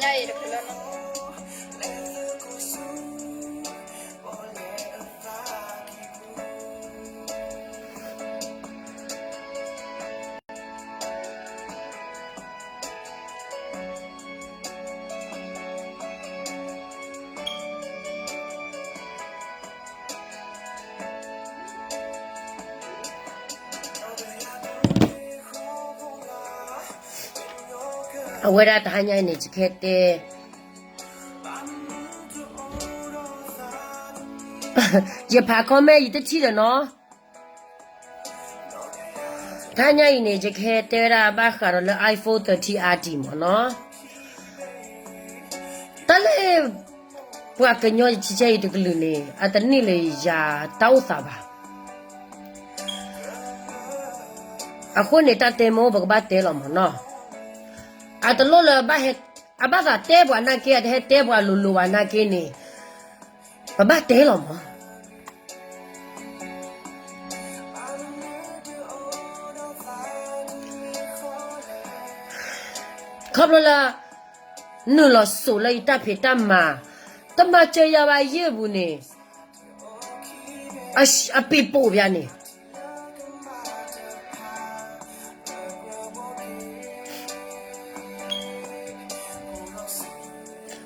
ညါအံၤတကလၢ အဝဲဒၣ်တဟါညါအံၤန့ၣ် ယကဟဲတဲ ယဖး comment ယတထံၣ်ဒီးနီၤ. တဟါညါအံၤန့ၣ် ယကဟဲတဲဝဲဒၣ်ဘၣ်ဃးဒီးလၢ iPhone thirteen R T မ့ၢ်နီၤ. တၢ်လၢ ပှၤကညီယကဲယတကလုာ်န့ၣ် အတန့ၢ်လၢယၤတၢ်အိၣ်သးဘၣ်. အဃိန့ၣ် တၢ်တဲမ့ၢ်အိၣ် ပကဘၣ်တဲလီၤမ့ၢ်နီၤ. အတလိၣ်လၢ အဘၣ်သးတဲပှၤနာ်က့ အတဟဲတဲပှၤလိၤလိၤဘၣ်နာ်က့န့ၣ် ပဘၣ်တဲလီၤမ့ၢ် ခီဖျိလၢ နုာ်လီၤစိာ်လၢယတၢ်ဖံးတၢ်မၤ တမၤစၢၤယၤဘၣ်ယဲၢ်ပူၤန့ၣ် အပ့ၤပိာ်ပၠးန့ၣ်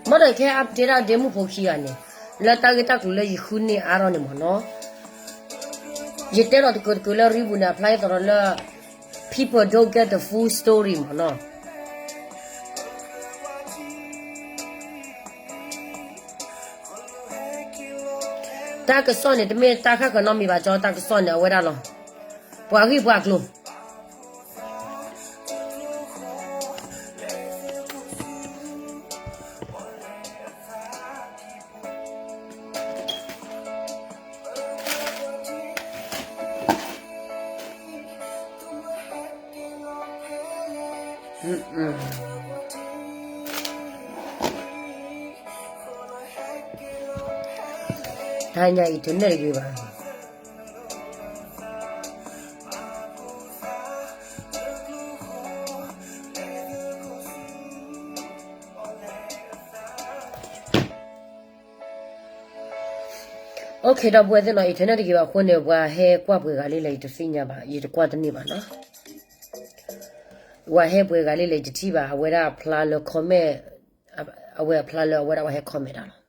ဘၣ်ဒီးခဲအံၤ update ဒၣ်ဒ့မုၣ်ဖိခံဂၤန့ၣ် လၢတၢ်ဂ့ၢ်တၢ်ကျိၤလၢယဃုန့ၢ်အါထီၣ်န့ၣ်မ့ၢ်နီၤ. ယတဲလီၤတကၢးတကၢးလၢ ရံဘူၣ် န့ၣ် အဖျါယသီးဒီးလၢ people don't get the full story မ့ၢ်နီၤ. တၢ်ကစီၣ်န့ၣ် တမ့ၢ်တၢ်ဃၣ်ဃၢၤနီတမံၤဘၣ် ကၠီ တၢ်ကစီၣ်န့ၣ် အဝဲဒၣ်လီၤ. ပှၤဂံၢ်ပှၤကျိၤ တဟါညါအံၤ internet တဂ့ၤဘၣ်. Okay ဒီပုၢ်ဝဲၢ်သ့ၣ်နီၤ internet တဂ့ၤဘၣ်အဃိန့ၣ် ပှၤဟဲကွၢ်ပှဲၤဂၤလံလဲၣ် ယတသ့ၣ်ညါဘၣ် ယတကွၢ်တန့ၢ်ဘၣ်နီၤ. ပှၤဟဲပှဲၤဂၤလံလဲၣ် ယတထံၣ်ဘၣ် အဝဲဒၣ်အဖျါလၢ comment အဝဲအဖျါလၢအဝဲဒၣ်ပှၤဟဲ comment တၢ်လီၤ.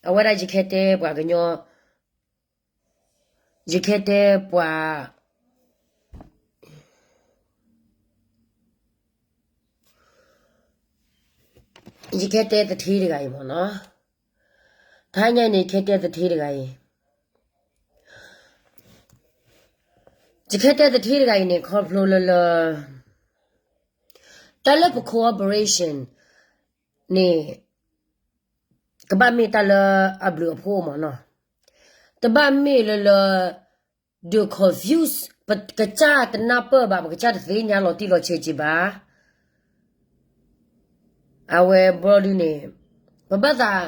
အဝဲဒၣ်ယကဟဲတဲပှၤကညီ ယကဟဲတဲပှၤ ယကဟဲတဲသထ့တဂၤအံၤမ့ၢ်နီၤ. တဟါညါအံၤန့ၣ် ယကဟဲတဲသထ့တဂၤအံၤ, ယကဟဲတဲသထ့တဂၤအံၤန့ၣ် ခီဖျိလၢလၢ တၢ်လၢပ cooperation န့ၣ် ကဘၣ်မ့ၢ်တၢ်လၢအဘျုးအဖှိၣ်မ့ၢ်နီၤ. တဘၣ်မ့ၢ်လၢလၢ ဒုး confuse ပကစၢ်တနၢ်ပၢၢ်ဘၣ် ပကစၢ်တသ့ၣ်ညါလီၤတံၢ်လီၤဆဲးက့ၤဘၣ်. အဝဲဘျီဒုန့ၣ် ပဘၣ်သး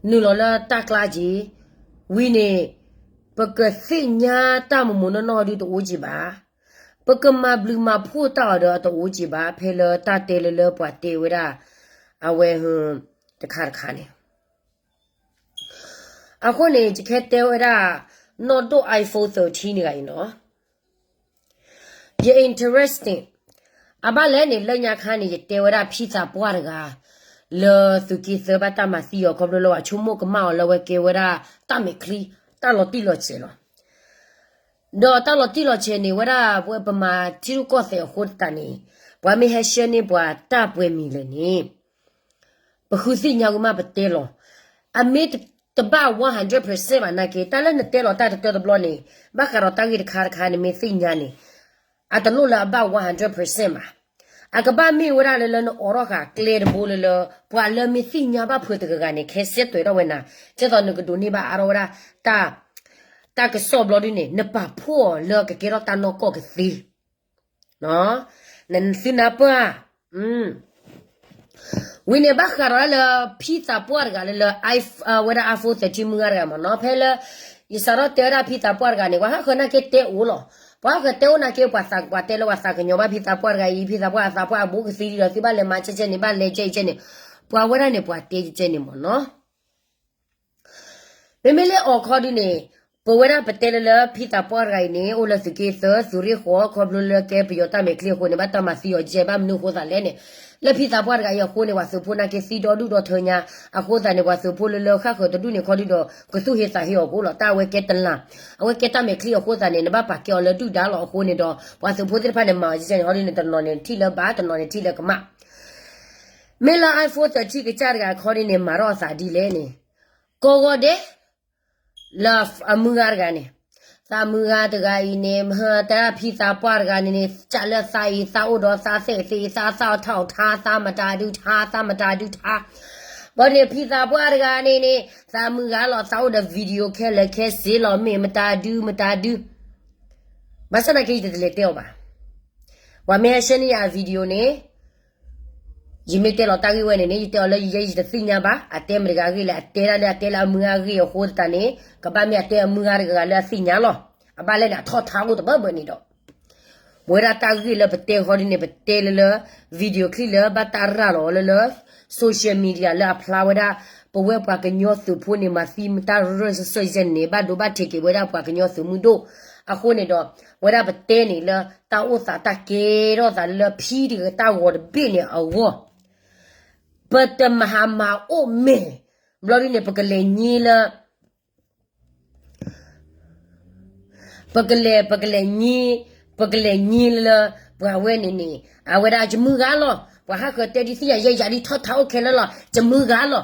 နုာ်လီၤလၢတၢ်ကျါက့ၤ, ဝံၤန့ၣ် ပကသ့ၣ်ညါတၢ်မုာ်မုာ်နီၢ်နီၢ်ဒုတအိၣ်က့ၤဘၣ်. ပကမၤဘျုးမၤဖှိၣ်တၢ်အီၤဒီးအတအိၣ်က့ၤဘၣ် ဖဲလၢတၢ်တဲလၢလၢပှၤတဲဝဲဒၣ် အဝဲ တခါတခါန့ၣ် အဃိန့ၣ် ယကဟဲတဲဝဲဒၣ် နီၢ်ဒိၣ် iPhone thirteen တဂၤအံၤနီၤ. ယ interesting အဘၣ်လဲၣ်န့ၣ် လၢညါခါန့ၣ် ယတဲဝဲဒၣ်ဖံသးပှၢ်တဂၤ လၢသုးက့သၢဘၣ်တၢ်မၤသံအီၤ ခီဖျိလၢပှၤဆိကမိၣ်ကမၣ်အီၤလၢအဝဲကဲဝဲဒၣ်တၢ်မဲာ်ချံ တၢ်လီၤတံၢ်လီၤဆဲးလီၤ. ဒီးတၢ်လီၤတံၢ်လီၤဆဲးန့ၣ် ဝဲဒၣ်ပဝဲပမၤထံရူၢ်ကီၢ်သဲးအဃိသတးန့ၣ် ပှၤမ့ၢ်ဟဲ share န့ၢ်ပှၤတၢ်ပှဲၤမံၤလဲၣ်န့ၣ် ပဃုသ့ၣ်ညါဝံၤမးပတဲလီၤ. အမ့ၢ်တဘၣ် one hundred percent ဘၣ်နာ်က့ တၢ်လၢနတဲလီၤတၢ်တတၢတဘျီန့ၣ် ဘၣ်ဃးဒီးတၢ်ဂ့ၢ်တခါတခါန့ၣ်မ့ၢ်သ့ၣ်ညါန့ၣ် အတလိၣ်လၢအဘၣ် one hundred percent ဘၣ်. အကဘၣ်မ့ၢ်ဝဲဒၣ်လၢလၢနအိးထီၣ်ဃာ်ကျဲတဘိလၢလၢ ပှၤလၢမ့ၢ်သ့ၣ်ညါဘၣ်ဖုးတဂၤဂၤန့ၣ် ခဲစဲသွဲးထီၣ်ဝဲနၤ ဒ်သိးနကဒိးန့ၢ်ဘၣ်အါထီၣ်ဝဲဒၣ် တၢ်ကစီၣ်ဘျီဒုန့ၣ် နပာ်ဖှိၣ်အီၤလၢကကဲထီၣ်တၢ်နီၢ်ကီၢ်ကသ့ နသုနၢ်ပၢၢ်ဧါ. ဝံၤန့ၣ် ဘၣ်ဃးဒီးလၢ ဖံသးပှၢ်တဂၤလၢလၢ ဝဲဒၣ် iPhone thirteen မုၢ်ဂၤတဂၤမ့ၢ်နီၤ ဖဲလၢ ယစးထီၣ်တဲဝဲဒၣ်ဖံသးပှၢ်တဂၤန့ၣ် ပှၤဟးဃၢၤနာ်က့တဲအိၣ်လီၤ. ပှၤဃၢၤတဲအိၣ်နာ်က့ ပှၤသးပှၢ်တဲလၢပှၤသးကညီၤဘၣ်ဖံသးပှၢ်တဂၤအံၤ ဖံသးပှၢ်အသးပှၢ်အဘူးကသံဒီး သုဘၣ်လဲၤမၤကဲကဲန့ၣ် ဘၣ်လဲၤကဲကဲန့ၣ်, ပှၤဝဲဒၣ်န့ၣ် ပှၤတဲကဲကဲန့ၣ်မ့ၢ်နီၤ. မ့မ့ၢ်လၢအီၤခီဒုန့ၣ်, ပဝဲဒၣ်ပတဲလၢလၢဖံသးပှၢ်တဂၤအံၤန့ၣ် အိၣ်လၢသုးက့သၢ သုးရ့ၣ်ဃီ ခီဖျိလၢကဲပယီၤတၢ်မဲာ်ချံအဃိန့ၣ် ဘၣ်တၢ်မၤသံအီၤကဲ ဘၣ်မနုၤအဃိသးလဲၣ်န့ၣ်, လၢဖံသးပှၢ်တဂၤအံၤအဃိန့ၣ် ပှၤသုးဖိနာ်က့သံဒီဒူၣ်ဒီထၢညါ, အဃိသတးန့ၣ် ပှၤသုးဖိလၢလၢဃၣ်ဃၢၤတဒူၣ်န့ၣ်ခီဒုဒီး ကသူၣ်ဟ့သးဟ့အီၤကိးလီၤ. တၢ်အဝဲကဲတလး, အဝဲကဲတၢ်မဲာ်ချံအဃိသတးန့ၣ် နဘၣ်ပာ်ကဲအီၤလၢဒုၣ်ဒါလီၤအဃိန့ၣ်ဒီး ပှၤသုးဖိသ့ၣ်တဖၣ်န့ၣ် မၤအီၤကဲန့ၣ် ခီဒုန့ၣ် တနီၤန့ၣ်ထံၣ်လၢဘၣ် တနီၤန့ၣ်ထံၣ်လၢကမၣ် မ့ၢ်လၢ iPhone thirteen ကစၢ်တဂၤခီဒုန့ၣ် မၤထီၣ်အသးဒ်လဲၣ်န့ၣ်, ကိးဂီၤဒဲး လၢအမုၢ်ဂၤတဂၤန့ၣ်, သးမုၢ်ဂၤတဂၤအံၤန့ၣ် မ့ၢ်တၢ်ဖံသးပှၢ်တဂၤန့ၣ်န့ၣ် ကၢ်လၢသးအံၤ သးအိၣ်ဒီးသးသ့ၣ်သ့ၣ် သးသၣ်ထီၣ်ထါ သးမတၤဒုထါ သးမတၤဒုထါ, ဘၣ်န့ၣ်ဖံသးပှၢ်တဂၤန့ၣ်န့ၣ် သးမုၢ်ဂၤလီၤ သးအိၣ်ဒီး video ခဲလၢာ်ခဲဆ့လီၤ မ့ၢ်မတၤဒု မတၤဒု ဘၣ်ဆၣ်သနာ်က့ ယတလဲၤတဲအီၤဘၣ်. ပှၤမ့ၢ်ဟဲဆှၢန့ၢ်ယၤအ video န့ၣ်, ယမ့ၢ်တဲလီၤတၢ်ဂ့ၢ်ဝဲန့ၣ်န့ၣ် ယတဲအီၤလၢယယဲယတသ့ၣ်ညါဘၣ်, အတဲမတဂၤအဂ့ၢ်လဲၣ်, အတဲဒၣ်လၢအတဲလၢအမုၢ်ဂၤအဂ့ၢ်အဃိသတးန့ၣ် ကဘၣ်မ့ၢ်အတဲအမုၢ်ဂၤတဂၤဂၤလၢအသ့ၣ်ညါလီၤ. အဘၣ်လဲၣ်န့ၣ် အထီၣ်ထါအိၣ်တဘၢဘၢန့ၣ်ဒီး ပဝဲဒၣ်တၢ်ဂ့ၢ်လၢပတဲဃီဒ်န့ၣ် ပတဲလၢလၢ video ချံလၢဘၣ်တၢ်ရၤလီၤလၢလၢ social media လၢအဖျါဝဲဒၣ် ပဝဲပှၤကညီသုးဖိန့ၣ် မၤသံမတၢ်ရၢၢ်စၢၢ်ယဲန့ၣ် ဘၣ်ဒိဘၣ်ထံးက့ၤဝဲဒၣ်ပှၤကညီသုးမုၢ်ဒိၣ်, အဃိန့ၣ်ဒီး ဝဲဒၣ်ပတဲန့ၣ်လၢတၢ်အိၣ်သးတၢ်ကဲထီၣ်သးလၢဖံတဂၤတၢ်ဂီၤတဘ့ၣ်န့ၣ်အဂီၢ်, ပတမၤဟးမၤအိၣ်မဲာ်, ဘျီဒ်န့ၣ် ပကလဲၤညံလၢ ပကလဲၤ ပကလဲၤညံ, ပကလဲၤညံလၢ ပှၤဝဲန့ၣ်န့ၣ် အဝဲဒၣ်ယမုၢ်ဂၤလီၤ. ပှၤဟးဃၢၤတဲဒ်သ့ၣ်ညါယဲယၤဒ်ထီၣ်ထါအိၣ်ခဲလၢာ်လီၤ ယမုၢ်ဂၤလီၤ.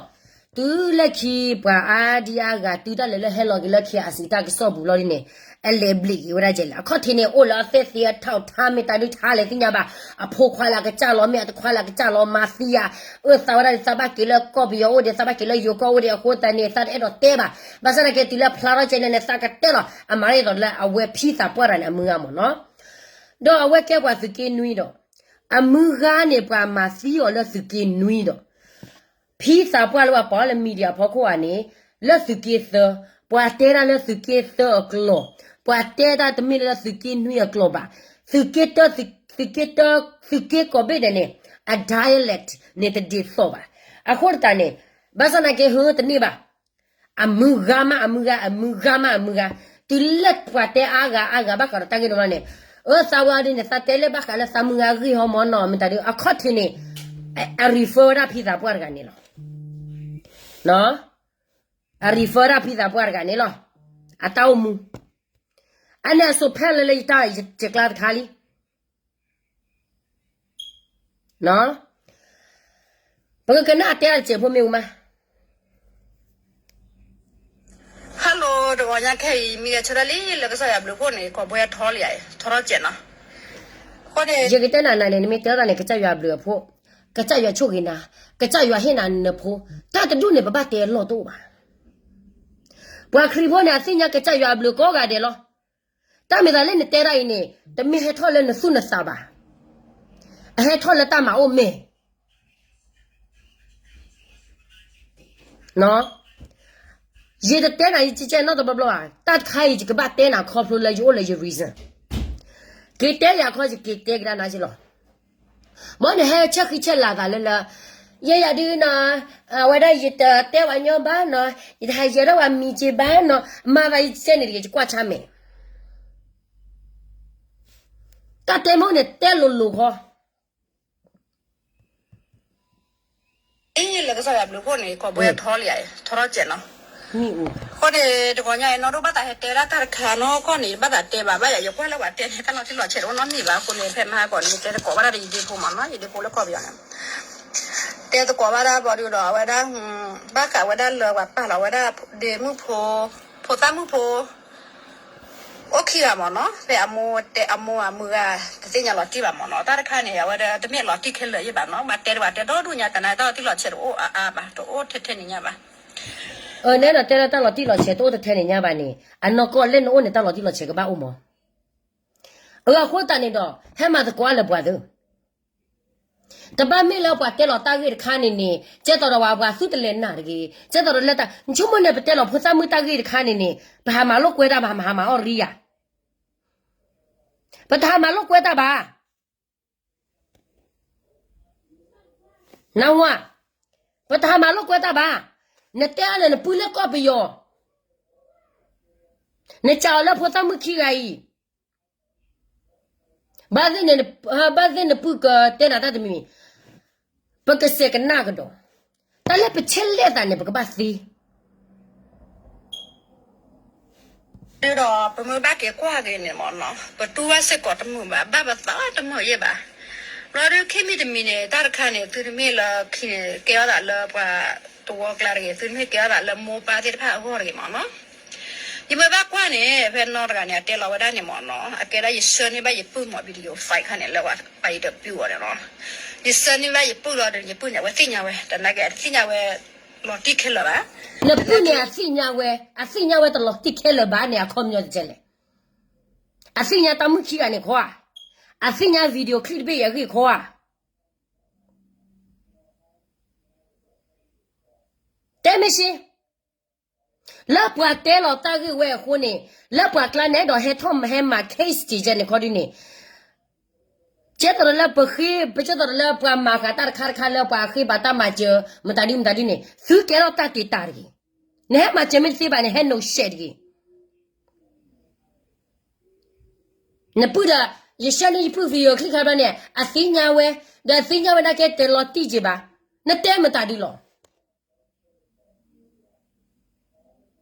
တုၤလၢခံ ပှၤအါဒံအါဂၤတုၤတၢ်လဲၤလၢဟဲလီၤက့ၤလၢ KIC တၢ်ကစီၣ်ပူၤလီၤဒ်န့ၣ် အလဲၤဘျ့းက့ၤဝဲဒၣ်ကဲလဲၣ်. အခီၣ်ထံးန့ၣ် အိၣ်လၢအသ့ၣ်သ့ၣ်အထီၣ်ထါမ့ၢ်တၢ်ဒုးထါလဲၤသ့ၣ်ညါဘၣ်. အဖိခွါလၢအကစၢ်လီၤ မ့ၢ်အတခွါလၢအကစၢ်လီၤ မၤသံယၤ အၢသးဝဲဒၣ်ဒ်သးဘၣ်က့ၤလၢကီၢ်ပယီၤအိၣ်ဒံး သးဘၣ်က့ၤလၢယိၤကီၢ်အိၣ်ဒံးအဃိသတးန့ၣ် သးတအဲၣ်ဒိးတဲဘၣ်. ဘၣ်ဆၣ်သနာ်က့ တုၤလၢဖျါထီၣ်ကဲန့ၣ်န့ၣ် သးကတဲလီၤ အမၤဒ်သိးလၢအဝဲဖံသးပှၢ်တဂၤန့ၣ် အမုၢ်ဂၤမ့ၢ်နီၤ. ဒီးအဝဲကဲပှၤသုးက့နွံဒီး အမုၢ်ဂၤန့ၣ် ပှၤမၤသံအီၤလၢသုးက့နွံဒီး ဖံသးပှၢ်လၢပှၤပိာ်လၢ media ဖီခိၣ်ဧါန့ၣ် လၢသုးက့သၢ, ပှၤတဲတၢ်လၢသုးက့သၢအကျိာ်, ပှၤတဲတၢ်တမ့ၢ်လၢသုးက့နွံအကျိာ်ဘၣ်. သုးက့တၢ, သုးက့တၢ, သုးက့ကိးဘ့ၣ်ဒဲးန့ၣ် အ dialect န့ၣ်တဒ်သိးဘၣ်. အဃိသတးန့ၣ် ဘၣ်ဆၣ်သနာ်က့ ဟၢတန့ၢ်ဘၣ်. အမုၢ်ဂၤမးအမုၢ်ဂၤ, အမုၢ်ဂၤမးအမုၢ်ဂၤ, တုၤလၢပှၤတဲအါဂၤအါဂၤဘၣ်ဃးဒီးတၢ်ဂ့ၢ်တဘျီန့ၣ်, အၢသးဝဲအီၤဒ်န့ၣ် သးတဲလၢဘၣ်ဃးလၢသးမုၢ်ဂၤအဂ့ၢ်ဟီမ့ၢ်နီၤ မ့ၢ်တၢ်ဒ် အခီၣ်ထံးန့ၣ် အ refer ဝဲဒၣ်ဖံသးပှၢ်တဂၤန့ၣ်လီၤ. အ refer ဒၣ်ဖံသးပှၢ်တဂၤန့ၣ်လီၤ. အတၢ်အိၣ်မူ အန့ၣ်အစိၤဖဲလၢလၢယတၢ်ယကျါတခါလံ. ပကကနၣ်အတဲအစဲးဖိမ့ၢ်ဝံၤမး Hello တဂီၤညါခဲအံၤ မံဂဲၤဆၢထၢၣ်လံလၢကစၢ်ယွၤဘျုးဖှိၣ်န့ၣ် ကိးဘှဲထီလံယါ ထီထီၣ်စဲးနီၤ. ယကတဲနၤနၤန့ၣ် နမ့ၢ်တဲထီၣ်န့ၣ် ကစၢ်ယွၤဘျုးအဖှိၣ်, ကစၢ်ယွၤဆိၣ်ဂ့ၤနၤ, ကစၢ်ယွၤဟ့ၣ်နၤနဖိ, တၢ်တဒူၣ်န့ၣ် ပဘၣ်တဲအလီၢ်တအိၣ်ဘၣ်. ပှၤခရံာ်ဖိန့ၣ် အသ့ၣ်ညါကစၢ်ယွၤအဘျုးကိးဂၤဒဲးလီၤ. တၢ်မ့ၢ်သးလၢနတဲဒၣ်အံၤန့ၣ် တမ့ၢ်ဟဲထီၣ်လၢနသူၣ်နသးဘၣ်. အဟဲထီၣ်လၢတၢ်မၤအိၣ်မဲာ် ယတတဲနၤယကဲကဲနီတဘျီဘျီဘၣ်. တၢ်တခါအံၤ ယကဘၣ်တဲနၤခီဖျိလၢယအိၣ်လၢယ reason. က့ၤတဲယၤခီ ယက့ၤတဲကဒါနၤက့လီၤ. မ်နဟဲဆဲးဃံဆဲးလၤသးလၢလၢ ယဲယၤဒုနီၤ, အဝဲဒၣ်ယတတဲဝဲညီဘၣ်နီၤ, ယတဟးယဲၤထီၣ်ဝဲမံၤက့ဘၣ်နီၤ, မၤသးယကဲန့ၣ်တဂ့ၤ ယကွၢ်ဆါမဲာ်. တၢ်တဲမ့ၢ်န့ၣ် တဲလိၤလိၤဃီ အံၤလၢကစၢ်ယွၤဘျုးဖှိၣ်န့ၣ် ကိးဘှဲထီလံယါ ထီထီၣ်စဲးနီၤ. အဃိန့ၣ် တဂီၤညါအံၤ နီၢ်ဒိၣ်ဘၣ်သးဟဲတဲဒၣ်တၢ်တခါနီၤ ကီၢ်န့ၣ် ဘၣ်သးတဲဘၣ်ဘၣ်ယါ ယကွၢ်လၢပှၤတဲန့ၣ် တၢ်လီၤတံၢ်လီၤဆဲးတအိၣ်နီတမံၤဘၣ်. အဃိန့ၣ် ဖဲမဟါကီးန့ၣ် ယတဲသကိးဘၣ်ဒၣ်ဒီးယဒ့ဖိမ့ၢ်နီၤ ယဒ့ဖိလၢကီၢ်ပယီၤန့ၣ် တဲသကိးဘၣ်ဒၣ်ဘျီဒုဒီး အဝဲဒၣ် ဘၣ်ဃးဝဲဒၣ်လၢပှၤပာ်လီၤဝဲဒၣ် ဒ့မုၣ်ဖိ ဖိသၣ်မုၣ်ဖိ အိၣ်ခံဂၤမ့ၢ်နီၤ ဖဲအမိၢ်တဲအမိၢ်အမုၢ်ဂၤ တသ့ၣ်ညါလီၤတံၢ်ဘၣ်မ့ၢ်နီၤ တၢ်တခါန့ၣ် အဝဲဒၣ်တမ့ၢ်လီၤတံၢ်ခဲလၢာ်ယဲဘၣ်နီၤ ဘၣ်တဲတဘၣ်တဲဒီဒူၣ်ညါ တနာ်တၢ်လီၤတံၢ်လီၤဆဲးတအိၣ်အါအါဘၣ် တအိၣ်ထဲထဲန့ၣ်ညါဘၣ်. အၢ နဲနတဲလၢတၢ်လီၤတံၢ်လီၤဆဲးတအိၣ်ထဲထဲန့ၣ်ညါဘၣ်န့ၣ် အနီၢ်ကီၢ်လၢနအိၣ်န့ၣ် တၢ်လီၤတံၢ်လီၤဆဲးကဘၣ်အိၣ်မ့ၢ်. အၢ အဃိသတးန့ၣ်ဒီး ဟဲမၤသကိးလၢပှၤသ့ တဘၣ်မ့ၢ်လၢပှၤတဲလီၤတၢ်ဂ့ၢ်တခါန့ၣ်န့ၣ် ကဲသိးဒီးပှၤ ပှၤသူၣ်တလဲၤနၢ်တဂ့ၤ ကဲသိးဒီးလၢတၢ် နဆိကမိၣ်န့ၣ် ပတဲလီၤဖိသၣ်မုၣ်တၢ်ဂ့ၢ်တခါန့ၣ်န့ၣ် ပဟးမၤလိာ်ကွဲတၢ် ပဟးမၤဟးမၤအီၣ်ရံယါ. ပတဟးမၤလိာ်ကွဲတၢ်ဘၣ်. နဝၤ, ပတဟးမၤလိာ်ကွဲတၢ်ဘၣ်. နတဲအီၤန့ၣ် နပုၢ်လၢကီၢ်ပယီၤ, နစံးအီၤလၢဖိသၣ်မုၣ်ခံဂၤအံၤ, ဘၣ်သ့ၣ်န့ၣ်, ဘၣ်သ့ၣ်နပုၢ်ကတဲနၤတၢ်တမံၤမံၤ, ပကစဲးကနၣ်ကဒီး, တၢ်လၢပဆဲးလဲၣ်သးန့ၣ် ပကဘၣ်သ့ ဒီးပမ့ၢ်ဘၣ်က့ၤကွၢ်က့ၤန့ၣ်မ့ၢ်နီၤ, ပတူၢ်ဘၣ်စ့ၢ်ကီးတမုာ်ဘၣ်, ဘၣ်ပသးတမုာ်ယဲၢ်ဘၣ်. ဘျီဒုးခံမံၤတမံၤန့ၣ် တၢ်တခါန့ၣ် သုတမ့ၢ်လၢခံန့ၣ် ကဲထီၣ်သးလၢပှၤတဝီကျါတဂ့ၤ, သုတမ့ၢ်ကဲထီၣ်သးလၢမိၢ်ပၢ်သ့ၣ်တဖၣ်အဂီၢ်တဂ့ၤမ့ၢ်နီၤ. ယမ့ၢ်ဘၣ်ကွၢ်န့ၣ် ဖဲနီတဂၤန့ၣ် အတဲလီၤဝဲဒၣ်န့ၣ်မ့ၢ်နီၤ, အကဲဒၣ်ယဆှၢန့ၢ်ဘၣ်ယပုၢ်မ့ၢ် video file ခါန့ၣ် လၢပှၤ interview အီၤန့ၣ်နီၤ, ယဆှၢန့ၢ်ဘၣ်ယပုၢ်လီၤဒီး ယပုၢ်န့ၣ် အဝဲသ့ၣ်ညါဝဲ, တနာ်က့ အတသ့ၣ်ညါဝဲ လီၤတံၢ်ခဲလၢာ်ဘၣ်. နပုၢ်န့ၣ် အသ့ၣ်ညါဝဲ, အသ့ၣ်ညါဝဲတလီၤတံၢ်ခဲလၢာ်ဘၣ်န့ၣ် အခီပညီတကဲလဲၣ်. အသ့ၣ်ညါတၢ်မုၣ်ခံဂၤန့ၣ်ခီဧါ, အသ့ၣ်ညါ video clip တဘ့ၣ်အံၤအဂ့ၢ်ခီဧါ. တဲမ့ၢ်စ့, လၢပှၤတဲလီၤတၢ်ဂ့ၢ်ဝဲအဃိန့ၣ်, လၢပှၤကျါန့ၣ်ဒီးဟဲထီၣ်ဟဲမၤ case က့ၤကဲန့ၣ်ခီဒုန့ၣ်, ကဲသိးဒီးလၢပဃ့, ပကဲသိးဒီးလၢပှၤမၤဃာ်တၢ်တခါတခါလၢပှၤဃ့ဘၣ်တၢ်မၤစၢၤ မတၤဒုမတၤဒုန့ၣ် သုကဲထီၣ်တၢ်က့ၤတၢ်တဂ့ၤ. နဟဲမၤစၢၤမ့ၢ်တသ့ဘၣ်န့ၣ် ဟဲနုးရှဲတဂ့ၤ. နပုၢ်ဒီး, ယဆှၢန့ၢ်ယပုၢ် video clip ခါဘျီန့ၣ် အသ့ၣ်ညါဝဲ, ဒီးအသ့ၣ်ညါဝဲဒၣ်ကဲတဲလီၤတံၢ်က့ၤဘၣ်, နတဲမတၤဒုလီၤ.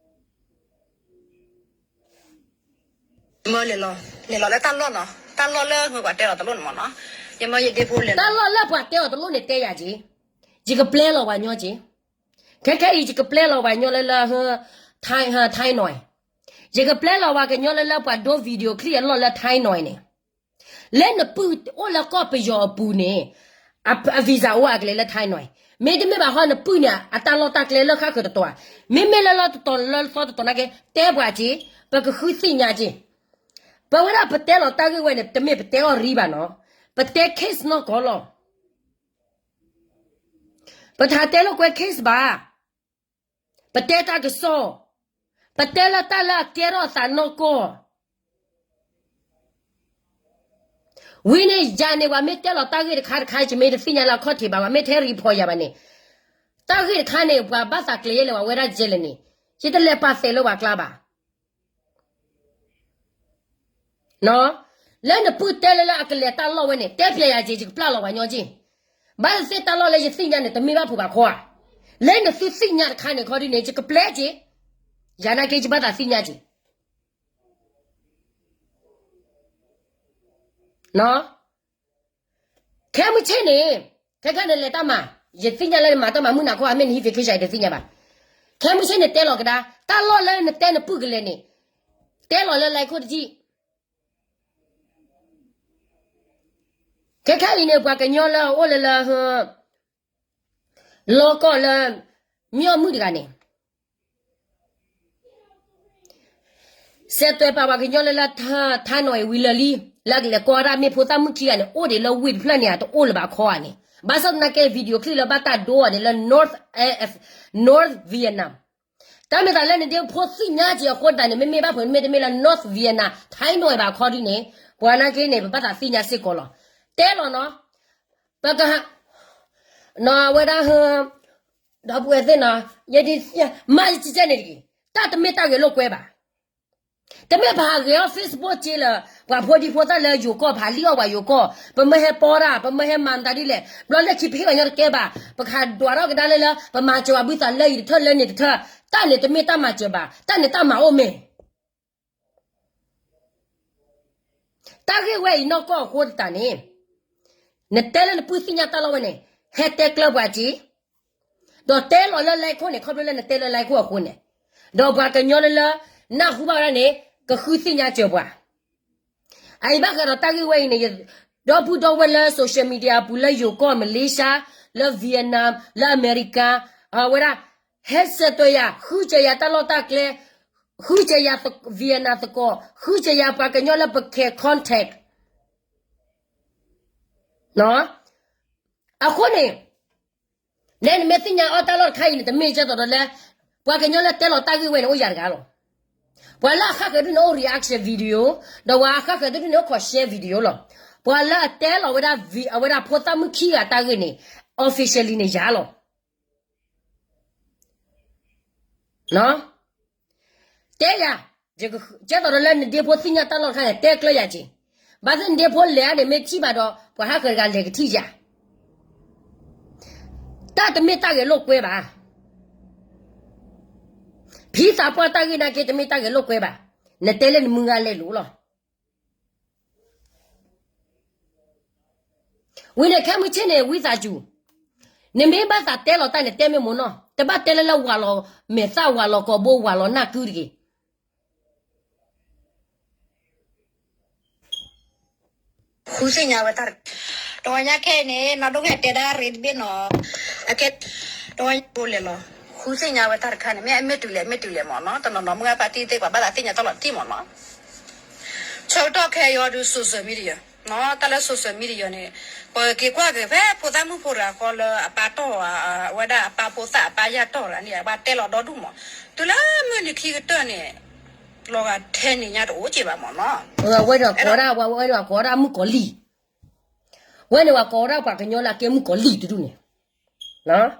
လဲၤလီၤ, လဲၤလီၤလၢတၢ်လီၢ်နီၤ, တၢ်လီၢ်လၢပှၤတဲအီၤတလိၣ်န့ၣ်မ့ၢ်နီၤ, ယမ့ၢ်ယဒ့ဖိလဲၤလီၤ, တၢ်လီၢ်လၢပှၤတဲအီၤတလိၣ်န့ၣ် တဲယၤက့ၤ, ယကပျဲလီၤပှၤကညီက့ၤ. ခဲခဲအံၤ ယကပျဲလီၤပှၤကညီလၢလၢ ထၢၣ်နီၣ်, ယကပျဲလီၤပှၤကညီလၢလၢပှၤဒိ video clip အလီၢ်လၢထၢၣ်နီၣ်န့ၣ်, လၢနပုၢ်အိၣ်လၢကီၢ်ပယီၤအပူၤန့ၣ်, အ visa အိၣ်အကလဲၤလၢထၢၣ်နီၣ်, မ့တမ့ၢ်ဘၣ်ဟီ နပုၢ်န့ၣ် အတၢ်လီၢ်တၢ်ကျဲလၢဃၣ်ဃၢၤတတီၤဧါ, မ့မ့ၢ်လၢလီၢ်တတီၤလၢလီၢ်တတီၤနာ်က့ တဲပှၤက့ၤ, ပကဃုသ့ၣ်ညါက့ၤ. ပဝဲဒၣ်ပတဲလီၤတၢ်ဂ့ၢ်ဝဲန့ၣ် တမ့ၢ်ပတဲအီၣ်ရံဘၣ်နီၤ, ပတဲ case နီၢ်ကီၢ်လီၤ. ပတဟးတဲလိာ်ကွဲ case ဘၣ်, ပတဲတၢ်ကစီၣ်, ပတဲလၢတၢ်လၢအကဲထီၣ်အသးနီၢ်ကီၢ်. ဝံၤန့ၣ်ယၤန့ၣ် ပှၤမ့ၢ်တဲလီၤတၢ်ဂ့ၢ်တခါတခါ ယမ့ၢ်တသ့ၣ်ညါလၢအခီၣ်ထံးဘၣ်, ပှၤမ့ၢ်ထဲ report ယၤဘၣ်န့ၣ်, တၢ်ဂ့ၢ်တခါန့ၣ် ပှၤဘၣ်သးကျဲၤယဲလဲၣ် ပှၤဝဲဒၣ်ကဲလဲၣ်န့ၣ်, ယတလဲၤပာ်သဲးလၢပှၤကျါဘၣ်. လၢနပုၢ်တဲလၢလၢအကလဲၤတၢ်လီၢ်ဝဲန့ၣ် တဲပျဲယၤက့ၤ ယကပျဲလီၤပှၤကညီက့ၤ, ဘၣ်သ့ၣ်သ့ၣ်တၢ်လီၢ်လၢယသ့ၣ်ညါန့ၣ် တမ့ၢ်ဘၣ်ဖုးဘၣ်ခီဧါ. လၢနသုသ့ၣ်ညါတခါန့ၣ်ခီဒုန့ၣ် ယကပျဲက့ၤ, ယၤနာ်က့ ယဘၣ်သးသ့ၣ်ညါက့ၤ ခဲမုၢ်ဆ့ၣ်န့ၣ်, ခဲခဲန့ၣ်လဲၤတၢ်မၤ, ယသ့ၣ်ညါလၢနမၤတၢ်မၤမုၢ်နၤခီ အမ့ၢ်နဟံး vacation ယတသ့ၣ်ညါဘၣ်. ခဲမုၢ်ဆ့ၣ်န့ၣ်တဲလီၤကဒါ, တၢ်လီၢ်လၢနတဲနပုၢ်ကလဲၤန့ၣ်, တဲလီၤလၢ line ခိၣ်တကံၢ်. ခဲခဲအံၤန့ၣ် ပှၤကညီလၢအအိၣ်လၢလၢ လီၢ်ကီၢ်လၢ မၠီၣ်မုၣ်တဂၤန့ၣ် စဲးသွဲးပာ်ပှၤကညီလၢလၢ ထၢၣ်နီၣ်အံၤဝံၤလၢာ်လံ, လၢကလဲၤကွၢ်ဒၣ်မ့ၢ်ဖိသၣ်မုၣ်ခံဂၤန့ၣ် အိၣ်ဒံးလၢဝ့ၢ်တဖျၢၣ်န့ၣ် အတအိၣ်လၢၤဘၣ်ခီဧါန့ၣ်, ဘၣ်ဆၣ်သနာ်က့ video clip လၢဘၣ်တၢ်ဒိအီၤန့ၣ်လၢ North, North Vietnam. တၢ်မ့ၢ်သးလၢနဒ့ဖိသ့ၣ်ညါက့ၤအဃိသတးန့ၣ် မ့မ့ၢ်ဘၣ်ဖုး မ့တမ့ၢ်လၢ North Vietnam ထၢၣ်နီၣ်အံၤဘၣ်ခီဒုန့ၣ်, ပှၤနာ်က့န့ၣ် ပဘၣ်သးသ့ၣ်ညါစ့ၢ်ကီးလီၤ. တဲလီၤနီၤ, ပကဟး နီၤဝဲဒၣ်ဟၢ, ဒီပုၢ်ဝဲၢ်သ့ၣ်နီၤ, ယဒ်, မၤယကဲန့ၣ်တဂ့ၤ, တၢ်တမ့ၢ်တၢ်ဂဲၤလိာ်ကွဲဘၣ်. တမ့ၢ်ပဟးဂဲၤအီၣ် Facebook က့လၢ ပှၤဖိဒံဖိသၣ်လၢယိၤကီၢ် ပဟးလံၣ်အီၣ်ပှၤယိၤကီၢ်, ပမ့ၢ်ဟဲပီတၢ် ပမ့ၢ်ဟဲမၤမတၤဒ်လဲၣ်, ဘျီလၢခံပဟ့ၣ်ပှၤညီတကဲဘၣ်, ပကဟးဒွးထီၣ်ကဒါလၢလၢ ပမၤစၢၤပှၤဘုသးလၢအံၤတထၢၣ်လၢန့ၣ်တထၢၣ်, တၢ်န့ၣ်တမ့ၢ်တၢ်မၤစၢၤဘၣ်, တၢ်န့ၣ်တၢ်မၤအိၣ်မ့ၢ် တၢ်ဂ့ၢ်ဝဲအံၤနီၢ်ကီၢ်အဃိသတးန့ၣ်, နတဲလၢနပုၢ်သ့ၣ်ညါတၢ်လီၢ်ဝဲန့ၣ်, ဟဲတဲကျၢၤပှၤက့ၤ, ဒီးတဲလီၤလၢ line ခိၣ်န့ၣ် ခီဖျိလၢနတဲလၢ line ခိၣ်အဃိန့ၣ်, ဒီးပှၤကညီလၢလၢ နၢ်ဟူဘၣ်ဝဲဒၣ်န့ၣ် ကဃုသ့ၣ်ညါစၢၤပှၤ. အအံၤဘၣ်ဃးဒီးတၢ်ဂ့ၢ်ဝဲအံၤန့ၣ်, ဒီပုၢ်ဒီဝဲၢ်လၢ social media အပူၤလၢယိၤကီၢ် Malaysia, လၢ Vietnam, လၢ America, အဝဲဒၣ် ဟဲစဲးသွဲးယၤ ဃုစၢၤယၤတၢ်လီၢ်တၢ်ကျဲ, ဃုစၢၤယၤ Vietnam သကိး, ဃုစၢၤယၤပှၤကညီလၢပခဲ contact အဃိန့ၣ်, လၢနမ့ၢ်သ့ၣ်ညါအီၣ်တၢ်လီၢ်တခါအံၤန့ၣ် တမ့ၢ်ကဲသိးဒီးလၢ ပှၤကညီလၢတဲလီၤတၢ်ဂ့ၢ်ဝဲန့ၣ် အိၣ်ယၤတဂၤလီၤ. ပှၤလၢအဃၣ်ဃၢၤဒုန့ၣ်အိၣ် reaction video, ဒီးပှၤအဃၣ်ဃၢၤဒုန့ၣ်အိၣ် ခီၣ် share video လီၤ. ပှၤလၢအတဲလီၤဝဲဒၣ် အဝဲဒၣ်ဖိသၣ်မုၣ်ခံဂၤတၢ်ဂ့ၢ်န့ၣ် officially န့ၣ်ယၤလီၤ. တဲယၤ, ကဲသိးဒီးလၢနဒ့ဖိသ့ၣ်ညါတၢ်လီၢ်တခါန့ၣ် တဲကျၢၤယၤက့ၤ, ဘၣ်သ့ၣ်နဒ့ဖိလဲၤအါန့ၣ် မ့ၢ်ထံၣ်ဘၣ်ဒီး ပှၤဟးဃၢၤတဂၤလဲၤကထံၣ်ယၤ, တၢ်တမ့ၢ်တၢ်ဂဲၤလိာ်ကွဲဘၣ်. ဖံသးပှၢ်တၢ်ဂ့ၢ်နာ်က့တမ့ၢ်တၢ်ဂဲၤလိာ်ကွဲဘၣ်. နတဲလၢနမုၢ်ဂၤလဲၤလိာ်လီၤ. ဝံၤန့ၣ်ခဲမုၢ်ဆ့ၣ်န့ၣ် ဝံသးစူၤ, နမ့ၢ်ဘၣ်သးတဲလီၤတၢ်န့ၣ် တဲမ့ၢ်မ့ၢ်နီၤ, တဘၣ်တဲလၢလၢဝၤလီၤမဲာ်သၣ် ဝၤလီၤကိာ်ဘိ ဝၤလီၤနၢ်ကုတဂ့ၤ. ဃုသ့ၣ်ညါဝဲတၢ်တခါ, တဝီညါခဲအံၤန့ၣ် နီၢ်ဒိၣ်ဂဲၤတဲဒၣ်ရ့တဘ့ၣ်နီၤ, အကဲ, တဝီညါဘိလဲၤလီၤ, ဃုသ့ၣ်ညါဝဲတၢ်တခါန့ၣ် မ့ၢ်အမ့ၢ်တုၤလဲၣ် မ့ၢ်တုၤလဲၣ်မ့ၢ်နီၤ, တနီၤနီၤမုၢ်ဂၤပာ်တံၢ်သ့ၣ် ပှၤဘၣ်သးသ့ၣ်ညါတၢ်လီၤတံၢ်မ့ၢ်နီၤ. ဆၢကတီၢ်ခဲအံၤအီၤဒုး social media, တၢ်လၢ social media န့ၣ် ပက့ၤကွၢ်က့ၤဖဲဖိသၣ်မုၣ်ဖိတဂၤဃီလၢအပၢ်တီၢ်, အဝဲဒၣ်အပၢ်ဖိသၣ်အပၢ်ယၢ်တီၢ်တဂၤန့ၣ် အပၢ်တဲလီၤဒီဒူၣ်မး, တုၤလၢမုၢ်နံၤခံကတၢၢ်န့ၣ် လီၤဂာ်ထဲန့ၣ်ညါတအိၣ်က့ၤဘၣ်မ့ၢ်နီၤ. ဝဲဒၣ်ကိးဒၣ်, ဝဲဒၣ်ကိးဒၣ်မုၣ်ကီၤလံၢ်, ဝဲန့ၣ်ပှၤကိးဒၣ်ပှၤကညီလၢအကဲမုၣ်ကီၤလံၢ်တဒူၣ်န့ၣ်,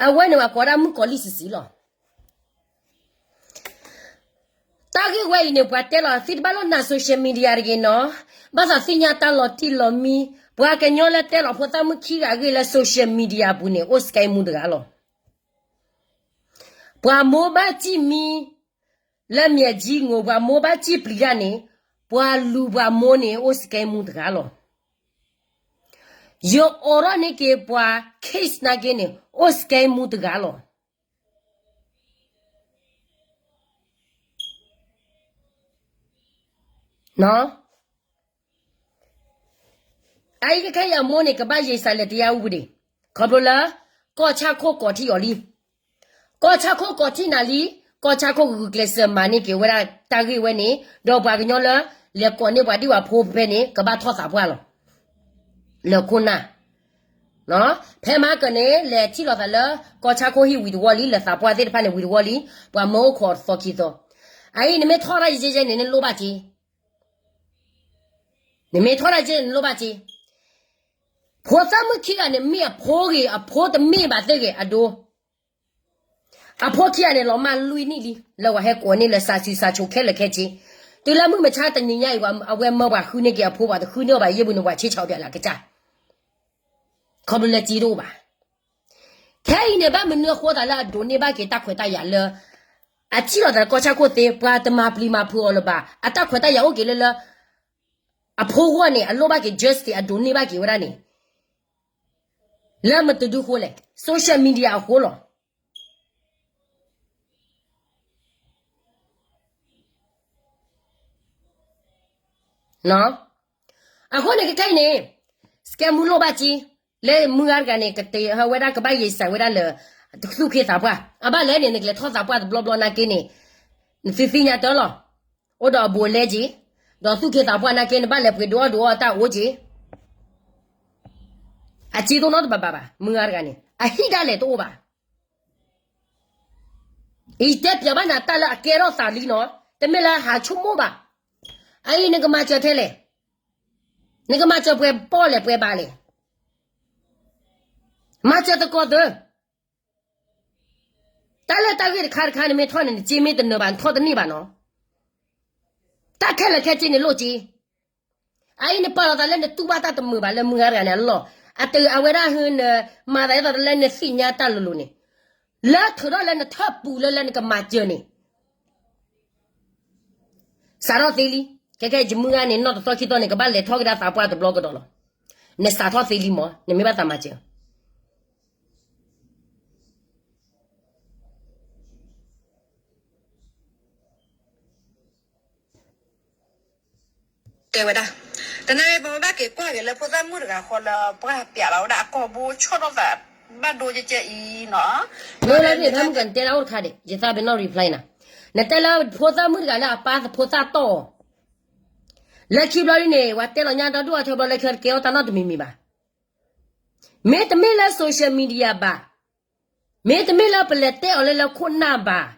အဝဲန့ၣ်ပှၤကိးဒၣ်မုၣ်ကီၤလံၢ်စံးစံးလီၤ. တၢ်ဂ့ၢ်ဝဲအံၤန့ၣ် ပှၤတဲလီၤသ့ၣ်တဖၣ်လၢ social media တဂ့ၤနီၤ, ဘၣ်သးသ့ၣ်ညါတၢ်လီၤတံၢ်လီၤမံ, ပှၤကညီလၢတဲလီၤဖိသၣ်မုၣ်ခံဂၤအဂ့ၢ်လၢ social media အပူၤန့ၣ် အိၣ်စကဲမူတဂၤလီၤ. ပှၤမိၢ်ဘၣ်စံၣ်မံ လၢမဲာ်ကၠံငိၣ် ပှၤမိၢ်ဘၣ်စံၣ်ပျံၤတၢ်န့ၣ်, ပှၤလူၤပှၤမိၢ်န့ၣ် အိၣ်စကဲမူတဂၤလီၤ. ယအိးထီၣ်န့ၢ်က့ၤပှၤ case နာ်က့န့ၣ် အိၣ်စကဲမူတဂၤလီၤ. အအံၤခဲအံၤအမိၢ်န့ၣ် ကဘၣ်ရင်ဆိုင်လၢတရားဥပဒေ, ခီဖျိလၢ ကီၢ်ဆၣ်ခိၣ်ကိးထံၣ်အီၤလံ. ကီၢ်ဆၣ်ခိၣ်ကိးထံၣ်နၤလံ, ကီၢ်ဆၣ်ခိၣ်ဂုာ်ကျဲးစၢးမၤန့ၢ်က့ၤဝဲဒၣ်တၢ်ဂ့ၢ်ဝဲန့ၣ်, ဒီးပှၤကညီလၢ လဲၤကိးန့ၢ်ပှၤဒံၣ်ပှၤဖိဖဲန့ၣ် ကဘၣ်ထီၣ်သးပှၢ်လီၤ. လၢခိၣ်နၢ် ဖဲမဟါကၢန့ၣ် လဲၤထံၣ်လိာ်သးလၢ ကီၢ်ဆၣ်ခိၣ်ဟံၣ်ဝံၤတဝီလံ, လၢသးပှၢ်သ့ၣ်တဖၣ်န့ၣ်ဝံၤတဝီလံ, ပှၤမၢအိၣ်ခိးသီခံသီ. အအံၤနမ့ၢ်ထီၣ်တၢ်ယဲၢ်ယဲၢ်န့ၣ် နလိၣ်ဘၣ်က့ၤ, နမ့ၢ်ထီၣ်တၢ်ယဲၢ်န့ၣ် နလိၣ်ဘၣ်က့ၤ. ဖိသၣ်မုၣ်ခံဂၤန့ၣ် မ့ၢ်အဖိဂ့ၤ အဖိတမ့ၢ်ဘၣ်သ့ၣ်ဂ့ၤအဒိ အဖိခံဂၤန့ၣ် လီၤမၢ်လွံၢ်နံၣ်လံ လၢပှၤဟဲကိးန့ၢ်လၢ စးစုစးဆိ ခဲလၢာ်ခဲဆ့. တုၤလၢမုၢ်မဆါတနံၤညါအံၤ အဝဲမၢပှၤဃုန့ၢ်က့ၤအဖိ ပှၤတဃုန့ၢ်အီၤဘၣ် ယဲၢ်ပူၤန့ၣ် ပှၤဆ့ဆၢအီၤပျဲလၢကစၢ်, ခီဖျိလၢက့တအိၣ်ဘၣ်. ခဲအံၤန့ၣ် ဘၣ်မနုၤအဃိသးလၢအဒိးန့ၢ်ဘၣ်က့ၤတၢ်ခွဲးတၢ်ယာ်လၢ အထံၣ်လိာ်သးလၢကီၢ်ဆၣ်ခိၣ်သ့ ပှၤတမၤပျံၤမၤဖုးအီၤလၢၤဘၣ်, အတၢ်ခွဲးတၢ်ယာ်အိၣ်က့ၤလၢလၢ အဖိဂီၢ်န့ၣ် အလိၣ်ဘၣ်က့ၤ justice အဒိးန့ၢ်ဘၣ်က့ၤဝဲဒၣ်န့ၣ် လၢမတဒုဃိလဲၣ်, social media အဃိလီၤ. အဃိန့ၣ် ခဲခဲအံၤန့ၣ် စကဲမူလိၣ်ဘၣ်က့ၤ, လၢမုၢ်ဂၤတဂၤန့ၣ် ကတဲဝဲဒၣ် ကဘၣ်ရင်ဆိုင်ဝဲဒၣ်လၢ သူၣ်က့သးပှၢ်, အဘၣ်လဲၣ်န့ၣ် နကလဲၤထီၣ်သးပှၢ်တဘျီဘျီနာ်က့န့ၣ် နသုသ့ၣ်ညါတၢ်လီၤ. အိၣ်ဒီးအဘူးအလဲက့ၤ, ဒီးသူၣ်က့သးပှၢ်နာ်က့ နဘၣ်လဲၤပှ့ၤဒိၣ်အီၣ်ဒိၣ်အီၣ်တၢ်အိၣ်က့ၤ အစ့တအိၣ်နီတဘးဘၣ်ဘၣ်, မုၢ်ဂၤတဂၤန့ၣ် အဟံၣ်ဒၣ်လဲာ်တအိၣ်ဘၣ်. အံၤတဲပျးဘၣ်နၤတၢ်လၢအကဲထီၣ်သးလံနီၤ, တမ့ၢ်လၢဟးဆိကမိၣ်ဘၣ်. အအံၤနကမၤစၢၤထဲလဲၣ်, နကမၤစၢၤပှဲၤပီၢ်လဲၣ်ပှဲၤဘးလဲၣ်, မၤစၢၤသကိးသၢ တၢ်လၢတၢ်ဂ့ၢ်တခါတခါ နမ့ၢ်ထီၣ်န့ၣ် နစ့မ့ၢ်တနၢၤဘၣ် နထီၣ်တန့ၢ်ဘၣ်နီၤ. တၢ်ခဲလၢာ်ခဲဆ့န့ၣ်လိၣ်က့ၤ. အအံၤနပာ်လီၤသးလၢနတူၢ်ဘၣ်တၢ်တမုာ်ဘၣ်လၢမုၢ်ဂၤတဂၤန့ၣ်အလီၢ်, အတဂၤအဝဲဒၣ်ဟၢန မၤသးဒ်သိးလၢနသ့ၣ်ညါတၢ်လိၤလိၤန့ၣ်, လၢထုးထီၣ်လၢနထၢၣ်ပူၤလၢလၢနကမၤစၢၤန့ၣ် စးထီၣ်သ့လံ. ခဲခဲအံၤယမုၢ်ဂၤန့ၣ် နီၢ်တသီခံသီန့ၣ် ကဘၣ်လဲၤထီၣ်ကဒါသးပှၢ်တဘျီကဒီးလီၤ. နစးထီၣ်သ့လံမး နမ့ၢ်ဘၣ်သးမၤစၢၤ တဲဝဲဒၣ်, တနံၤအံၤ ပမ့ၢ်ဘၣ်က့ၤကွၢ်က့ၤလၢဖိသၣ်မုၣ်တဂၤဃီလၢ ပှၢ်ပျးလီၤဝဲဒၣ်အကိာ်ဘိ ဆီၣ်ထီၣ်သး ဘၣ်ဒိကဲကဲအံၤနီၤ. မ့ၢ်လၢန့ၣ် ဖဲမုၢ်ကနတဲဒၣ်အိၣ်တခါဒံး ယသးပ့ၤနီၣ် reply နၤ, နတဲလၢဖိသၣ်မုၣ်တဂၤလၢအပၢ်ဖိသၣ်တီၢ်အီၤ လၢခံဘျီဒ်န့ၣ် ပှၤတဲလီၤညါဒီဒူၣ်အီၤထၢဘျီလၢခံကဲအီၣ်တၢ်နီတမံၤမံၤဘၣ်. မ့တမ့ၢ်လၢ social media ဘၣ်, မ့တမ့ၢ်လၢပလဲၤတဲအီၤလၢလၢခိၣ်နၢ်ဘၣ်,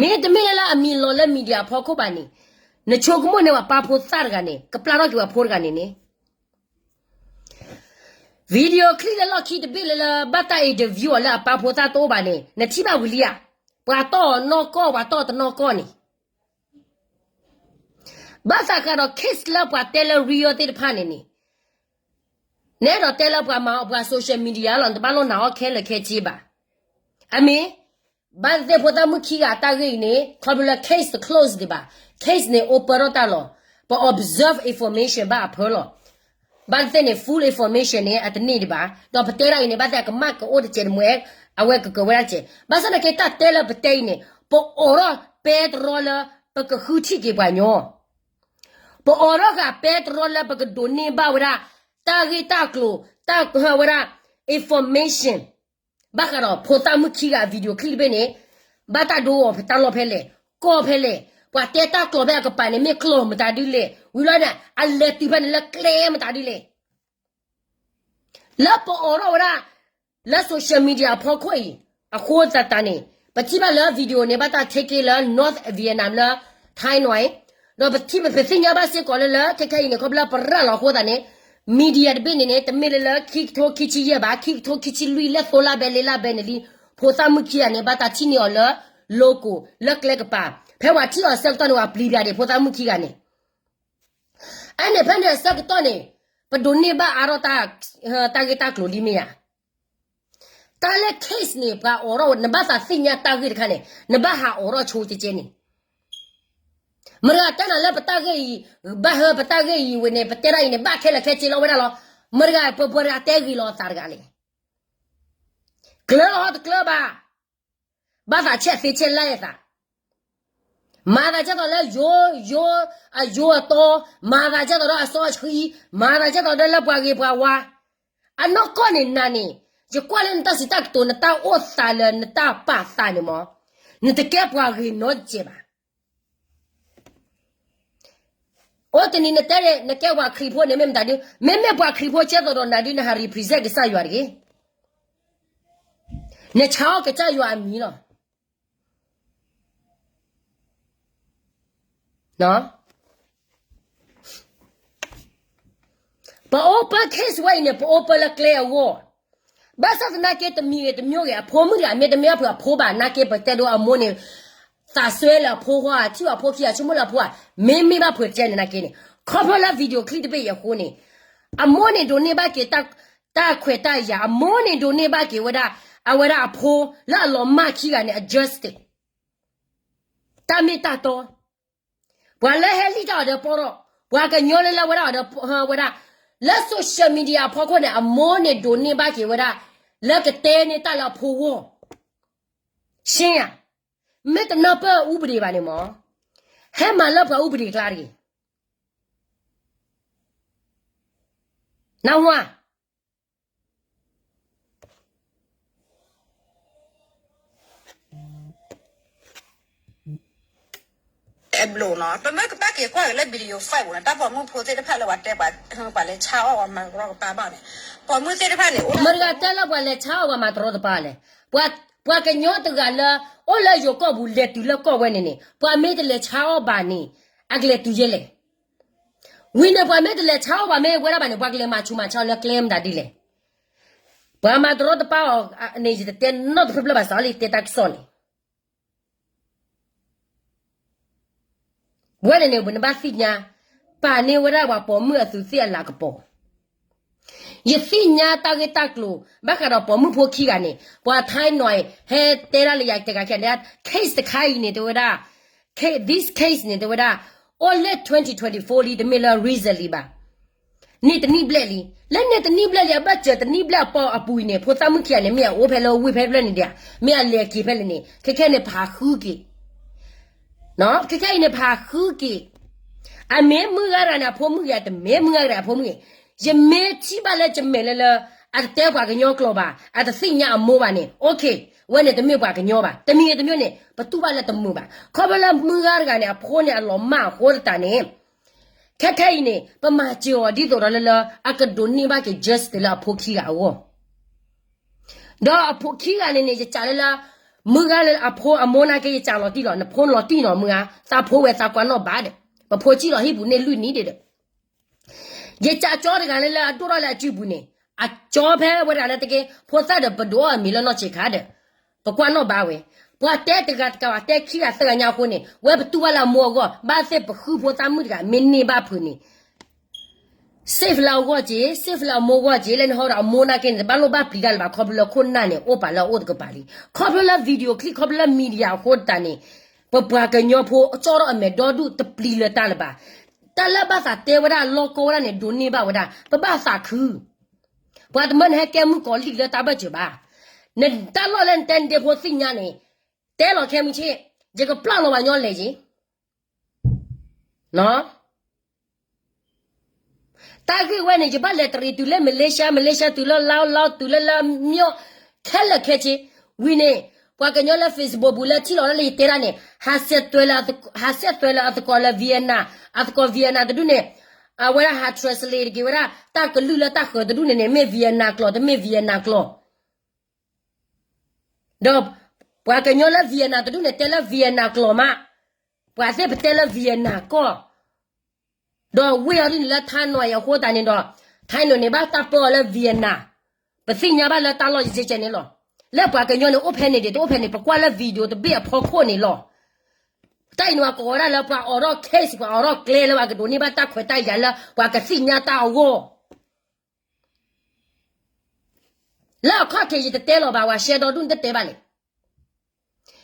မ့တမ့ၢ်လၢအမံၤလီၤလၢ media အဖီခိၣ်ဘၣ်န့ၣ်, နဆိကမိၣ်န့ၢ်ပှၤပၢ်ဖိသၣ်တဂၤန့ၣ် ကပျၢ်ထီၣ်က့ၤပှၤဖိတဂၤန့ၣ်န့ၣ် video clip လၢလီၢ်ခံတဘ့ၣ်လၢ လၢဘၣ်တၢ် interview အီၤလၢအပၢ်ဖိသၣ်တအိၣ်ဘၣ်န့ၣ် နထံၣ်ဘၣ်ဝံၤလံဧါ. ပှၤတီၢ်နီၢ်ကီၢ် ပှၤတီၢ်တနီၢ်ကီၢ်န့ၣ် ဘၣ်သးဃးဒီး case လၢပှၤတဲလၢ real သ့ၣ်တဖၣ်န့ၣ်န့ၣ်, နအဲၣ်ဒိးတဲလၢပှၤမၤအီၤပှၤ social media လီၤ, နတဘၣ်လိၣ်နာ်အီၤခဲလၢာ်ခဲဆ့ဘၣ်. အမ့ၢ် ဘၣ်သ့ၣ်ဖိသၣ်မုၣ်ခံဂၤအတၢ်ဂ့ၢ်အံၤန့ၣ် ခီဖျိလၢ case တ close ဒံးဘၣ်, case န့ၣ် open ထီၣ်တၢ်လီၤ. ပ observe information ဘၣ်အဖၢလီၤ. ဘၣ်သ့ၣ်သ့ၣ်န့ၣ် full information န့ၣ် အတန့ၢ်ဒံးဘၣ်, ဒီးပတဲဒၣ်အံၤန့ၣ် ဘၣ်သ့ၣ်ကမၣ်ကအိၣ်တစဲးတမှဲ, အဝဲကကၢၤဝဲဒၣ်တစဲး. ဘၣ်ဆၣ်သနာ်က့ တၢ်တဲလၢပတဲအံၤန့ၣ် ပအိးထီၣ်ပဲတြီလၢ ပကဃုထံၣ်က့ၤပှၤကညီ, ပအိးထီၣ်ဃာ်ပဲတြီလၢပကဒိးန့ၢ်ဘၣ်ဝဲဒၣ် တၢ်ဂ့ၢ်တၢ်ကျိၤ တၢ်ကဟၢဝဲဒၣ် information ဘၣ်ဃးဒီးဖိသၣ်မုၣ်ခံဂၤအ video clip တဘ့ၣ်န့ၣ်, ဘၣ်တၢ်ဒိအီၤဖဲတၢ်လီၢ်ဖဲလဲၣ်, ကီၢ်ဖဲလဲၣ်, ပှၤတဲတၢ်ကျိၤဖဲအကပၤန့ၣ် မ့ၢ်ကျိၤမတၤဒ်လဲၣ်, ဝံၤလီၤန့ၣ် အလဲၤတုၤဖဲန့ၣ်လၢကျဲမတၤဒ်လဲၣ်. လၢပအိးထီၣ်ဝဲဒၣ် လၢ social media အဖီခိၣ်အံၤ အဃိသတးန့ၣ် ပထံၣ်ဘၣ်လၢ video န့ၣ် ဘၣ်တၢ် take လၢ North Vietnam လၢ Thai Noi, ဒီးပထံၣ် ပသ့ၣ်ညါဘၣ်စ့ၢ်ကီးလၢလၢ ခဲခဲအံၤန့ၣ် ခီဖျိလၢပရၤလီၤအဃိသတးန့ၣ် media တဘ့ၣ်န့ၣ်န့ၣ် တမ့ၢ်လၢလၢခံကထိခံဆံယဲၢ်ဘၣ်, ခံကထိခံဆံလွံၢ် လၢသိလါဘဲလ့လါဘဲန့ၣ်လံ, ဖိသၣ်မုၣ်ခံဂၤန့ၣ် ဘၣ်တၢ်ထံၣ်န့ၢ်အီၤလၢ local လၢကျဲကပၤ, ဖဲပှၤထံၣ်အီၤဆၢကတီၢ်န့ၣ် ပှၤပျံၤပျါဒံးဖိသၣ်မုၣ်ခံဂၤန့ၣ် အန့ၣ်ဖဲန့ၣ်အဆၢကတီၢ်န့ၣ် ပဒိးန့ၢ်ဘၣ်အါထီၣ် တၢ်ဂ့ၢ်တၢ်ကျိၤလံမ့ၢ်ဧါ. တၢ်လၢ case န့ၣ် ပှၤအိးထီၣ် နဘၣ်သးသ့ၣ်ညါတၢ်ဂ့ၢ်တခါန့ၣ် နဘၣ်ဟးအိးထီၣ်ဆိကဲကဲန့ၣ်, မတၤတဂၤတဲနၤလၢပတၢ်ဂ့ၢ်အံၤ, ဘၣ်ဟၢပတၢ်ဂ့ၢ်အံၤဝဲန့ၣ် ပတဲဒၣ်အံၤန့ၣ် ဘၣ်ခဲလၢာ်ခဲဆ့လီၤဝဲဒၣ်လီၤ. မတၤတဂၤ ပှၤတဂၤတဲဂ့ၤလီၤအသးတဂၤလဲၣ်. ကျၢၤလီၤတကျၢၤဘၣ်. ဘၣ်သးဆဲးသ့ဆဲးလၢအသး, မၤသးဒ်သိးလၢယိ, ယိ, အယိအတီ, မၤသးဒ်သိးဒီးအစီအဆှံ, မၤသးဒ်သိးဒီးလၢပှၤဂ့ၤပှၤဝါ, အနီၢ်ကီၢ်န့ၣ်နၤန့ၣ်, ယကွၢ်လၢနတၢ်စံးတၢ်ကတိၤ နတၢ်အိၣ်သးလၢနတၢ်ပာ်သးန့ၣ်မး, နတကဲပှၤဂ့ၤနီတစဲးဘၣ်. အိၣ်တနံၤနတဲန့ၣ် နကဲပှၤခရံာ်ဖိန့ၣ် မ့ၢ်မတၤဒု, မ့မ့ၢ်ပှၤခရံာ်ဖိကဲသိးဒီးနၤဒု နဟး represent ကစၢ်ယွၤတဂ့ၤ. နဆါအီၣ်ကစၢ်ယွၤအမံၤလီၤ. ပ open case ဝဲအံၤန့ၣ် ပ open လၢကျဲအဂီၢ်, ဘၣ်ဆၣ်သနာ်က့ တမံၤဂ့ၤတမံၤဂ့ၤ အဖိမုၣ်တဂၤ မ့တမ့ၢ်ဘၣ်ဖုးအဖိဘၣ် နာ်က့ ပတဲဒိအမိၢ်န့ၣ် သးစွဲလၢအဖိဃီ ထံၣ်ဘၣ်အဖိခံဂၤ ဆိကမိၣ်လၢအဖိဧါ, မ့မ့ၢ်ဘၣ်ဖုးတကဲန့ၣ်နာ်က့န့ၣ် ခီဖျိလၢ video clip တဘ့ၣ်အံၤအဃိန့ၣ် အမိၢ်န့ၣ်ဒိးန့ၢ်ဘၣ်က့ၤ တၢ်ခွဲးတၢ်ယာ်, အမိၢ်န့ၣ်ဒိးန့ၢ်ဘၣ်က့ၤဝဲဒၣ် အဝဲဒၣ်အဖိလၢအလီၤမၢ်ခံဂၤန့ၣ် အ justice တၢ်မ့ၢ်တၢ်တီ, ပှၤလၢဟဲလံၣ်တၢ်အီၤဒီးပီၢ်ထီၣ်, ပှၤကညီလၢလၢဝဲဒၣ်အီၤဒီးဝဲဒၣ်, လၢ social media အဖီခိၣ်န့ၣ် အမိၢ်န့ၣ်ဒိးန့ၢ်ဘၣ်က့ၤဝဲဒၣ် လၢကတဲန့ၢ်တၢ်လၢအဖိဂီၢ်, ရှင်းဧါ, မ့ၢ်တနၢ်ပၢၢ်အူပဒံးဘၣ်န့ၣ်မး, ဟဲမၤလၢပှၤအူပဒံးကျါတဂ့ၤ. နၢ်ဟူဧါ. အဲဘျိနီၤ ပမ့ၢ်ကဘၣ်က့ၤကွၢ်က့ၤလၢ video five ပူၤန့ၣ် တၢ်ပိာ်မုၣ်ဖိသ့ၣ်တဖၣ်လၢပှၤတဲပှၤ ပှၤလဲၤဆါအီၣ်ပှၤမၤတရီတပါဘၣ်န့ၣ် ပိာ်မုၣ်သ့ၣ်တဖၣ်န့ၣ် မတၤတဂၤတဲလၢပှၤလဲၤဆါအီၣ်ပှၤမၤတရီတပါလဲၣ်. ပှၤကညီတဂၤလၢ အိၣ်လၢယိၤကီၢ်ပူၤ လဲၤတုၤလၢကီၢ်ဝဲန့ၣ်န့ၣ် ပှၤမ့ၢ်တလဲၤဆါအီၣ်ဘၣ်န့ၣ် အကလဲၤတုၤယဲလဲၣ်. ဝံၤန့ၣ် ပှၤမ့ၢ်တလဲၤဆါအီၣ်ပှၤမ့ၢ်ဝဲဒၣ်ဘၣ်န့ၣ် ပှၤကလဲၤမၤဆူးမၤဆါအီၣ်လၢကျဲမတၤဒ်လဲၣ်. ပှၤမၤတရီတပါအီၤန့ၣ် ယတတဲနီတဖျၢၣ်ဖျၢၣ်ဘၣ် စးလံတဲတၢ်ကစီၣ်န့ၣ် ဝဲန့ၣ်န့ၣ် နဘၣ်သ့ၣ်ညါ ပာ်န့ၢ်ဝဲဒၣ်ပှၤပိာ်မုၣ်အသူးသ့ၣ်အလၤကပီၤ. ယသ့ၣ်ညါတၢ်ဂ့ၢ်တၢ်ကျိၤ ဘၣ်ဃးဒီးပိာ်မုၣ်ဖိခံဂၤန့ၣ် ပှၤ Thai Noi ဟဲတဲဒၣ်လၢယၤတဂၤခံဂၤ case တခါအံၤန့ၣ် တဲဝဲဒၣ် case, this case န့ၣ် တဲဝဲဒၣ် အိၣ်လၢ twenty twenty-four လံ တမ့ၢ်လၢ recently ဘၣ်. န့ၢ်တနံၣ်ဘျဲၣ်လံ. လၢန့ၢ်တနံၣ်ဘျဲၣ်လံ အဘၢၣ်စၢၤတနံၣ်ဘျဲၣ်အပူၤအံၤန့ၣ် ဖိသၣ်မုၣ်ခံဂၤန့ၣ် မ့ၢ်အအိၣ်ဖဲလၢဝ့ၢ်ဖဲဖျၢၣ်န့ၣ်ဒံးဧါ, မ့ၢ်အလဲၤက့ၤဖဲလဲၣ်န့ၣ် ခဲခဲန့ၣ် ပဟးဃုက့ၤ ခဲခဲအံၤန့ၣ် ပဟးဃုက့ၤ. အမ့ၢ်မုၢ်ဂၤတဂၤန့ၣ် အဖိမုၣ်ဂ့ၤ, တမ့ၢ်မုၢ်ဂၤတဂၤအဖိမုၣ်ဂ့ၤ, ယမ့ၢ်ထံၣ်ဘၣ်လၢယမဲာ်လၢလၢ အတတဲပှၤကညီကျိာ်ဘၣ်, အတသ့ၣ်ညါအမိၢ်ဘၣ်န့ၣ် okay, ဝဲန့ၣ်တမ့ၢ်ပှၤကညီဘၣ်. တမံၤတမံၤန့ၣ် ပတူၢ်ဘၣ်လၢတမုာ်ဘၣ်. ခီဖျိလၢမုၢ်ဂၤတဂၤန့ၣ် အဖိန့ၣ်အလီၤမၢ်အဃိသတးန့ၣ် ခဲခဲအံၤန့ၣ် ပမၤစၢၤအီၤဒ်သိးဒီးလၢလၢ အကဒိးန့ၢ်ဘၣ်က့ၤ justice လၢအဖိခံဂၤအဂီၢ် ဒီးအဖိခံဂၤန့ၣ်န့ၣ် ယစံးလၢလၢ မုၢ်ဂၤလၢအဖိအမိၢ်နာ်က့ ယစံးလီၤတံၢ်လီၤ, နဖိလီၤတံၢ်နီၤမုၢ်ဂၤ, သးဖိဝဲသးကွၢ်နီၣ်ဘၣ်ဒီး, ပဖိစံၣ်လီၤဟံၣ်ပူၤန့ၣ်လွံၢ်နံၣ်ဒံးဒီး, ယစံးကၠီတဂၤလၢလၢအဒိၣ်ထီၣ်လၢအစုပူၤန့ၣ်, အကၠီဖဲဝဲဒၣ်လၢတက့ၢ် ဖိသၣ်ဒီးပဒိးအီၣ်အမံၤလၢနီၢ်ဆံးခါဒီး, ပကွၢ်နီၣ်ဘၣ်ဝဲ, ပှၤတဲတဂၤတကးဘၣ်တဲခံဂၤသၢဂၤညါအဃိန့ၣ် ဝဲပတူၢ်ဘၣ်လၢအမိၢ်အဂီၢ်, ဘၣ်သ့ၣ်ပဃုဖိသၣ်မုၣ်တဂၤ မ့ၢ်န့ၢ်ဘၣ်ဖုးန့ၣ် safe လၢအဂီၢ်က့ၤ, safe လၢအမိၢ်အဂီၢ်က့ၤ, လၢနဟီဒီးအမိၢ်နာ်က့န့ၣ် တဘၣ်လိၣ်ဘၣ်ပျံၤတၢ်လၢၤဘၣ်, ခီဖျိလၢခိၣ်နၢ်န့ၣ် အိၣ်ပာ်လၢအအိၣ်တကပၤလံ. ခီဖျိလၢ video clip, ခီဖျိလၢ media အဃိတးန့ၣ်, ပပှၤကညီဖိကၠီထီၣ်အမဲာ်ဒီဒူၣ်တပျံၤလၢၤတၢ်လၢၤဘၣ်. တၢ်လၢဘၣ်သးတဲဝဲဒၣ်လီၢ်ကီဝဲဒၣ်န့ၣ် ဒိးန့ၢ်ဘၣ်ဝဲဒၣ်, ပဘၣ်သးခု ပှၤတမၢနဟဲကဲမုၣ်ကီၤလံၢ်လၢတၢ်ဘၢၣ်စၢၤဘၣ်. နတၢ်လီၢ်လၢနတဲနဒ့ဖိသ့ၣ်ညါန့ၣ်, တဲလီၤခဲမုၢ်ဆ့ၣ်, ယကပျၢ်လီၤပှၤညီလဲၤက့ၤ တၢ်ဂ့ၢ်ဝဲန့ၣ် ယဘၣ်လဲၤတရံးတုၤလၢ Malaysia, Malaysia တုၤလၢ Laos, Laos တုၤလၢလၢ မၠီၣ်, ခဲလၢာ်ခဲဆ့, ဝံၤန့ၣ်, ပှၤကညီလၢ Facebook ပူၤလၢထံၣ်လီၤလၢယတဲဒၣ်န့ၣ်, ဟးဆဲးသွဲလၢအသကိးလၢ Vietnam, အသကိး Vietnam တဒူၣ်န့ၣ်, အဝဲဒၣ်ဟး translate တက့ၤဝဲဒၣ် တၢ်ကလုၢ်လၢတၢ်ဃၢၤတဒူၣ်န့ၣ်န့ၣ် မ့ၢ် Vietnam ကျိာ် တမ့ၢ် Vietnam ကျိာ် ဒီးပှၤကညီလၢ Vietnam တဒူၣ်န့ၣ် တဲလၢ Vietnam ကျိာ်မး, ပှၤသ့ၣ်ပတဲလၢ Vietnam ကီၢ်, ဒီးဝ့ၢ်အီၤဒ်န့ၣ်လၢ Thai နီၤအံၤအဃိသတးန့ၣ်ဒီး, Thai နီၤန့ၣ် ဘၣ်တၢ်ပၢအီၤလၢ Vietnam, ပသ့ၣ်ညါဘၣ်လၢတၢ်လီၢ်ယကဲကဲန့ၣ်လီၤ. လၢပှၤကညီန့ၣ် အိၣ်ဖဲန့ၣ်ဒံး တအိၣ်ဖဲန့ၣ် ပကွၢ်လၢ video တဘ့ၣ်အဖီခိၣ်န့ၣ်လီၤ. တၢ်အံၤန့ၣ် ပှၤကိးဝဲဒၣ်လၢပှၤအိးထီၣ် case, ပှၤအိးထီၣ်ကျဲလၢပှၤကဒိးန့ၢ်ဘၣ်တၢ်ခွဲးတၢ်ယာ်လၢပှၤကသ့ၣ်ညါတၢ်အဂီၢ် လၢအခီၣ်ထံးယတတဲလီၤဘၣ်, ဝၤရှဲဒီဒူၣ်နတတဲဘၣ်လဲၣ်.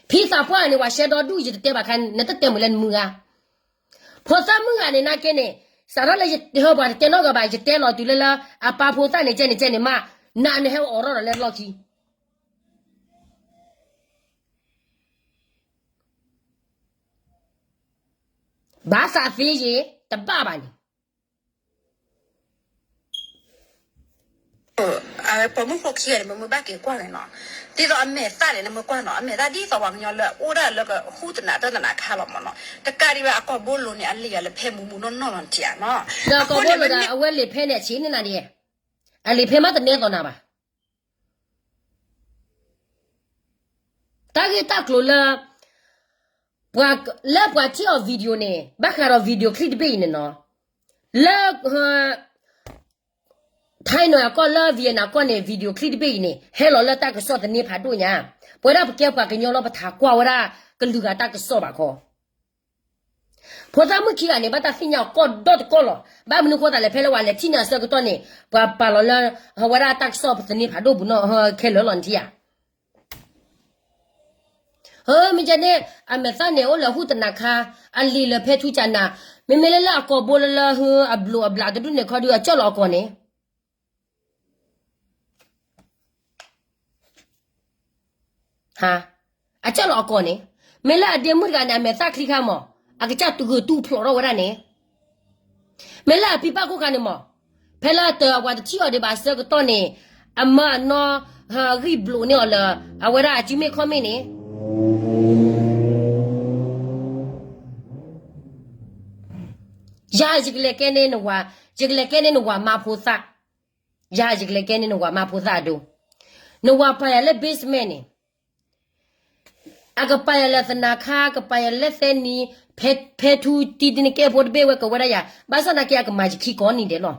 ဖံသးပှၢ်န့ၣ် ဝၤရှဲဒီဒူၣ်ယတတဲဘၣ်ခါ, နတတဲမုာ်လၢနမုၢ်ဂၤ. ဖိသၣ်မုၣ်ဂၤန့ၣ်နာ်က့န့ၣ်, စးထီၣ်လၢယဟဲပှၤတတဲနီတဂၤဘၣ်, ယတဲလီၤတုၤလၢလၢအပၢ်ဖိသၣ်န့ၣ် ကဲန့ၣ်ကဲန့ၣ်မး, နနဟဲအိးထီၣ်ဒီးလၢလီၢ်ခံ ဘၣ်သးသ့ယ့ၤ, တဘၣ်ဘၣ်န့ၣ်. ပိာ်မုၣ်ဖိခံဂၤန့ၣ် မ့ၢ်မ့ၢ်ဘၣ်က့ၤကွၢ်န့ၣ်နီၤ, ဒ်သိးအမဲာ်သၣ်န့ၣ် နမ့ၢ်ကွၢ်နီၤ, အမဲာ်သၣ်ဒ်သိးပှၤကညီလၢအိၣ်ဒၣ်လၢကဟူးသနးတၢ်သနးခါလီၤမ့ၢ်နီၤ, တကးဒံးဘၣ်အကိာ်ဘိလိၤန့ၣ် အလံာ်အီၤလၢဖဲမူးမူးနီၢ်နီၢ်လီၤနထံၣ်ဧါနီၤ, ဒီးအကိာ်ဘိလိၤဒီး အဝဲလံာ်ဖဲန့ၣ်အဆံးန့ၢ်နၤဒံး, အလံာ်ဖဲမးတနဲသိးနၤဘၣ်. တၢ်ဂ့ၢ်တၢ်ကျိၤလၢ ပှၤ လၢပှၤထံၣ်အီၤ video န့ၣ် ဘၣ်ဃးဒီး video clip တဘ့ၣ်အံၤန့ၣ်နီၤ, လၢ Thai နီၤအကီၢ်လၢ Vietnam ကီၢ်န့ၣ် video clip တဘ့ၣ်အံၤန့ၣ် ဟဲလီၤလၢတၢ်ကစီၣ်သန့ဖးဒိၣ်ညါ, ပဝဲဒၣ်ပကဲပှၤကညီလီၤ ပထးကွၢ်ဝဲဒၣ်ကလုာ်ဂၤတၢ်ကစီၣ်ဘၣ်ခီ ဖိသၣ်မုၣ်ခံဂၤန့ၣ် ဘၣ်တၢ်သ့ၣ်ညါအီၤကီၢ်ဒီတကီၢ်လီၤ. ဘၣ်မနုၤဃိသးလဲၣ် ဖဲလၢပှၤလဲၤထံၣ်န့ၢ်အဆၢကတီၢ်န့ၣ် ပှၤပာ်လီၤလၢ ဝဲဒၣ်တၢ်ကစီၣ်ပသန့ဖးဒိၣ်ပူၤနီၣ်ခဲလၢာ်လီၤနထံၣ်ဧါ. မ့ၢ်ကဲန့ၣ် အမဲာ်သၣ်န့ၣ် အိၣ်လၢဟူးသနးခါ, အလံာ်လၢဖဲထူကနၤ, မ့မ့ၢ်လၢလၢအကိာ်ဘိလၢလၢဟုအဘျိးအဘျးတဒူၣ်န့ၣ်ခီဒုး အကၢၢ်လီၤအကိာ်န့ၣ် အကၢၢ်လီၤအကိာ်န့ၣ်, မ့ၢ်လၢအဒ့မုၣ်တဂၤန့ၣ် အမဲာ်သၣ်ချံခါမး, အကစၢ်တဂုာ်တူၢ်ဖျိးထီၣ်ဝဲဒၣ်န့ၣ်, မ့ၢ်လၢအပံပၢ်ခိၣ်ခါန့ၣ်မး, ဖဲလၢအတၢ်အပှၤတထံၣ်အီၤဒံးဘၣ်အဆၢကတီၢ်န့ၣ်, အမၢအနီၢ်, ဂံၢ်ဘျိးန့ၢ်အီၤလၢ, အဝဲဒၣ်အစုမ့ၢ်ခီၣ်မ့ၢ်န့ၣ် ယၤယကလဲၤကဲန့ၢ်နဝၤ, ယကလဲၤကဲန့ၢ်နဝၤမါဖိသၣ်, ယၤယကလဲၤကဲန့ၢ်နဝၤမါဖိသၣ်အဒိ, နဝၤပာ်ယၤလၢ basement န့ၣ်, အကပာ်ယၤလၢသနၤခါ, ကပာ်ယၤလၢသဲနံၤ, ဖဲထူတံတနကဲဖိတဘ့ၣ်ဝဲကဝဲဒၣ်ယၤ, ဘၣ်ဆၣ်သနာ်က့အကမၤယခံကိးနံၤဒဲးလီၤ.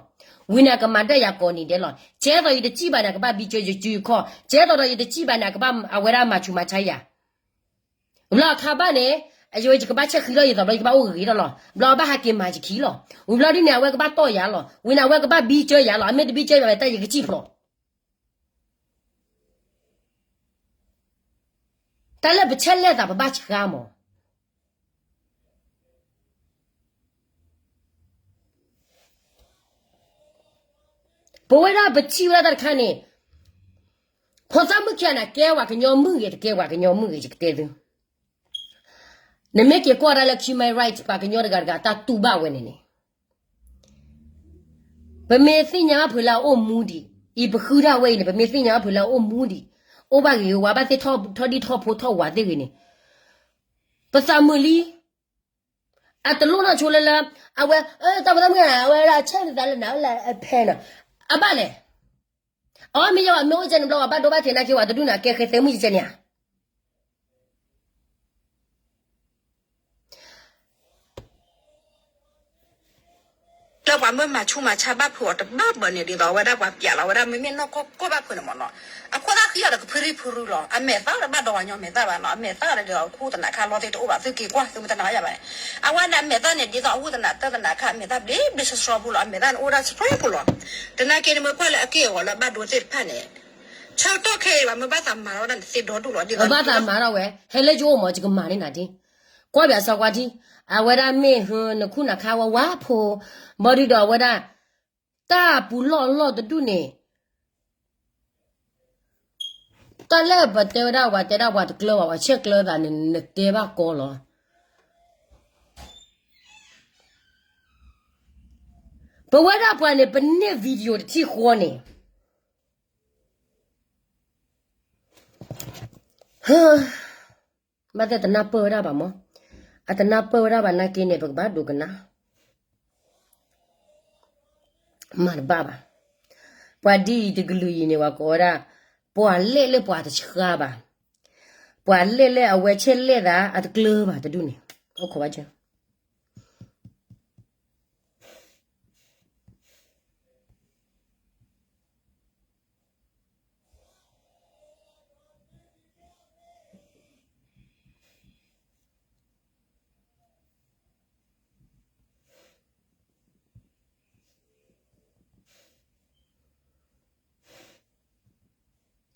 ဝံၤန့ၣ်အကမၤဒၣ်ယၤကိးနံၤဒဲးလီၤ. ကဲသိးယတစံၣ်ဘၣ်န့ၣ် အကဘၣ်ဘံကၢယစုခီၣ်, ကဲသိးဒီးယတစံၣ်ဘၣ်န့ၣ် အကဘၣ်အဝဲဒၣ်မၤဆူးမၤဆါယၤ ဝံၤဘျီအခါဘၣ်န့ၣ်, အယိယကဘၣ်ဆဲးဃံလီၤယသိးဘျီ ယကဘၣ်အိၣ်ဂ့ၤဂ့ၤဒီးလီၤ. ဘျီအဘၣ်ဟးက့ၤမၤယခံလီၤ. ဝံၤဘျီဒ်န့ၣ် အဝဲကဘၣ်တီၢ်ယၤလီၤ. ဝံၤန့ၣ် အဝဲကဘၣ်ဘံကၢယၤလီၤ. အမ့ၢ်တဘံကၢယၤဘၣ်တၢ်ယကစံၣ်ဖျိး တၢ်လၢပဆဲးလဲၣ်သးပဘၣ်ဆှါမး. ပဝဲဒၣ်ပထံၣ်ဝဲဒၣ်တၢ်တခါန့ၣ်, ဖိသၣ်မုၣ်ခံဂၤန့ၣ် ကဲဝဲကညီမုၣ်ဂ့ၤ တကဲဝဲကညီမုၣ်ဂ့ၤ ယကတဲသု, နမ့ၢ်က့ၤကွၢ်ဒၣ်လၢ human right ပှၤကညီတဂၤတဂၤတၢ်တူၢ်ဘၣ်ဝဲန့ၣ်န့ၣ်, ပမ့ၢ်သ့ၣ်ညါဘၣ်ဖုးလၢအအိၣ်မူဒံး, အံၤပဃုဒၣ်ဝဲအံၤန့ၣ် ပမ့ၢ်သ့ၣ်ညါဘၣ်ဖုးလၢအအိၣ်မူဒံး, အိၣ်ဘၣ်ဂ့ၤဂ့ၤဝါဘၣ်သ့ၣ်ထီၣ်ဒံၣ်ထီၣ်ဖိထီၣ်ဝၤသ့ၣ်ဂ့ၤန့ၣ်, ပသးမုာ်လံ. အတလိၣ်နီၢ်ဆိလၢလၢ, အဝဲ, တၢ်ဖိသၣ်မုၣ်ဂၤ အဝဲဒၣ်အဆဲးန့ၢ်သးလၢနၤလၢအဖဲနီၤ, အဘၣ်လဲၣ်. အမ့ၢ်ယမ့ၢ်အိၣ်ကဲန့ၣ်ဘျီ ပှၤဘၣ်ဒိဘၣ်ထံးနာ်က့ ပှၤတဒူၣ်န့ၣ် အကဲဃဲသဲမုၣ်ယကဲန့ၣ်ဧါ. ဒီးပှၤမၢမၤဆူးမၤဆါဘၣ်ဖုးအီၤတဘၣ်ဘၣ်န့ၣ် ဒ်သိးအဝဲဒၣ်ပှၤပျးလီၤဝဲဒၣ် မ့မ့ၢ်နီၢ်ကီၢ်ကီၢ်ဘၣ်ဖုးန့ၣ်မ့ၢ်နီၤ, အခိၣ်သၣ်ဃံအီၤဒီးကဖုရံၣ်ဖုရူလီၤ. အမဲာ်သၣ်ဒီးဘၣ်ဒီးပှၤညီမဲာ်သၣ်ဘၣ်နီၤ, အမဲာ်သၣ်ဒီးအခိၣ်သနးခါလီၤသ့ၣ်တအိၣ်ဘၣ်, သုက့ၤကွၢ် သုမတနာ်ယၤဘၣ်န့ၣ်, အဝဲန့ၣ်အမဲာ်သၣ်န့ၣ် ဒ်သိးအဝဲသနးတၢ်သနးခါ အမဲာ်သၣ်ဘျ့ဘျ့ဆှီဆှီဖိလီၤ, အမဲာ်သၣ်န့ၣ်အိၣ်ဒၣ်ဆှီဆှီဖိလီၤ. တနာ်က့န့ၣ် မ့ၢ်ကွၢ်လၢအက့ၢ်အဂီၤလၢအဘၣ်ဒိသ့ၣ်တဖၣ်န့ၣ် ဆၢကတီၢ်ခဲအံၤဘၣ် မ့ၢ်ဘၣ်သးမၤထီၣ်ဝဲဒၣ်န့ၣ် သ့ဒီဒူၣ်လီၤ ဒ်သိး ဘၣ်သးမၤထီၣ်ဝဲ ဟဲလၢယအိၣ်မး ယကမၤန့ၢ်နၤဒ်, ကွၢ်ဘၣ်စီကွၢ်ထံ, အဝဲဒၣ်မ့ၢ်ဟၢ နခူၣ်နၤခါဝဲဝါဖိ, ဘၣ်ဒုဒီးအဝဲဒၣ် တၢ်ပူၤလီၢ်လီၢ်တဒူၣ်န့ၣ် တၢ်လၢပတဲဝဲဒၣ် ပှၤတဲဒၣ်ပှၤတကျၢၤဘၣ် ပှၤဆဲးကျၢသးန့ၣ် နတဲဘၣ်ကီလီၤ. ပဝဲဒၣ်ပှၤန့ၣ် ပန့ၢ် video တထံၣ်ဃီန့ၣ် ဘၣ်သ့ၣ်တနၢ်ပၢၢ်ဝဲဒၣ်ဘၣ်မး, အတနၢ်ပၢၢ်ဝဲဒၣ်ဘၣ်နာ်က့န့ၣ် ပကဘၣ်ဒိကနၣ်, မၤတဘၣ်ဘၣ်. ပှၤဒ်အံၤတကလုာ်အံၤန့ၣ် ပှၤကိးဝဲဒၣ် ပှၤလဲၣ်လၢပှၤတဆှါဘၣ်, ပှၤလဲၣ်လၢအဝဲဆဲးလဲၣ်သး အတကျၢၤဘၣ်တဒူၣ်န့ၣ်, အိၣ်ခိးဘၣ်ကၢ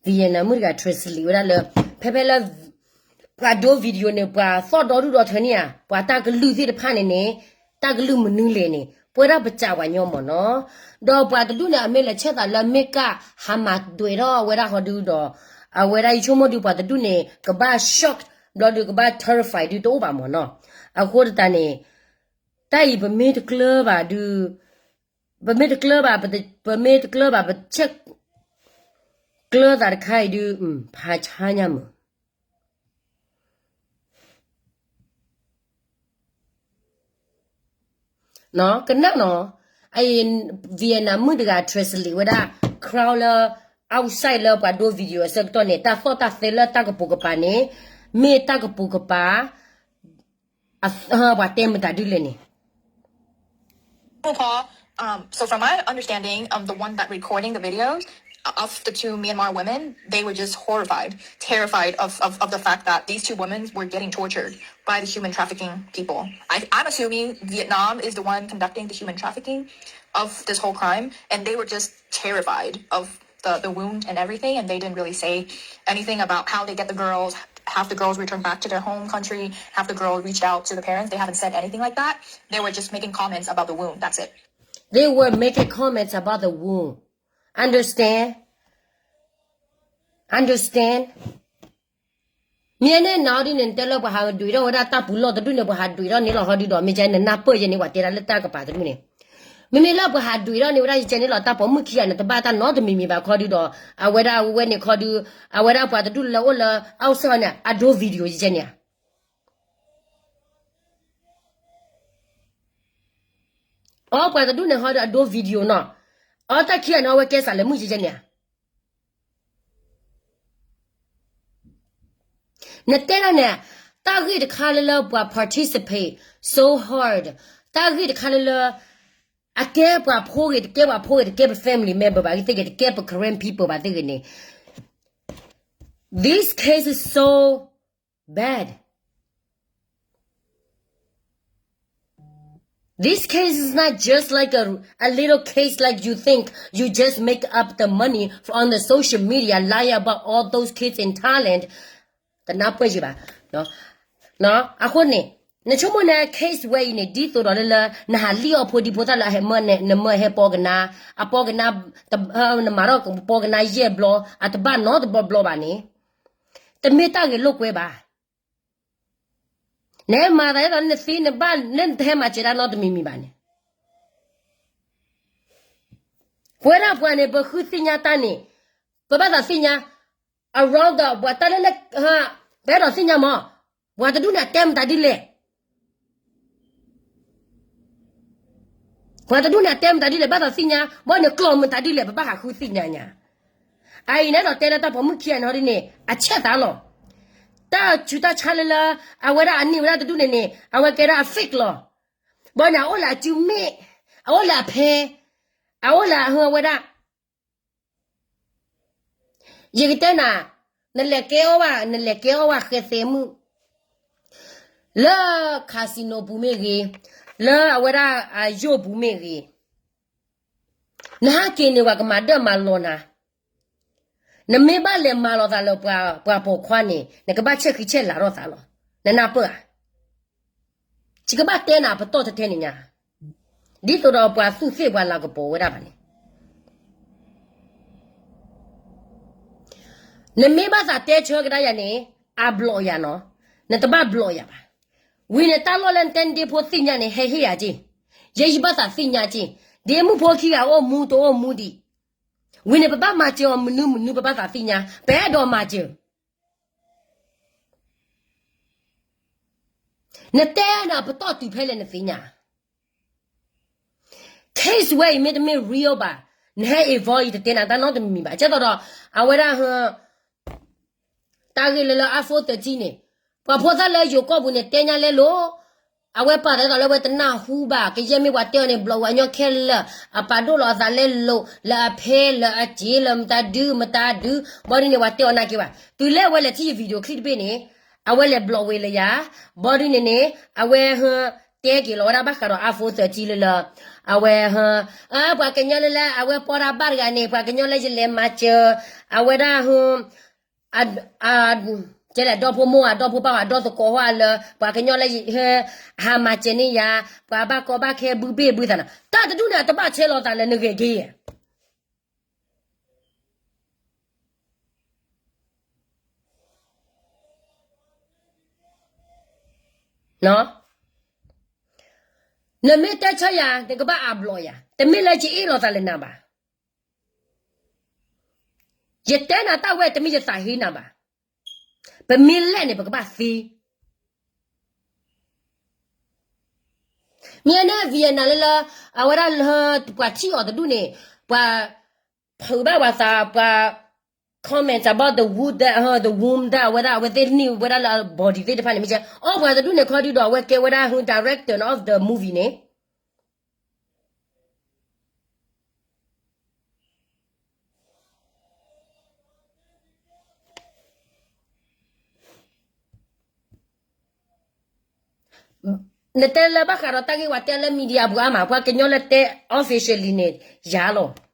Vietnam မုၣ်တဂၤ translate ဝဲဒၣ်လၢ ဖဲဖဲလၢ ပှၤဒိ video န့ၣ် ပှၤသီၣ်ဒီဒူၣ်ဒီထၢန့ၣ်ဧါ, ပှၤတၢ်ကလုၢ်သ့ၣ်တဖၣ်န့ၣ်န့ၣ် တၢ်ကလုၢ်မနုၤလဲၣ်န့ၣ် ပဝဲဒၣ်ပစံးပှၤညီမ့ၢ်နီၤ, ဒီးပှၤတဒူၣ်န့ၣ် အမ့ၢ်လဲၤဆဲးသးလၢမ့ၢ်ကၢ် ဟးမၤဒွဲၣ်ထီၣ်ဝဲဒၣ်ဃီဒုဒီး အဝဲဒၣ်ယဆိကမိၣ်ဒု ပှၤတဒူၣ်န့ၣ် ကဘၣ် shock ဘျီဒု ကဘၣ် terrify ဒုတအိၣ်ဘၣ်မ့ၢ်နီၤ, အဃိသတးန့ၣ် တၢ်အံၤပမ့ၢ်တကျၢၤဘၣ်ဒု ပမ့ၢ်တကျၢၤဘၣ် ပမ့ၢ်တကျၢၤဘၣ် ပဆဲးကျၢၤသးတခါအံၤဒု ဖးဆါညါမုၢ် ကနၣ်နီၤ, အအံၤ Vietnam မုၣ်တဂၤ translate ဝဲဒၣ် crowd လၢ outside လၢပှၤဒိ video အဆၢကတီၢ်န့ၣ် တၢ်သီၣ်တၢ်သဲလၢတၢ်ကပိာ်ကပၤန့ၣ် မ့ၢ်တၢ်ကပိာ်ကပၤ ပှၤတဲမတၤဒ်လဲၣ်န့ၣ် Paul, um, so from my understanding, um, the one that recording the videos of the two Myanmar women, they were just horrified, terrified of, of, of the fact that these two women were getting tortured by the human trafficking people. I, I'm assuming Vietnam is the one conducting the human trafficking of this whole crime, and they were just terrified of the, the wound and everything, and they didn't really say anything about how they get the girls. Half the girls returned back to their home country, half the girls reached out to the parents. They haven't said anything like that. They were just making comments about the wound. That's it. They were making comments about the wound. Understand? Understand? မ့ၢ်န့ၣ်နီၤဒ်န့ၣ် နတဲလၢပှၤဟးဒွဲၣ်ထီၣ်ဝဲဒၣ်တၢ်ပူၤလီၢ်တဒူၣ်န့ၣ် ပှၤဟးဒွဲၣ်ထီၣ်န့ၣ်လီၤဃီဒုဒီး မ့ၢ်ကဲန့ၣ်နၢ်ပၢၢ်ယဲန့ၣ် ပှၤတဲဒၣ်လၢတၢ်ကပၤတဒူၣ်န့ၣ်, မ့မ့ၢ်လၢပှၤဟးဒွဲၣ်ထီၣ်န့ၣ်ဝဲဒၣ်ယကဲန့ၣ်လီၤ တၢ်ပိာ်မုၣ်ခံဂၤန့ၣ် တဘၣ်တၢ်နီတမံၤမံၤဘၣ်ခီဒုဒီး အဝဲဒၣ်ဝဲန့ၣ်ခီဒု အဝဲဒၣ်ပှၤတဒူၣ်လၢအိၣ်လၢ outside န့ၣ် အဒိ video ယကဲန့ၣ်ဧါ အီပှၤတဒူၣ်န့ၣ်ဟီဒီးအဒိ video နီၤ, အီတၢ်ခံဂၤန့ၣ် အဝဲကဲစးလဲၤမုၣ်ကဲကဲန့ၣ်ဧါ. နတဲဒၣ်န့ၣ် တၢ်ဂ့ၢ်တခါလၢလၢပှၤ participate so hard, တၢ်ဂ့ၢ်တခါလၢလၢ အကဲပှၤဖိဂ့ၤ တကဲပှၤဖိဂ့ၤ တကဲပ family member ဘၣ်ဂ့ၤသ့ၣ်ဂ့ၤ တကဲပ Karen people ဘၣ်သ့ၣ်ဂ့ၤန့ၣ် this case is so bad. This case is not just like a, a little case like you think. You just make up the money on the social media, lie about all those kids in Thailand. တနၢ်ပၢၢ်ယံၤဘၣ်. အဃိန့ၣ် နဆိကမိၣ်န့ၣ် case ဝဲအံၤန့ၣ် ဒ်သိးဒီးလၢလၢ နဟးလံၣ်အီၣ်ဖိဒံဖိသၣ်လၢအဟဲမၢနမၢဟဲပီကနါ, အပီကနါ, နမၤထီၣ်ပီကနါယဲၢ်ဘျီ, အတဘၣ်နီတဘျီဘျီဘၣ်န့ၣ် တမ့ၢ်တၢ်ဂ့ၤလိာ်ကွဲဘၣ်. နဟဲမၤသးဒ်သိးနသ့နဘၣ် နတဟဲမၤစၢၤတၢ်နီတမံၤမံၤဘၣ်န့ၣ် ပဝဲဒၣ်ပှၤန့ၣ် ပဃုသ့ၣ်ညါတၢ်န့ၣ် ပဘၣ်သးသ့ၣ်ညါ around the ပှၤတၢ်လၢလၢ ပအဲၣ်ဒိးသ့ၣ်ညါမး ပှၤတဒူၣ်န့ၣ်အတဲမတၤဒ်လဲၣ် ပှၤတဒူၣ်န့ၣ်အတဲမတၤဒ်လဲၣ် ဘၣ်သးသ့ၣ်ညါ ဘၣ်န့ၣ်ကျိာ်မတၤဒ်လဲၣ် ပဘၣ်ဟးဃုသ့ၣ်ညါညါ. အအံၤန့ၣ်ဒီးတဲလၢတၢ်ပိာ်မုၣ်ခံဂၤန့ၣ်ဟီဒ်န့ၣ် အဆဲးသးလီၤ. တၢ်ဆူးတၢ်ဆါလၢလၢ အဝဲဒၣ်အန့ၢ်ဝဲဒၣ်တဒူၣ်န့ၣ်န့ၣ် အဝဲကဲဒၣ်အ fake လီၤ. ဘၣ်န့ၣ် အအိၣ်လၢအစုမ့ၣ်, အအိၣ်လၢအဖဲ, အအိၣ်လၢအဟၢဝဲဒၣ်, ယကတဲနၤ, နလဲၤကဲအီၣ်ဘၣ်, နလဲၤကဲအီၣ်ဘၣ်ဃဲသဲမုၣ် လၢ casino ပူၤမ့ၢ်ဂ့ၤ, လၢအဝဲဒၣ်အယိၣ်ပူၤမ့ၢ်ဂ့ၤ, နဟဲက့ၤန့ၣ် ပှၤကမၤဒၢၣ်မၤလီၤနၤ, နမ့ၢ်ဘၣ်လဲၤမၤလီၤသးလၢပှၤပိာ်ခွါန့ၣ် နကဘၣ်ဆဲးဃံဆဲးလၤထီၣ်သးလီၤ, နနၢ်ပၢၢ်ဧါ. ယကဘၣ်တဲနၤပတီၢ်ထဲထဲန့ၣ်ညါ, ဒ်သိးဒီးပှၤသူၣ်သ့ၣ်ပှၤလၤကပီၤဝဲဒၣ်ဘၣ်န့ၣ်, နမ့ၢ်ဘၣ်သးတဲဆၢကဒါယၤန့ၣ်, အဘျီၣ်ယၤနီၤ, နတဘၣ်ဘျီၣ်ယၤဘၣ်. ဝံၤန့ၣ်တၢ်လီၢ်လၢနတဲနဒ့ဖိသ့ၣ်ညါန့ၣ် ဟဲဟ့ၣ်ယၤက့ၤ, ယဲယဘၣ်သးသ့ၣ်ညါက့ၤ, ဒ့မုၣ်ဖိခံဂၤအိၣ်မူတအိၣ်မူဒံး, ဝံၤန့ၣ် ပဘၣ်မၤစၢၤအီၤမနုၤမနုၤ ပဘၣ်သးသ့ၣ်ညါ, ပအဲၣ်ဒိးမၤစၢၤ နတဲနၤပတီၢ်တုၤဖဲလဲၣ်နသ့ၣ်ညါ. Case ဝဲအံၤမ့တမ့ၢ် real ဘၣ်, နဟဲ involve ယတတဲနၤတၢ်နီတမံၤဘၣ်. ကဲသိးဒီး အဝဲဒၣ် တၢ်ဂ့ၢ်လၢလၢ iPhone thirteen န့ၣ်, ပှၤဖိသၣ်လၢယိၤကီၢ်ပူၤန့ၣ် တဲညါလဲလိာ်, အဝဲပာ်သးဒ်သိးလၢအဝဲတနၢ်ဟူဘၣ်, ကယဲၢ်မ့ၢ်ပှၤတဲအီၤန့ၣ် ဘျီၣ်ဝဲညီခဲလၢာ်, အပာ်ဒိၣ်လီၤအသးလဲလိာ်, လၢအဖဲလၢအစ့လၢမတၤဒု မတၤဒု, ဘီဒ်န့ၣ် ပှၤတဲအီၤနာ်က့ဘၣ်. တုၤလၢအဝဲလဲၤထံၣ်ယ video clip တဘ့ၣ်န့ၣ်, အဝဲလဲၤဘျီၣ်ဝဲလၢယၤ, ဘီဒ်န့ၣ်န့ၣ်, အဝဲဟဲတဲက့ၤလီၤဝဲဒၣ်ဘၣ်ဃးဒီး iPhone thirteen လၢလၢ, အဝဲဟဲ, ပှၤကညီလၢလၢ အဝဲပီတၢ်ဘၣ်တဂၤန့ၣ် ပှၤကညီလၢယလဲၤမၤစၢၤ, အဝဲဒၣ်ဟဲ ကဲလဲၣ် ဒီဖိမိၢ်ဧါ ဒီဖိပၢ်ဧါ ဒီသကိးဟီလၢ ပှၤကညီလၢယဟဲ ဟးမၤစၢၤန့ၢ်ယၤ, ပှၤဘၣ်ကီဘၣ်ခဲဘုဘ့ၣ်ဘုသးနီၤ, တၢ်တဒူၣ်န့ၣ် အတဘၣ်ဆဲးလီၤသးလၢနဂဲၤက့ၤယဲၢ် နမ့ၢ်တဲဆၢယၤ နကဘၣ်အးဘျီၣ်ယၤ, တမ့ၢ်လၢယအ့ၣ်လိာ်သးလၢနၤဘၣ်. ယတဲနၤတၢ်ဝဲတမ့ၢ်ယသးဟ့နၤဘၣ်. ပမ့ၢ်လဲၣ်န့ၣ် ပကဘၣ်သ့ မ့ၢ်န့ၣ် Vietnam လၢလၢ အဝဲဒၣ်လၢ ပှၤထံၣ်အီၤတဒူၣ်န့ၣ် ပှၤ ဖုးဘၣ်ပှၤသး ပှၤ comment about the wood that, the womb that အဝဲဒၣ် အဝဲသ့ၣ်န့ၢ်ဝဲဒၣ်လၢ body သ့ၣ်တဖၣ်န့ၣ် မ့ၢ်ကဲ အီၣ်ပှၤတဒူၣ်န့ၣ် ခီဒုဒီး အဝဲကဲဝဲဒၣ် director of the movie န့ၣ် နတဲလၢဘၣ်ဃးဒီးတၢ်ဂ့ၢ်ဝဲတဲလၢ media ပူၤအါမး ပှၤကညီလၢတဲ officially န့ၣ် ယၤလီၤ.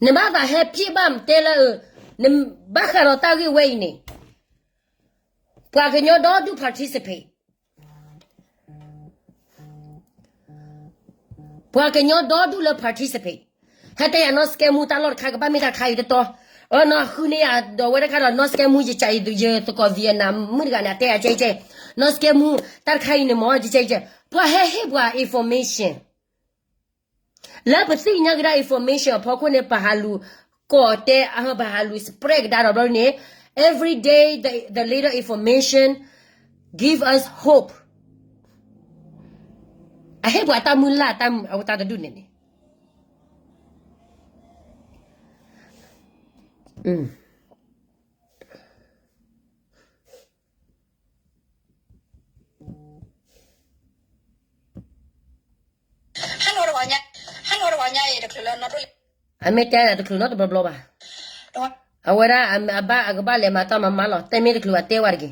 နဘၣ်သးဟဲဖံးဘၣ်တဲလၢ ဘၣ်ဃးဒီးတၢ်ဂ့ၢ်ဝဲအံၤန့ၣ် ပှၤကညီဒီဒူၣ် participate ပှၤကညီဒီဒူၣ်လၢ participate ဟဲတဲယၤနီၢ်စကဲမူ တၢ်လီၢ်တခါကဘၣ်မ့ၢ်တၢ်ခါအံၤတတီၤ, အနီၢ်ဃုန့ၢ်ယၤဒီးဝဲတခါဒီး နီၢ်စကဲမူ ယကးအံၤ ယသကိး Vietnam မုၣ်တဂၤန့ၣ် အတဲယၤကဲကဲ, နီၢ်စကဲမူ တၢ်တခါအံၤန့ၣ်မ့ၢ် ကဲကဲ, ပှၤဟဲဟ့ၣ်ပှၤ information လၢပသ့ၣ်ညါကဒါ information အဖီခိၣ်န့ၣ် ပဟးလူၤကိးတဲ ပဟးလူၤ spread ကဒါဒီးဘျီန့ၣ် every day the, the little information give us hope. အဟ့ၣ်ပှၤတၢ်မုၢ်လၢ် တၢ်မုၢ်အဝဲတၢ်တဒူၣ်န့ၣ်န့ၣ် အမ့ၢ်တဲတချုးနီတဘျီဘျီဘၣ်. အဝဲဒၣ်အဘၣ်အကဘၣ်လဲၤမၤတၢ်မၤမါလီၤ တဲမ့ၢ်တချုးဘၣ်တဲဝဲတဂ့ၤ.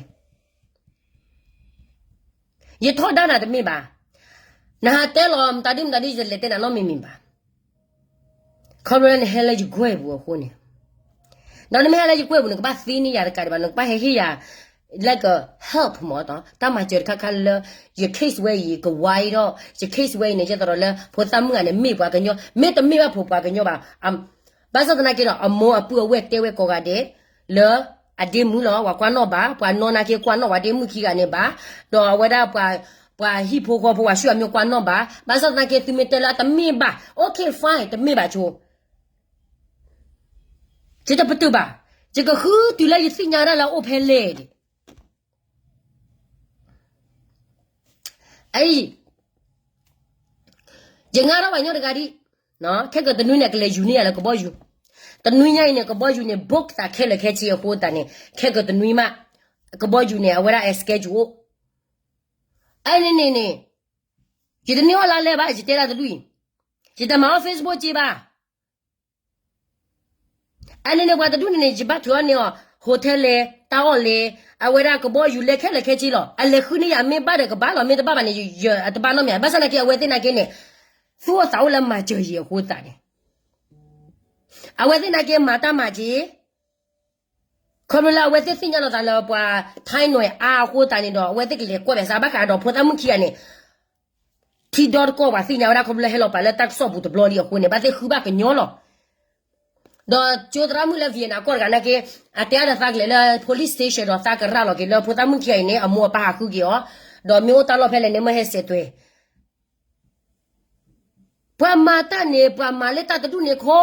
ယထီဒါနၤတမ့ၢ်ဘၣ်. နဟးတဲလီၤမတၤဒုမတၤဒု ယတလဲၤတဲနၤနီတမံၤမံၤဘၣ်. ခီဖျိလၢနဟဲလၢယကွဲၢ်ပူၤအဃိန့ၣ်, ဒီးနမ့ၢ်ဟဲလၢယကွဲၢ်ပူၤန့ၣ် ကဘၣ်သ့န့ၢ်ယၤတကးဒံးဘၣ် နကဘၣ်ဟဲဟ့ၣ်ယၤ like help မ့ၢ် တၢ်မၤစၢၤတခါခါလၢ ယ case ဝဲအံၤ ကဝါအံၤဒီး ယ case ဝဲအံၤန့ၣ် ယသရၣ်လၢ ဖိသၣ်မုၣ်ဂၤန့ၣ် မ့ၢ်ပှၤကညီ မ့တမ့ၢ်ဘၣ်ဖိပှၤကညီဘၣ်. ဘၣ်ဆၣ်သနာ်က့ဒီး အမိၢ်အပုၢ်အဝဲၢ်တဲဝဲကိးဂၤဒဲး လၢအဒ့မုၣ်လီၤ ပှၤကွၢ်နီၣ်ဘၣ် ပှၤနီၢ်နာ်က့ကွၢ်နီၣ်ပှၤဒ့မုၣ်ခံဂၤန့ၣ်ဘၣ်, ဒီးအဝဲဒၣ် ပှၤဟံၣ်ဖိဃီဖိပှၤဆူၣ်အမ့ၢ်ကွၢ်နီၣ်ဘၣ်. ဘၣ်ဆၣ်သနာ်က့သုမ့ၢ်တဲလၢအတမ့ၢ်ဘၣ် okay fine တမ့ၢ်ဘၣ်ဆိ ယတပတုာ်ဘၣ်, ယကဃုတုၤလၢယသ့ၣ်ညါဒၣ်လၢအအိၣ်ဖဲလဲၣ်ဒံး. အံၤ ယငါထီၣ်ပှၤညီတဂၤဒံး, ခဲကတနွံန့ၣ် ကလဲၤယူၤန့ၢ်ယၤလၢကဘီယူၤ, တနွံညါအံၤန့ၣ် ကဘီယူၤန့ၣ် book သးခဲလၢာ်ခဲဆ့အဃိသတးန့ၣ် ခဲကတနွံမး, ကဘီယူၤန့ၣ် အဝဲဒၣ် schedule အိၣ်. အန့ၣ်န့ၣ်န့ၣ် ယတန့ၢ်အီၣ်လါလဲဘၣ် ယတဲဒၣ်တဒူၣ်အံၤ, ယတမၤအီၣ် Facebook က့ဘၣ်. အန့ၣ်န့ၣ် ပှၤတဒူၣ်န့ၣ်န့ၣ် ယဘၣ်ထုးအီၣ်န့ၢ်အီၤ hotel လဲၤ တၢ်အီၣ်လဲၤ အဝဲဒၣ်ကဘီယူၤလဲၤခဲလၢာ်ခဲဆ့လီၤ. အလဲၤဃုန့ၢ်ယၤ မ့ၢ်ဘၣ်ဒီးကဘၣ်လီၤ မ့ၢ်တဘၣ်ဘၣ်န့ၣ် ယတဘၣ်နီတမံၤ. ဘၣ်ဆၣ်သနာ်က့ အဝဲသ့ၣ်နာ်က့န့ၣ် သူၣ်အိၣ်သးအိၣ်လၢမၤစၢၤယံၤအဃိသတးန့ၣ် အဝဲသ့ၣ်နာ်က့မၤတၢ်မၤက့ၤ ခီဖျိလၢအဝဲသ့ၣ်သ့ၣ်ညါလီၤသးလၢပှၤ Thai နွဲၣ်အါအဃိသတးန့ၣ်ဒီး အဝဲသ့ၣ်ကလဲၤကွၢ်ဘၣ်ဆၣ် ဘၣ်ဃးဒီးဖိသၣ်မုၣ်ခံဂၤန့ၣ် ထံဒီတကီၢ်ပှၤသ့ၣ်ညါဝဲဒၣ် ခီဖျိလၢဟဲလီၤပာ်လၢတၢ်ကစီၣ်ပူၤတဘျီလံအဃိန့ၣ် ဘၣ်သ့ၣ်ဃုဘၣ်ကညီလီၤ. ဒီးကၠိသရၣ်မုၣ်လၢ Vietnam ကီၢ်တဂၤနာ်က့ အတဲအါဒီးသးကလဲၤလၢ police station ဒီးသးကရၤလီၤက့ၤလၢဖိသၣ်မုၣ်ခံဂၤအံၤန့ၣ် အမိၢ်အပၢ်ဟးဃုက့ၤအီၤ, ဒီးမ့ၢ်အိၣ်တၢ်လီၢ်ဖဲလဲၣ်န့ၣ် မ့ၢ်ဟဲစဲးတွဲ ပှၤမၤတၢ်န့ၣ် ပှၤမၤလၢတၢ်တဒူၣ်န့ၣ်ခီ,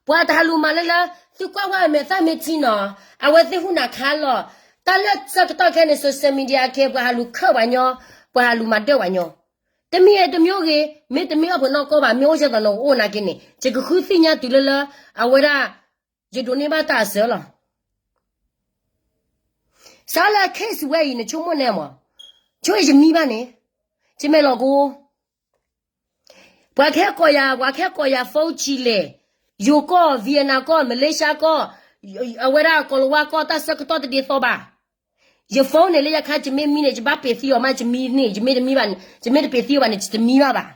ပှၤတဟးလူၤမၤလၢလၢ သုကွၢ်ဝဲအမဲာ်သၣ်မ့ၢ်ထံနီၤ, အဝဲသ့ၣ်ဟူးနၤခါလီၤ, တၢ်လၢဆၢကတီၢ်ခဲန့ၣ် social media ခဲ ပှၤဟးလူၤခၢၣ်ပှၤညီ, ပှၤဟးလူၤမၤဒၢၣ်ပှၤညီ, တမ့ၢ်အဲၣ်တမ့ၢ်အိၣ်ဂ့ၤ, မ့ၢ်တမ့ၢ်အီၣ်ဖိနီၢ်ကီၢ်ဘၣ်, မ့ၢ်အိၣ်ကဲသိးနအိၣ်နာ်က့န့ၣ် ယကဃုသ့ၣ်ညါတုၤလၢလၢ အဝဲဒၣ် ယဒိးန့ၢ်ဘၣ်တၢ်အစၢလီၤ. စးလၢ case ဝဲအံၤ နဆိကမိၣ်န့ၣ်မး, ဆိယမံဘၣ်န့ၣ်, ယမဲာ်လီၤကအိၣ်, ပှၤကဟဲကိးယၤ, ပှၤကဟဲကိးယၤ phone ကံလဲၣ်, ယိၤကီၢ်, Vietnam ကီၢ်, Malaysia ကီၢ်, အဝဲဒၣ်ကီၤလၤဝါကီၢ် တၢ်ဆၢကတီၢ်တဒ်သိးဘၣ်. ယ phone န့ၣ်လၢယခါ ယမ့ၢ်မံန့ၣ် ယဘၣ်ပ့ၤသံအီၤမး, ယမံန့ၣ် ယမ့ၢ်တမံဘၣ်, ယမ့ၢ်တပ့ၤသံအီၤဘၣ်န့ၣ် ယတမံဘၣ်ဘၣ်.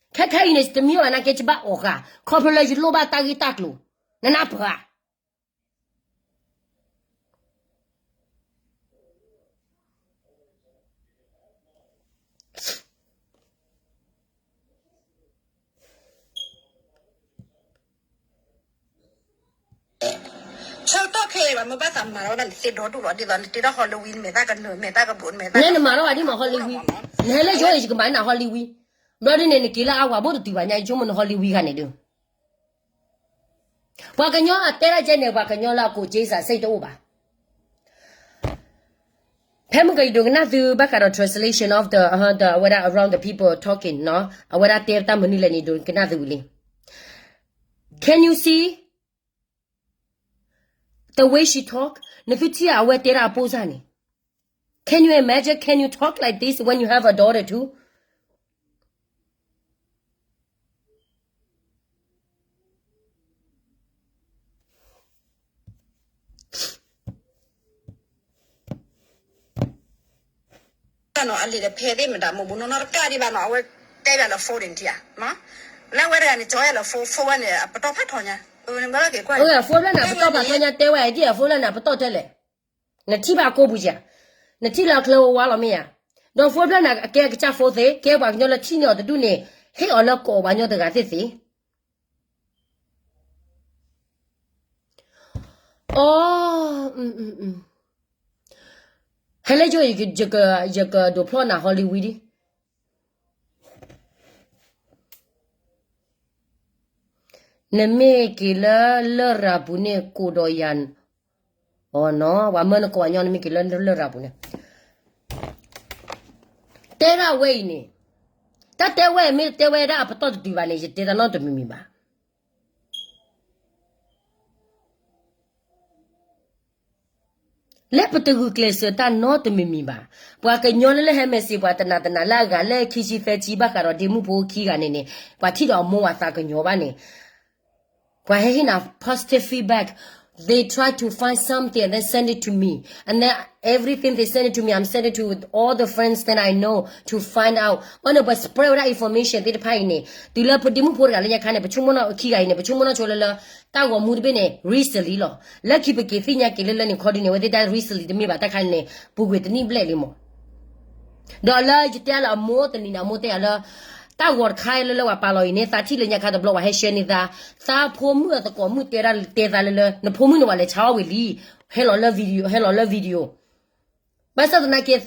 ခဲခဲအံၤန့ၣ် ယတမံအီၤဘၣ်နာ်က့ ယဘၣ်အီၣ်ဃာ် ခီဖျိလၢယလိၣ်ဘၣ်တၢ်ဂ့ၢ်တၢ်ကျိၤ, နနၢ်ပၢၢ်ဧါ. ဆၢကတီၢ်ခဲအံၤ ပှၤမ့ၢ်ဘၣ်သးမၤထီၣ်ဝဲဒၣ်နသ့ဒီဒူၣ်လီၤ, ဒ်သိးနတ့ထီၣ် Halloween မဲာ်သၣ်ကနၢၤ မဲာ်သၣ်ကဘိး မဲာ်သၣ်, နဲနမၤထီၣ်ဝဲဒ်မး Halloween, နဟဲလၢယအိၣ်အံၤ ယကမၤနၤ Halloween, ဘျီဒ်န့ၣ် နက့ၤလၢအဝၤဘိၣ်တတုၤဘၣ်ညါ ယဆိကမိၣ်န Halloween ခါန့ၣ်ဒီး ပှၤကညီအတဲဒၣ်ကဲန့ၣ် ပှၤကညီလၢအကိးက့စးစ့ၣ်တအိၣ်ဘၣ်. ဖဲမုၢ်ကယဒိးကနၣ်သုဘၣ်ဃးဒီး translation of the, uh, the အဝဲဒၣ် around the people talking နီၤ, အဝဲဒၣ်တဲတၢ်မနုၤလဲၣ်န့ၣ် ဒိးကနၣ်သုဝံၤလံ. Can you see the way she talk? နသုထံၣ်အဝဲတဲဒၣ်အပိၢ်စၢ်န့ၣ်, can you imagine, can you talk like this when you have a daughter too? အလံာ်တဖဲသ့ၣ်မတၤမုၢ်ဘူးနီၢ်နီၢ်တကၣ်ဒံးဘၣ်နီၤ, အဝဲတဲဘၣ်လၢ phone န့ၣ်ထံၣ်ဧါ, လၢအဝဲတဂၤန့ၣ် ကၠီဝဲလၢ phone, phone ဝဲန့ၣ် အပတီၢ်ဖးထီညါ, အဝဲ phone ဖျၢၣ်န့ၣ် အပတီၢ်ဖးထီညါ တဲဝဲဒ်အ phone ဖျၢၣ်န့ၣ် အပတီၢ်ထဲလဲၣ်, နထံၣ်ဘၣ်အကိးပူၤဧါ, နထံၣ်လၢအချၢဝါလီၤမ့ၢ်ဧါ, ဒီး phone ဖျၢၣ်န့ၣ် အကဲအကစၢ် phone သ့, ကဲပှၤကညီလၢထံၣ်န့ၢ်အီၤတဒူၣ်န့ၣ်, ဟ့ၣ်အီၤလၢကိးပှၤကညီတဂၤသ့ၣ်သ့ အီ, ဟဲလၢယိၤ ယကဒိးဖျီၣ်နၤ Hollywood ဒံး, နမ့ၢ်က့ၤလၢလရာ်ပူၤန့ၣ် ကိးဒီးယၤ, အီနီၤ, ပှၤမၢနကိးပှၤကညီ နမ့ၢ်က့ၤလၢလရာ်ပူၤန့ၣ်, တဲဒၣ်ဝဲအံၤန့ၣ်, တၢ်တဲဝဲမ့ၢ်တဲဝဲဒၣ်အပတီၢ်တတုၤဘၣ်န့ၣ် ယတဲတၢ်နီတမံၤမံၤဘၣ်. လၢပတဂုာ်ကျဲးစၢးတၢ်နီတမံၤမံၤဘၣ်. ပှၤကညီလၢလၢဟဲ message ပှၤတနၤတနၤလၢအဂၤလၢ ခံဆံသၢဆံ ဘၣ်ဃးဒီးဒ့မုၣ်ဖိခံဂၤန့ၣ်န့ၣ်, ပှၤထံၣ်ဒီးအမိၢ်အသးကညီၤဘၣ်န့ၣ်, ပှၤဟဲဟ့ၣ်နၤ positive feedback. They try to find something and then send it to me. And then everything they send it to me, I'm sending to all the friends that I know to find out. ဘၣ်န့ၣ် ပှၤ spread ဝဲဒၣ် information သ့ၣ်တဖၣ်အံၤန့ၣ်, တုၤလၢပဒ့မုၣ်ဖိတဂၤလၢညါခါန့ၣ် ပဆိကမိၣ်နီၢ်ခံဂၤအံၤန့ၣ် ပဆိကမိၣ်နီၢ်ဆိလၢလၢ တၢ်ဂီၤမူတဘ့ၣ်န့ၣ် recently လီၤ. လၢခံပက့ၤသ့ၣ်ညါက့ၤလၢလၢန့ၣ်ခီဒုန့ၣ် အဝဲသ့ၣ်တၢ် recently တမ့ၢ်ဘၣ် တၢ်ခါန့ၣ် ပူၤကွံာ်တနံၣ်ဘျဲၣ်လံမး. ဒီးလၢယတဲလၢအမိၢ်တနံၤန့ၣ် အမိၢ်တဲယၤလၢ တၢ်ဂီၤတခါလၢလၢပှၤပာ်လီၤအံၤန့ၣ် သးထံၣ်လၢညါခါတဘျီ ပှၤဟဲ share န့ၢ်သး, သးဖိမုၣ်အသကိးမုၣ်တဲဒၣ်တဲသးလၢလၢ နဖိမုၣ်န့ၣ် ပှၤလဲၤဆါအီၣ်ဝံၤလံ, ဟဲလီၤလၢ video, ဟဲလီၤလၢ video. ဘၣ်ဆၣ်သနာ်က့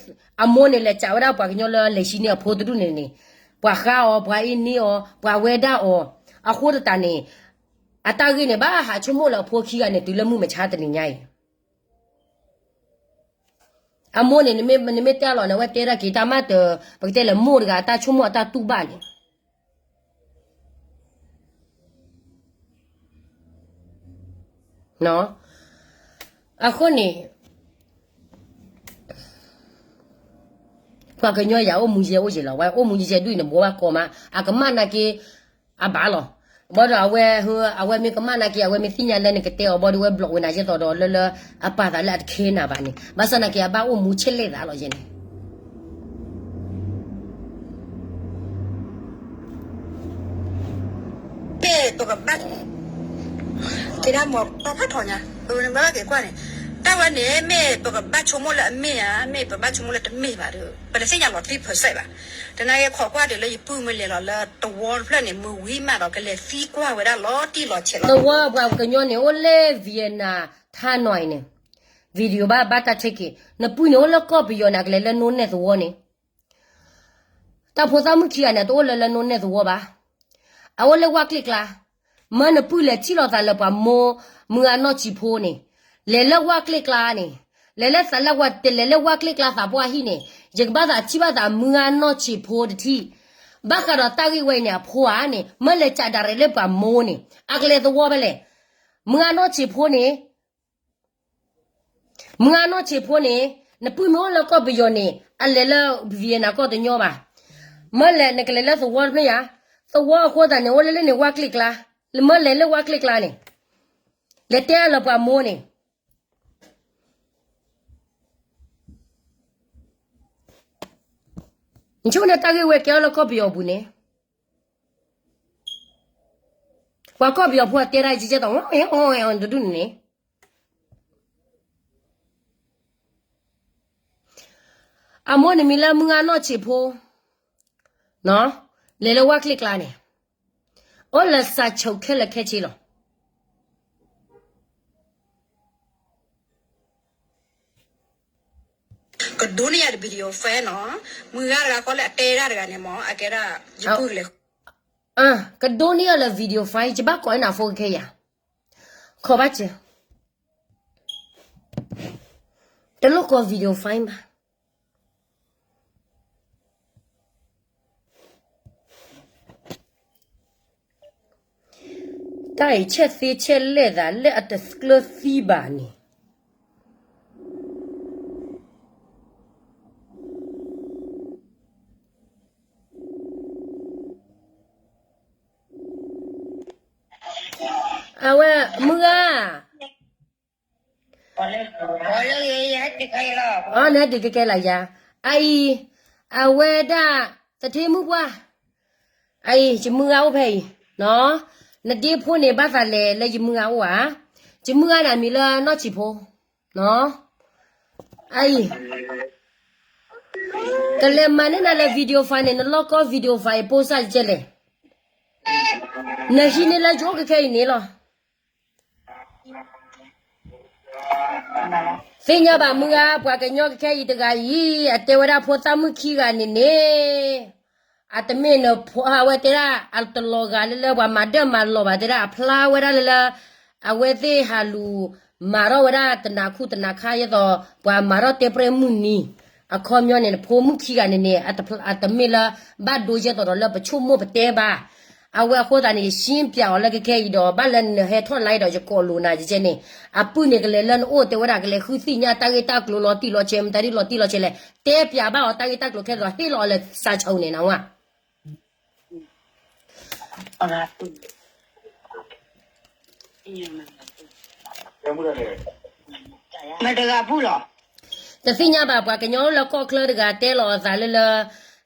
အမိၢ်န့ၣ် လဲၤစံးဝဲဒၣ်ပှၤကညီလၢလဲၤဟံးန့ၢ်အဖိတဒူၣ်န့ၣ်န့ၣ်, ပှၤဃါအီၤ, ပှၤအ့န့အီၤ, ပှၤဝဲဒၣ်အီၤ, အဃိသတးန့ၣ်, အတၢ်ဂ့ၢ်န့ၣ် ဘၣ်ဟးဆိကမိၣ်လၢအဖိခံဂၤန့ၣ် တုၤလၢမုၢ်မဆါတနံၤညါအံၤ အမိၢ်န့ၣ် နမ့ၢ်တဲလီၤန့ၣ် အဝဲတဲဒၣ်က့ၤတၢ်မးတၢ်, ပကတဲလၢမိၢ်တဂၤ တၢ်ဆိကမိၣ်အတၢ်တူၢ်ဘၣ်န့ၣ် အဃိန့ၣ်, ပှၤကညီယၤအိၣ်မူယဲအိၣ်ယဲလီၤ, ဝဲအိၣ်မူယဲဒုၣ်န့ၣ် ဘှီဘၣ်ကီမး, အကမၣ်နာ်က့ အဘၣ်လီၤ. ဘၣ်ဒီးအဝဲ အဝဲမ့ၢ်ကမၣ်နာ်က့ အဝဲမ့ၢ်သ့ၣ်ညါလၢနကတဲအီၤဘၣ်ဒီး ဝဲဘျီးဝဲနၤယဲသိးဒီးလၢလၢ အပာ်သးလၢအတခဲနၤဘၣ်န့ၣ် ဘၣ်ဆၣ်နာ်က့အဘၣ်အိၣ်မူဆဲးလဲၣ်သးလီၤယဲန့ၣ် မ့ၢ်ပကဘၣ် က့ဒၣ်မ့ၢ်ပဖးထီၣ်ညါ ပကနဘၣ်က့ၤကွၢ်န့ၣ် တၢ်ဝဲန့ၣ် မ့ၢ်ပကဘၣ်ဆိကမိၣ်လၢအမ့ၢ်ဧါ, မ့ၢ်ပဘၣ်ဆိကမိၣ်လၢတမ့ၢ်ဘၣ်ဒီး ပတသ့ၣ်ညါလီၤတံၢ် percent ဘၣ်. တနာ်က့ ခိးကွၢ်ဒံးလၢယပုၢ်မ့ၢ်လဲၤလီၤလၢသဝီတဖျၢၣ်န့ၣ် မုၢ်ဝံၤမးဒီး ကလဲၤသံကွၢ်ဝဲဒၣ်လီၤတံၢ်လီၤဆဲးလီၤ. သဝီပှၤကညီန့ၣ် အိၣ်လၢ Vietnam ထါနီၢ်အံၤန့ၣ် video ဘၣ်ဘၣ်တၢ်ဆဲးက့ၤ, နပုၢ်န့ၣ်အိၣ်လၢကီၢ်ပယီၤန့ၣ် အကလဲၤလၢနိနဲၣ်သဝီန့ၣ် တၢ်ဖိသၣ်မုၣ်ခံဂၤန့ၣ် တအိၣ်လၢလၢနိနဲၣ်သဝီဘၣ်. အအိၣ်လၢဝၣ်ကျ့ၣ်ကျါ, မၢနပုၢ်လဲၤထံၣ်လိာ်သးလၢပှၤမိၢ် မုၢ်ဂၤနီၢ်ဆံးဖိန့ၣ်, လဲၤလၢဝၣ်ကျ့ၣ်ကျါန့ၣ်, လဲၤလၢသးလၢဝဲ တလဲၤလၢဝၣ်ကျ့ၣ်ကျါသးပှၢ်ဟံၣ်န့ၣ်, ယကဘၣ်သးထံၣ်ဘၣ်သးမုၢ်ဂၤနီၢ်ဆံးဖိတထံၣ်, ဘၣ်ဃးဒီးတၢ်ဂ့ၢ်ဝဲအံၤန့ၣ် အဖိဧါန့ၣ် မၢလဲၤကးဒၣ်ရဲၣ်လၢပှၤမိၢ်န့ၣ် အကလဲၤသဝီဖဲလဲၣ်. မုၢ်ဂၤနီၢ်ဆံးဖိန့ၣ် မုၢ်ဂၤနီၢ်ဆံးဖိန့ၣ်, နပုၢ်မ့ၢ်အိၣ်လၢကီၢ်ပယီၤန့ၣ် အလဲၤလၢ Vietnam ကီၢ်တညီဘၣ်. မၢလဲၤ နကလဲၤလၢသဝီတဖျၢၣ်ယါ, သဝီအဃိသတးန့ၣ် အိၣ်လၢလၢန့ၣ်ဝၣ်ကျ့ၣ်ကျါ, မၢလဲၤလၢဝၣ်ကျ့ၣ်ကျါန့ၣ်, လဲၤတဲအလၢပှၤမိၢ်န့ၣ် နဆိကမိၣ်န့ၣ်တၢ်ဂ့ၢ်ဝဲကဲအီၤလၢကီၢ်ပယီၤပူၤန့ၣ်, ပှၤကီၢ်ပယီၤဖိအတဲဒၣ်ကကဲသိး တဒူၣ်န့ၣ်န့ၣ်, အမိၢ်န့ၣ်မံၤလၢမုၢ်ဂၤနီၢ်ဆံးဖိ, လဲၤလၢဝၣ်ကျ့ၣ်ကျါန့ၣ်, အိၣ်လၢစးဆိးခဲလၢာ်ခဲဆ့လီၤ. ကဒိးန့ၢ်ယၤတ video file နီၤ, မုၢ်ဂၤတဂၤဃီလၢအတဲဒၣ်တဂၤန့ၣ်မ့ၢ် အကဲဒၣ် ယပုၢ်လဲၤ ကဒိးန့ၢ်အီၤလၢ video file ယဘၣ်ကိးအနၢ်ဖိခဲယၤ, ခိးဘၣ်စၢၤ, တလိၣ်ကိး video file ဘၣ်. တၢ်အံၤဆဲးသ့ဆဲးလဲၣ်သးလၢအတကျၢၤသံဘၣ်န့ၣ် အဝဲမုၢ်ဂၤ, အန့ၣ်ဒုးကကဲလၢယၤ, အအံၤ, အဝဲဒၣ်, သထ့မုၣ်ပှၢ်, အအံၤ ယမုၢ်ဂၤအိၣ်ဖဲအံၤ, နဒ့ဖိန့ၣ်ဘၣ်သးလဲၤလၢယမုၢ်ဂၤအိၣ်ဧါ, ယမုၢ်ဂၤန့ၣ်အမံၤလၢနီၢ်ဆံးဖိ, အအံၤ ကလဲၤမၤန့ၢ်နၤလၢ video file န့ၣ် နလီၢ်ကီၢ် video file ဖိစၢ်ကဲလဲၣ်, နဟံးန့ၢ်လၢယအိၣ်ကခဲအံၤန့ၣ်လီၤ. သ့ၣ်ညါဘၣ်မုၢ်ဂၤ ပှၤကညီကခဲအံၤတဂၤအံၤ အတဲဝဲဒၣ်ဖိသၣ်မုၣ်ခံဂၤန့ၣ်န့ၣ်, အတမ့ၢ်နဖိ အဝဲတဲဒၣ် အတလီၤဂာ်လၢလၢပှၤမၤဒၢၣ်မၤလီၤဘၣ် တဲဒၣ်အဖျါဝဲဒၣ်လၢလၢ အဝဲသ့ၣ်ဟးလူၤ မၤထီၣ်ဝဲဒၣ်တနၤခူၣ်တနၤခါ ယဲသိး ပှၤမၤထီၣ်တဲပြဲမုၢ်နံၤ အခီပညီန့ၣ် နဖိမုၣ်ခံဂၤန့ၣ်န့ၣ် အတမ့ၢ်လၢ ဘၣ်ဒိယဲသိးဒီးလၢပဆိကမိၣ်ပတဲဘၣ်. အဝဲအဃိသတးန့ၣ် ယရှင်းပြအီၤလၢကခဲအံၤဒီး ဘၣ်လၢနဟဲထီၣ် live ဒီးယကိးလိာ်နၤယကဲန့ၣ်, အပုၢ်န့ၣ်ကလဲၤလၢနအိၣ်တဲဝဲဒၣ် ကလဲၤဃုသ့ၣ်ညါတၢ်ဂ့ၢ်တၢ်ကျိၤလီၤတံၢ်လီၤဆဲး မတၤဒ်လီၤတံၢ်လီၤဆဲးလဲၣ်, တဲပျးဘၣ်အီၤတၢ်ဂ့ၢ်တၢ်ကျိၤခဲလၢာ်ဒီး ဟ့ၣ်လီၤအီၤလၢစးဆိးန့ၣ်နဝဲ မတၤတဂၤပူၤလီၤ. တသ့ၣ်ညါဘၣ် ပှၤကညီလၢကီၢ်ချၢတဂၤတဲလီၤအသးလၢလၢ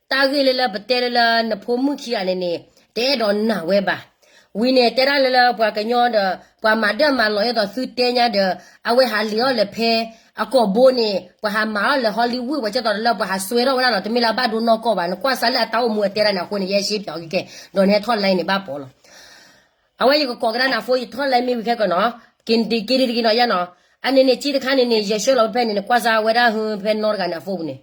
တၢ်ဂ့ၢ်လၢလၢပတဲလၢလၢ နဖိမုၣ်ခံဂၤန့ၣ်န့ၣ် တအဲၣ်ဒိးနာ်ဝဲဘၣ်. ဝံၤန့ၣ်တဲဒၣ်လၢလၢပှၤကညီဒီး ပှၤမၤဒၢၣ်မၤလီၤ ယဲသိးသုတဲညါဒီး အဝဲဟးလံၤအီၣ်လၢဖဲ အကိာ်ဘိန့ၣ် ပှၤဟးမၤအီၣ်လၢ Hollywood ဝဲကဲသိးလၢပှၤဟးစွဲထီၣ်ဝဲဒၣ်လီၤ. တမ့ၢ်လၢအဘၣ်ဒိနီၢ်ကီၢ်ဘၣ်. နကွၢ်စးလၢအတၢ်အိၣ်မူအတဲဒၣ်န့ၣ်အဃိန့ၣ် ယဲရှဲပျီကကဲ ဒီးနဟဲထီၣ် live န့ၣ်ဘၣ်ပိာ်လီၤ. အဝဲယကကိးကဒါနၤ phone ယထီၣ် live မ့ၢ်ဝံၤခဲကနီၤ က့ၤတက့ၤတက့ၤနီၤယါနီၤ. အန့ၣ်န့ၣ် က့တခါန့ၣ်န့ၣ် ယဆှၢလီၤဖဲန့ၣ်န့ၣ် ကွၢ်စးဝဲဒၣ်ဟဲဖဲနီတဂၤန့ၣ်အ phone ပူၤန့ၣ်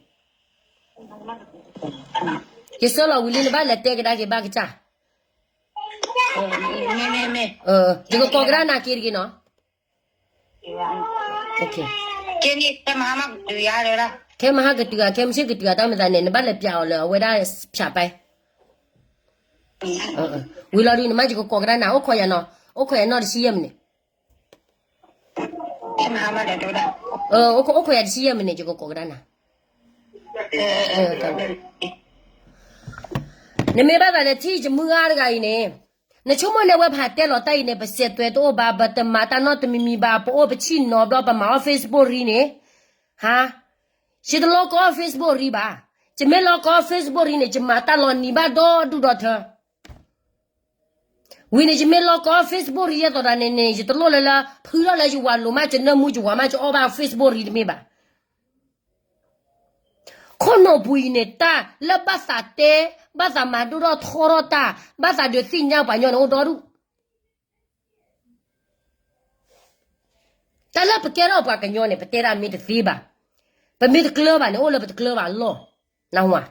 ယဆှၢလီၤဝံၤလံ နဘၣ်လဲၤတဲကဒါက့ၤဘၣ်ကစၢ်. ယကကိးကဒါနၤက့ၤတက့ၤနီၤ. ခဲမဟါကတုၤဂၤ ခဲမုၢ်ဆ့ၣ်ကတုၤဂၤ တၢ်မၤသးန့ၣ် နဘၣ်လဲၤပျးအီၤလၢအဝဲဒၣ်ဖၠးပဲ ဝံၤလီၤဒုး နမ့ၢ်ယကကိးကဒါနၤ အိၣ်ခိးယၤနီၤ အိၣ်ခိးယၤနီၢ်တဆံယဲၢ်မံးနံး အိၣ်ခိးယၤတဆံယဲၢ်မံးနံး ယကကိးကဒါနၤ. နမ့ၢ်ဘၣ်သးနထံၣ်ယမုၢ်ဂၤတဂၤအံၤန့ၣ်, နဆိကမိၣ်န့ၣ် အဝဲဖးတဲလီၤတၢ်အံၤန့ၣ် ပစဲးသွဲတအိၣ်ဘၣ်, ပတမၤတၢ်နီတမံၤမံၤဘၣ်, ပအိၣ်ပဆံၣ်နီၤဘျီ ပမၤအီၣ် Facebook ရံန့ၣ်, ဟါ, ယတလီကီ Facebook ရံဘၣ်. ယမ့ၢ်လီကီ Facebook ရံန့ၣ် ယမၤတၢ်လီၤနံၤဘၣ်ဒီဒူၣ်ဒီထၢ ဝံၤန့ၣ် ယမ့ၢ်လီကီ Facebook ရံယဲသိးတၢ်န့ၣ်န့ၣ် ယတလိၣ်လၢလၢ ဖုထီၣ်လၢယဝၤလိၤမး ယနၢမူယဝၤမး ယအီၣ်ဘၣ် Facebook ရံတမ့ၢ်ဘၣ်. ခိၣ်နူာ်ပူၤအံၤန့ၣ် တၢ်လၢဘၣ်သးတဲ, ဘၣ်သးမၤဒိၣ်ထီၣ်ထီထီၣ်တၢ်, ဘၣ်သးဒုးသ့ၣ်ညါပှၤညီန့ၣ်အိၣ်ဒီဒူၣ်. တၢ်လၢပကဲထီၣ်ပှၤကညီန့ၣ် ပတဲဒၣ်မ့ၢ်တသ့ဘၣ်. ပမ့ၢ်တကျၢၤဘၣ်န့ၣ် အိၣ်လၢပတကျၢၤဘၣ်လီၢ်, နၢ်ဟူဧါ.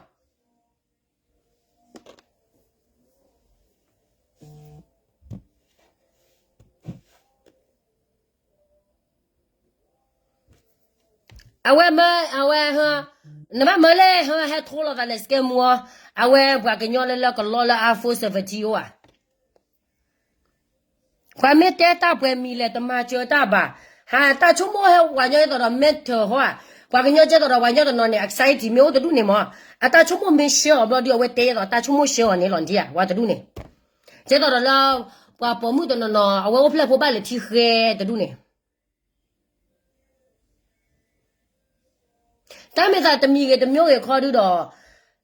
အဝဲမၢ, အဝဲ, နဘၣ်မၢလဲၣ်, ဟဲထိလိာ်သးလဲၤစကဲမူအီၤ, အဝဲပှၤကညီလၢလၢကလီလၢအါ four seventy အိၣ်ဧါ. ပှၤမ့ၢ်တဲတၢ်ပှဲၤမံၤလဲၣ် တမၤစၢၤတၢ်ဘၣ်. ဟးတၢ်ဆိကမိၣ်ဟဲဝၤညီယဲသိးဒီး mental ဟီဧါ, ပှၤကညီကဲသိးဒီးဝၤညီတနီၤန့ၣ် anxiety မ့ၢ်အိၣ်တဒူၣ်န့ၣ်မး, အတၢ်ဆိကမိၣ်မ့ၢ်ရှဲအီၤဘျီဒုး အဝဲတဲယဲသိး တၢ်ဆိကမိၣ်ရှဲအီၤန့ၣ်လီၤဒံးဧါ ဝၤတဒူၣ်န့ၣ်, ကဲသိးဒီးလၢ ပှၤပိာ်မုၣ်တနီၤနီၤ အဝဲအိၣ်ဖျဲၣ်ဖိဘၣ်လဲၤထံဃဲတဒူၣ်န့ၣ် တၢ်မ့ၢ်သးတမံၤဂ့ၤတမံၤဂ့ၤခီဒုဒီး,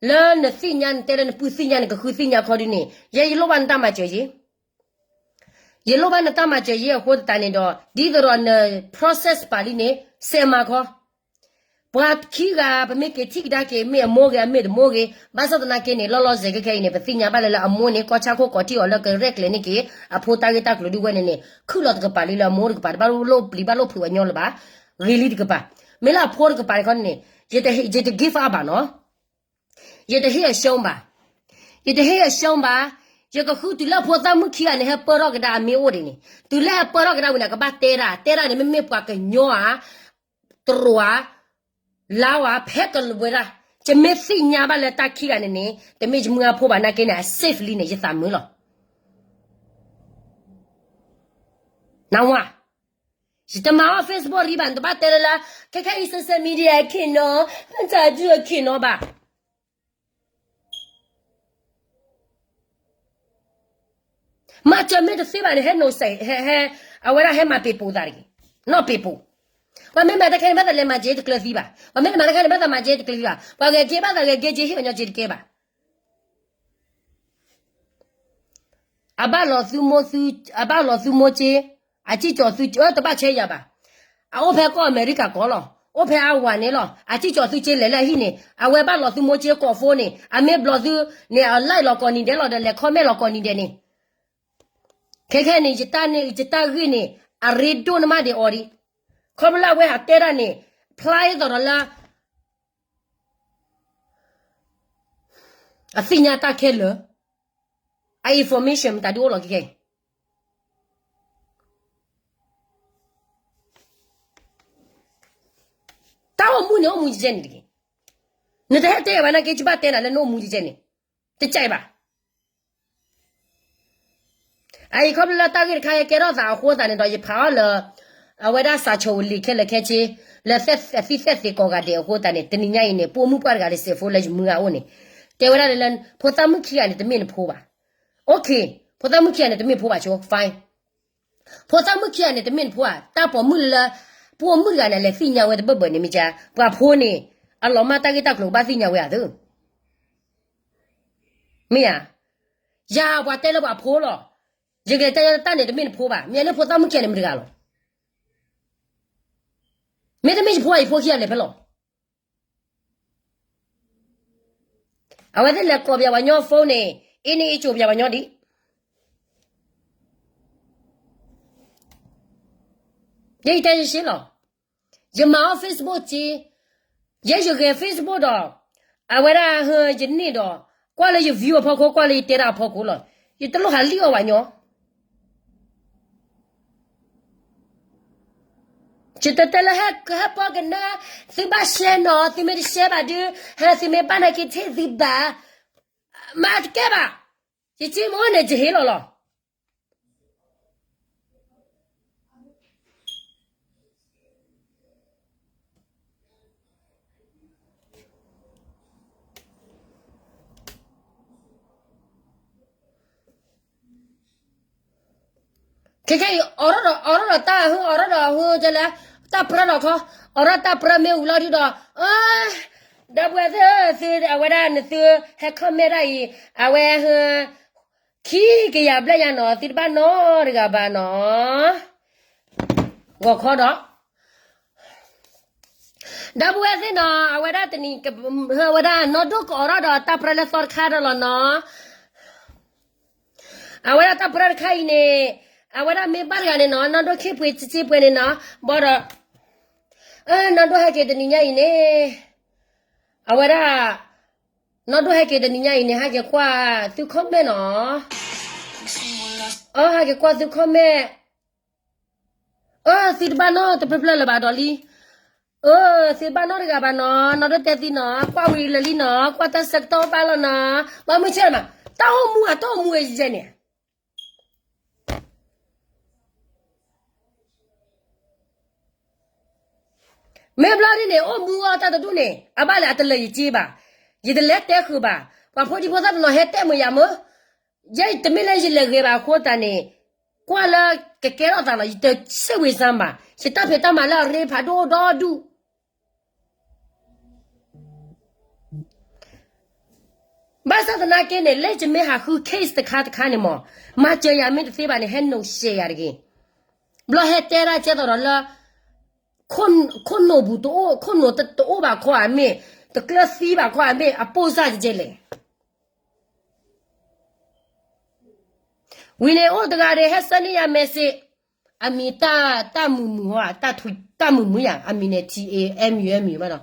လၢနသ့ၣ်ညါနတဲလၢနပုၢ်သ့ၣ်ညါနကဃုသ့ၣ်ညါခီဒုန့ၣ် ယဲယလိၣ်ဘၣ်နတၢ်မၤစၢၤယ့, ယလိၣ်ဘၣ်နတၢ်မၤစၢၤယ့အဃိသတးန့ၣ်ဒီး ဒ်သိးဒီးန process ပာ်လံန့ၣ် စဲးမၤခီ ပှၤခံဂၤ ပမ့ၢ်က့ၤထံၣ်ကဒါက့ၤ မ့ၢ်အမိၢ်ဂ့ၤ အမ့ၢ်တမိၢ်ဂ့ၤ, ဘၣ်ဆၣ်သနာ်က့န့ၣ် လီၤလီၤဆဲးဆဲးခဲအံၤန့ၣ် ပသ့ၣ်ညါဘၣ်လၢလၢအမိၢ်န့ၣ် ကီၢ်ဆၣ်ခိၣ်ကိးထံၣ်အီၤလၢကရဲၣ်ကျဲၤန့ၢ်က့ၤ အဖိတၢ်ဂ့ၢ်တၢ်ကျိၤဒုဝဲန့ၣ်န့ၣ် ခုၣ်လီၤတကပၤလံလၢအမိၢ်တကပၤ တဘၣ်လိၣ်ပျံၤဘၣ်လိၣ်ဖုးအညီလၢၤဘၣ်, ဂ့ၤလံတကပၤ, မ့ၢ်လၢအဖိတကပၤတခီန့ၣ် ယတ give up ဘၣ်နီၤ, ယတဟ့ၣ်အရှုံးဘၣ်, ယတဟ့ၣ်အရှုံးဘၣ်, ယကဃုတုၤလၢဖိသၣ်မုၣ်ခံဂၤန့ၣ် ဟဲပၢၢ်ထီၣ်ကဒါအမ့ၢ်အိၣ်ဒံးန့ၣ်, တုၤလၢဟဲပၢၢ်ထီၣ်ကဒါဝံၤန့ၣ် ကဘၣ်တဲဒၣ်, တဲဒၣ်န့ၣ် မ့မ့ၢ်ပှၤကညီဧါ, တရူးဧါ, လါဧါ, ဖဲကလဝဲဒၣ်, ယမ့ၢ်သ့ၣ်ညါဘၣ်လၢတၢ်ခံဂၤန့ၣ်န့ၣ် တမ့ၢ်ယမုၢ်အဖိဘၣ်နာ်က့န့ၣ် အ safe လံန့ၣ် ယသးမုာ်လီၤ. နၢ်ဟူဧါ, ယတမၤအီၣ် Facebook ရံဘၣ်, နတဘၣ်တဲလၢလၢ ခဲခဲအံၤ social media အခ့နီၤ, မ့ၢ်တၢ်ဒုအခ့နီၤဘၣ်. မၤစၢၤမ့ၢ်တသ့ဘၣ်န့ၣ် ဟဲနိးစဲး, ဟဲ, ဟဲ, အဝဲဒၣ်ဟဲမၤပ့ၤပိာ်သးတဂ့ၤ, နီၢ်ပ့ၤပိာ်. ပှၤမ့ၢ်မၤတၢ်ခဲန့ၣ် ဘၣ်သးလဲၤမၤစ့တကျၢၤသံဘၣ်, ပှၤမ့ၢ်တမၤတၢ်ခဲန့ၣ် ဘၣ်သးမၤစ့တကျၢၤသံဘၣ်, ပှၤဂဲၤက့ၤဘၣ်သးဂဲၤက့ၤက့ၤ ဟ့ၣ်အီၤညီစ့တကဲဘၣ်. အဘၣ်လီၤသုမိၢ်, အဘၣ်လီၤသုမိၢ်စ့, အစံၣ်ကၠီၤသု, တဘၣ်ဆဲးယၤဘၣ်. အအိၣ်ဖဲကီၢ်အမဲရကၤကီၢ်လီၤ, အိၣ်ဖဲအဝၤန့ၣ်လီၤ, အစံၣ်ကၠီၤသုစ့လဲၤလၢအဟံၣ်န့ၣ် အဝဲဘၣ်လီၤသုမိၢ်စ့ကိးဖိန့ၣ် အမ့ၢ်ဘျီသုန့ၣ် အ like လီၤကိးနံၤဒဲးလီၤဒီး လဲၤ comment လီၤကိးနံၤဒဲးန့ၣ်. ခဲခဲန့ၣ် ယတၢ်န့ၣ် ယတၢ်ဂ့ၢ်န့ၣ် အရ့ဒိၣ်နမးဒံးအီၤဒံး, ခီဖျိလၢအဝဲဟးတဲဒၣ်န့ၣ် ဖျါအသိးဒီးလၢ အသ့ၣ်ညါတၢ်ခဲလၢာ်, အ information မတၤဒုအိၣ်လီၤခဲခဲအံၤ. တၢ်အိၣ်မူန့ၣ် အိၣ်မူကဲကဲန့ၣ်တက့ၢ်. နတဟဲတဲဘၣ်နာ်က့ ယဘၣ်တဲနၤလၢနအိၣ်မူကဲကဲန့ၣ်, တကဲဘၣ်. အအံၤခီဖျိလၢတၢ်ဂ့ၢ်တခါအံၤကဲထီၣ်သးအဃိသတးန့ၣ်ဒီး ယဖးအီၤလၢ အဝဲဒၣ်စးဆိဝံၤလံာ်ခဲလၢာ်ခဲဆ့ လၢအသံသဲသ့ကိးဂၤဒဲးအဃိသတးန့ၣ် တနံၤညါအံၤန့ၣ် ပိာ်မုၣ်ပှၢ်တဂၤလၢစဲးဖိလၢယမုၢ်ဂၤအိၣ်န့ၣ် တဲဝဲဒၣ်လၢ ဖိသၣ်မုၣ်ခံဂၤန့ၣ် တမ့ၢ်နဖိဘၣ်. Okay, ဖိသၣ်မုၣ်ခံဂၤန့ၣ် တမ့ၢ်ဖိဘၣ်ဆိ, fine. ဖိသၣ်မုၣ်ခံဂၤန့ၣ် တမ့ၢ်နဖိဘၣ်, တၢ်ပိာ်မုၣ်လၢ ပိာ်မုၣ်တဂၤန့ၣ် လဲၤသ့ၣ်ညါဝဲတဘၢၣ်ဘၢၣ်န့ၣ်မ့ၢ်ကါ, ပှၤဖိန့ၣ် အလီၤမၢ်တၢ်ဂ့ၢ်တၢ်ကျိၤကဘၣ်သ့ၣ်ညါဝဲဧါသ့ၣ် မ့ၢ်ဧါ. ယၤပှၤတဲလၢပှၤဖိလီၤ. ယကတဲတၢ်န့ၣ် တမ့ၢ်နဖိဘၣ်. မ့ၢ်န့ၣ်ဖိသၣ်မုၣ်ခံဂၤန့ၣ် မတၤတဂၤလီၤ. မ့တမ့ၢ်ယဖိဧါ ယဖိခံဂၤလဲၤဖဲလဲၣ်. အဝဲသ့ၣ်လဲၤကိးပှၤပှၤညီ phone န့ၣ် အ့န့ၣ်အ့ကိးပှၤပှၤညီဒံး. ယတဲယရှဲလီၤ. ယမၤအီၣ် Facebook က့, ယဲယဂဲၤ Facebook ဒီး အဝဲဒၣ်ဟၢယန့ၢ်ဒီး ကွၢ်လၢယ view အဖီခိၣ် ကွၢ်လၢယတဲတၢ်အဖီခိၣ်လီၤ. ယတလိၣ်ဟးလံၣ်အီၣ်ပှၤညီ ယတတဲလၢဟဲပၢကနၢ, သုဘၣ်ရှဲနီၤ, သုမ့ၢ်တရှဲဘၣ်ဒုး, ဟဲသုမ့ၢ်ဘၣ်နာ်က့ၤထံၣ်သုဘၣ်, မၤတကဲဘၣ်, ယစ့မ့ၢ်အိၣ်န့ၣ် ယဟ့ၣ်လီၤလီၤ. ခဲခဲအံၤ အိးထီၣ်ဒီး အိးထီၣ်ဒီးတၢ်ဟူ အိးထီၣ်ဒီးဟူကလဲ တၢ်ပြၢဒီးခီ, အိးထီၣ်တၢ်ပြၢမ့ၢ်ဝံၤလီၤဒုဒီး ဒီပုၢ်ဝဲၢ်သ့ၣ်ဧၢ, သုအဝဲဒၣ်နသု ဟဲ comment ဒၣ်အံၤ အဝဲ ခံကယၤဘျဲၣ်ညါနီၤ သုတဘၣ်နီတဂၤဘၣ်နီၤ, ဂီၤခီဒီး ဒီပုၢ်ဝဲၢ်သ့ၣ်နီၤ အဝဲဒၣ်တနံၤ အဝဲဒၣ်နီၢ်ဒိၣ်ကအိးထီၣ်ဒီးတၢ်ပြၢလၢသီတခါဒီးလီၤနီၤ, အဝဲဒၣ်တၢ်ပြၢတခါအံၤန့ၣ် အဝဲဒၣ်မ့ၢ်ဘၣ်တဂၤန့ၣ်နီၤ နီၢ်ဒိၣ်ခ့ၣ်ပှ့ၤစ့ပှ့ၤန့ၣ်နီၤ ဘၣ်ဒီး နီၢ်ဒိၣ်ဟဲက့ၤတနံၤညါအံၤန့ၣ် အဝဲဒၣ် နီၢ်ဒိၣ်ဟဲက့ၤတနံၤညါအံၤန့ၣ် ဟဲက့ၤကွၢ်သု comment နီၤ, အဟဲက့ၤကွၢ်သု comment, အသုတဘၣ်နီတဖျၢၣ်ဖျၢၣ်လၢၤဘၣ်ဒီးလံ, အသုတဘၣ်နီတဂၤဘၣ်နီၤ နီၢ်ဒိၣ်တဲသုနီၤ ကွၢ်ဝံၤလၢာ်လံနီၤ ကွၢ်တၢ်ဆၢကတီၢ်ဘၣ်လီၤနီၤ, ဘၣ်မုၢ်ဆ့ၣ်မး တၢ်အိၣ်မူအတၢ်အိၣ်မူအယဲၢ်န့ၣ် မ့ၢ်ဘျီဒ်န့ၣ် အိၣ်မူအီၣ်တၢ်တဒူၣ်န့ၣ် အဘၣ်လဲၣ်အတလၢာ်ယက့ဘၣ်, ယတလဲၤတဲဃုာ်ဘၣ်, ပှၤဖိဒံဖိသၣ်တနီၤဟဲတဲမုာ်ယၤမၢ်, ယဲယတမ့ၢ်လၢယလဲၤဂ့ၤဘၣ်အဃိသတးန့ၣ် ကွၢ်လၢကကဲထီၣ်သးလီၤ ယတစ့ၣ်ဝံၤစၢ်ဘၣ်, ယတၢ်ဖံးတၢ်မၤလၢအရ့ဖးဒိၣ်ဒီဒူၣ် ဘၣ်ဆၣ်သနာ်က့န့ၣ် လၢယမ့ၢ်ဟးဃု case တခါတခါန့ၣ်မး မၤစၢၤယၤမ့ၢ်တသ့ဘၣ်န့ၣ် ဟဲနုာ်ရှဲယၤတဂ့ၤ, ဘျီဟဲတဲဒၣ်ကဲသိးဒီးလၢ ခိၣ်နူာ်ပူၤတအိၣ် ခိၣ်နူာ်တအိၣ်ဘၣ်ခီဧါမ့ၢ် တကျၢၤသံဘၣ်ခီဧါမ့ၢ် အပိၢ်စၢ်ကကဲလဲၣ် ဝံၤန့ၣ်အိၣ်တဂၤဒီး ဟဲဆှၢန့ၢ်ယၤ message အမံၤတၢ်မုာ်မုာ်ဟီ တၢ်မုာ်မုာ်ယၤ အမံၤန့ၣ် T A M U M ဘၣ်ဒီး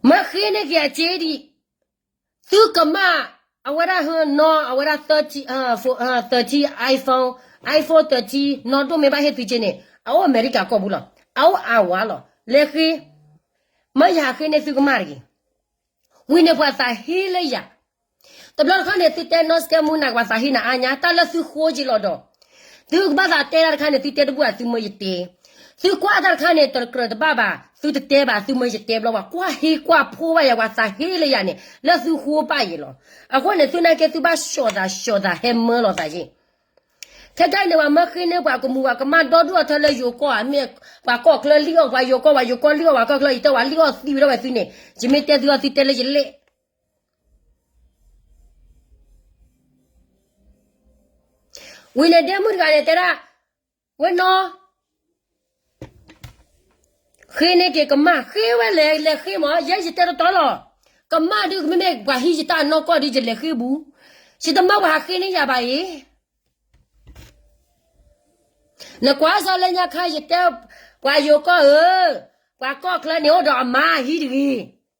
မၢဃ့န့ၢ်က့ၤအစ့ဒံး သုကမၣ် အဝဲဒၣ်ဟနီ အဝဲဒၣ် thirteen iPhone, iPhone thirteen နီၢ်ဒိၣ်မ့ၢ်ဘၣ်ဟ့ၣ်သုက့န့ၣ် အအိၣ်အမဲရကၤကီၢ်ပူၤလီၤ. အအိၣ်အါဝါလီၤ. လဲၤဃ့ မၢယဟးဃ့န့ၢ်သုကမၣ်တဂ့ၤ. ဝံၤန့ၣ်ပှၤသးဟ့လၢယၤ တဘျီတခီန့ၣ် သုတဲနီၢ်စကဲမူနၤ ပှၤသးဟ့နၤအါညါ တၢ်လၢသုဃိက့လီၤဒီး သုကဘၣ်သးတဲတၢ်တခါန့ၣ် သုတဲတဘူၣ်အသုမၢယတဲ, သုကွၢ်တၢ်တခါန့ၣ် တကြၢးတဘၣ်ဘၣ် သုတတဲဘၣ် သုမၢယတဲဘျီ ပှၤကွၢ်ဟ့ကွၢ်ဖိဘၣ်ယၤ ပှၤသးဟ့လၢယၤန့ၣ် လၢသုဃိဘၣ်ယဲလီၤ. အဃိန့ၣ် သုနာ်က့သုဘၣ်ဆှီၣ်သးဆှီၣ်သးဟဲမၢလီၤသးယ့ၢ် ခဲကနံၣ်န့ၣ် ပှၤမၢဃ့န့ၢ်ပှၤကမူၤပှၤကမၣ်ဒီဒူၣ်အထၢလၢယိၤကီၢ် မ့ၢ်ပှၤကီၢ်ချၢလံၣ်အီၣ်ပှၤယိၤကီၢ် ပှၤယိၤကီၢ်လံၣ်အီၣ်ပှၤကီၢ်ချၢ ယတဲဝဲလံၣ်အီၣ်သံဝဲဒၣ်ဝဲသုန့ၣ် ယမ့ၢ်တဲသုအီၤသုတဲလၢယလဲၣ် ဝံၤန့ၣ်ဒဲမုၣ်တဂၤန့ၣ်တဲဒၣ် ဝဲနီၤ ဃ့န့ၢ်က့ၤကမၣ် ဃ့ဝဲလဲၤလဲၤဃ့မး ယဲယတဲတတီလီၤ. ကမၣ်ဒုး မ့မ့ၢ်ပှၤဟံးယတၢ်နီၢ်ကီၢ်ဒုး ယလဲၤဃ့ဘူး. ယတမၢပှၤဟးဃ့န့ၢ်ယၤဘၣ်အံၤ နကွၢ်စၢ်လၢညါခါ ယတဲ ပှၤယိၤကီၢ်ဧၢ, ပှၤကီၢ်ချၢန့ၣ်အိၣ်ဒီးအမါအဟံၣ်တဂ့ၤ.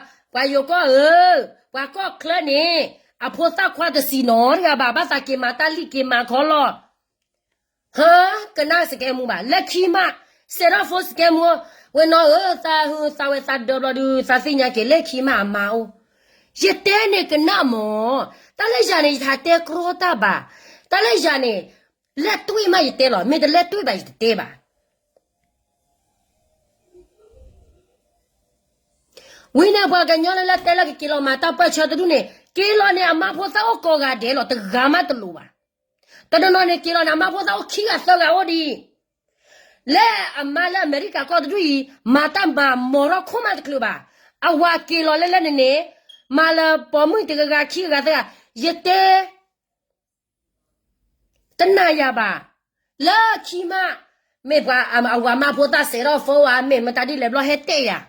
ပှၤယိၤကီၢ် ပှၤယိၤကီၢ်ဧၢ, ပှၤကီၢ်ချၢန့ၣ် အဖိသၣ်ခွါတစံးနီတဂၤဘၣ် ဘၣ်သးက့ၤမၤတၢ်လံၣ်က့ၤမၤခီလီၤ. ဟါ, ကနၣ်စကဲမူဘၣ် လၢခံမး စဲးထီၣ်ဖိစကဲမူ, ဝဲနီၤဧၢ သးဟူသးဝဲသးဒၢးဘျီဒုး သးသ့ၣ်ညါက့ၤလၢခံမးအမါအိၣ်. ယတဲန့ၣ်ကနၣ်မး, တၢ်လၢယၤန့ၣ် ယတတဲကြီတၢ်ဘၣ်. တၢ်လၢယၤန့ၣ် လဲၣ်တွံၢ်မးယတဲလီၤ မ့ၢ်တလဲၣ်တွံၢ်ဘၣ်ယတတဲဘၣ်. ဝံၤန့ၣ်ပှၤကညီလၢလၢတဲလၢကက့ၤလီၤမၤတၢ်ပၢၢ်ဆၢတဒူၣ်န့ၣ် က့ၤလီၤန့ၣ် အမါဖိသၣ်အိၣ်ကိးဂၤဒဲးလီၤ တဂၤမးတလိၤဘၣ်. တနီၤနီၤန့ၣ်က့ၤလီၤန့ၣ် အမါဖိသၣ်အိၣ်ခံဂၤသၢဂၤအိၣ်ဒံး လၢအမါလၢအမဲရကၤကီၢ်တဒူၣ်အံၤ မၤတၢ်မၤမီၤထီၣ်ခိၣ်မးတချုးဘၣ်. အဝၤက့ၤလီၤလၢလၢန့ၣ်န့ၣ် မၤလၢပိာ်မုၣ်တဂၤဂၤခံဂၤသၢဂၤ ယတဲ တနာ်ယၤဘၣ်. လၢခံမး မ့ၢ်ပှၤအဝၤမါဖိသၣ်စဲးထီၣ်ဖိဝဲ မ့ၢ်မတၤဒ်လဲၣ်ဘျီဟဲတဲယၤ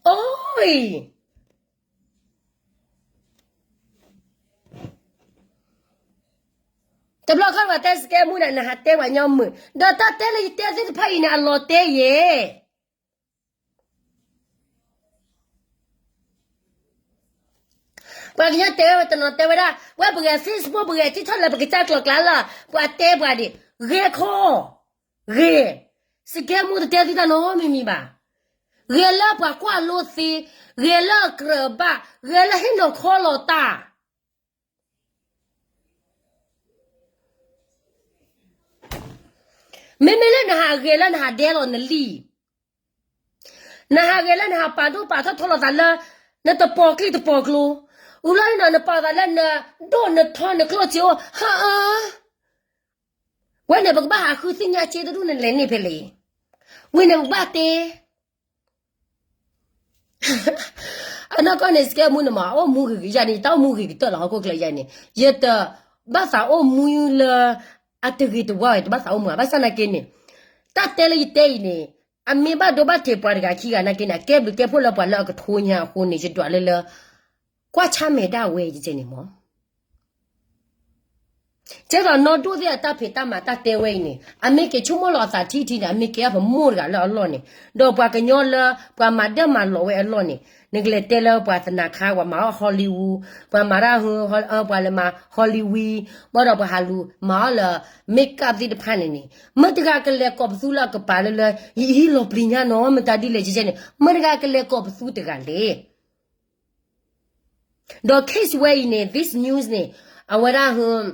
အိၣ်အံၤ တဘျီခီပှၤတဲစကဲမူန့ၣ် နဟးတဲပှၤညီမုာ် ဒီးတၢ်တဲလၢယတဲသ့ၣ်တဖၣ်အံၤန့ၣ် အလီၤတဲယဲ ပှၤကညီတဲဝဲတနီၤတဲဝဲဒၣ် ဝဲပဂဲၤ Facebook ပဂဲၤ TikTok လၢပကစၢ်ကျိၤကျါလၢ ပှၤတဲပှၤဒံး ဂဲၤခီ ဂဲၤ စကဲမူတတဲသုတၢ်နီတမံၤမံၤဘၣ်. ဂဲၤလၢပှၤကွၢ်လိသ့, ဂဲၤလၢအကြၢးဘၣ်, ဂဲၤလၢဟ့ၣ်နီၤခီလီၤတၢ် မ့မ့ၢ်လၢနဟးဂဲၤလၢနဟးဒဲလီၤနလံာ်, နဟးဂဲၤလၢနဟးပာ်ဒိၣ်ပာ်ထီၣ်ထီလီၤသးလၢ နတပိာ်ကျိၣ်တပိာ်ကျိၤ, အူလီၤနီၤ နပာ်သးလၢနဒိၣ်နထီနကျိၣ်စ့အိၣ် ဟါအၢ ဝဲန့ၣ် ပကဘၣ်ဟးဃုသ့ၣ်ညါစ့တဒူၣ်န့ၣ်လဲၤန့ၣ်ဖဲလဲၣ်. ဝံၤန့ၣ်ပကဘၣ်တဲ အနီၢ်ကီၢ်န့ၣ် စကဲမူန့ၣ်မး အိၣ်မူဂ့ၤဂ့ၤယၤန့ၣ် ယတၢ်အိၣ်မူဂ့ၤကတၢၢ်လီၤ ဟီၣ်ခိၣ်ချၢယၤန့ၣ် ယတဘၣ်သးအိၣ်မူလၢ အတဂ့ၤတဝါဝဲ တဘၣ်သးအိၣ်မူ ဘၣ်ဆၣ်နာ်က့န့ၣ် တၢ်တဲလၢယတဲအံၤန့ၣ် အမ့ၢ်ဘၣ်ဒိဘၣ်ထံးပှၤတဂၤခံဂၤနာ်က့န့ၣ် အကဲဘျုးကဲဖှိၣ်လၢပှၤလၢအကထိညါအဃိန့ၣ် ယဒွးလၢလၢ ကွၢ်ဆၣ်မဲာ်ဒၣ်ဝဲယကဲန့ၣ်မး ကဲသိးနီၢ်ဒိၣ်သ့ၣ်အတၢ်ဖံးတၢ်မၤတၢ်တဲဝဲအံၤန့ၣ် အမ့ၢ်က့ၤဆိကမိၣ်လီၤအသးထံထံန့ၣ် အမ့ၢ်က့ၤအပမိၢ်တဂၤလၢအလီၢ်န့ၣ် ဒီးပှၤကညီလၢပှၤမၤဒၢၣ်မၤလီၤဝဲအလီၢ်န့ၣ် နကလဲၤတဲလၢပှၤသနၤခါ ပှၤမၤအီၣ် Hollywood ပှၤမၤတၢ်ဟ ပှၤလဲၤမၤ Hollywood ဘၣ်ဒီးပှၤဟးလူၤမၤအီၣ်လၢ makeup သ့ၣ်တဖၣ်န့ၣ်န့ၣ် မတၤတဂၤကလဲၤကိးပသူလၢအကပၤလၢလၢ ယအံၤလီၤပျံၤညါနီၤ မတၤဒ်လဲၣ်ကဲန့ၣ် မတၤတဂၤကလဲၤကိးပသူတဂၤလဲၣ်. ဒီး case ဝဲအံၤန့ၣ် this news န့ၣ် အဝဲဒၣ်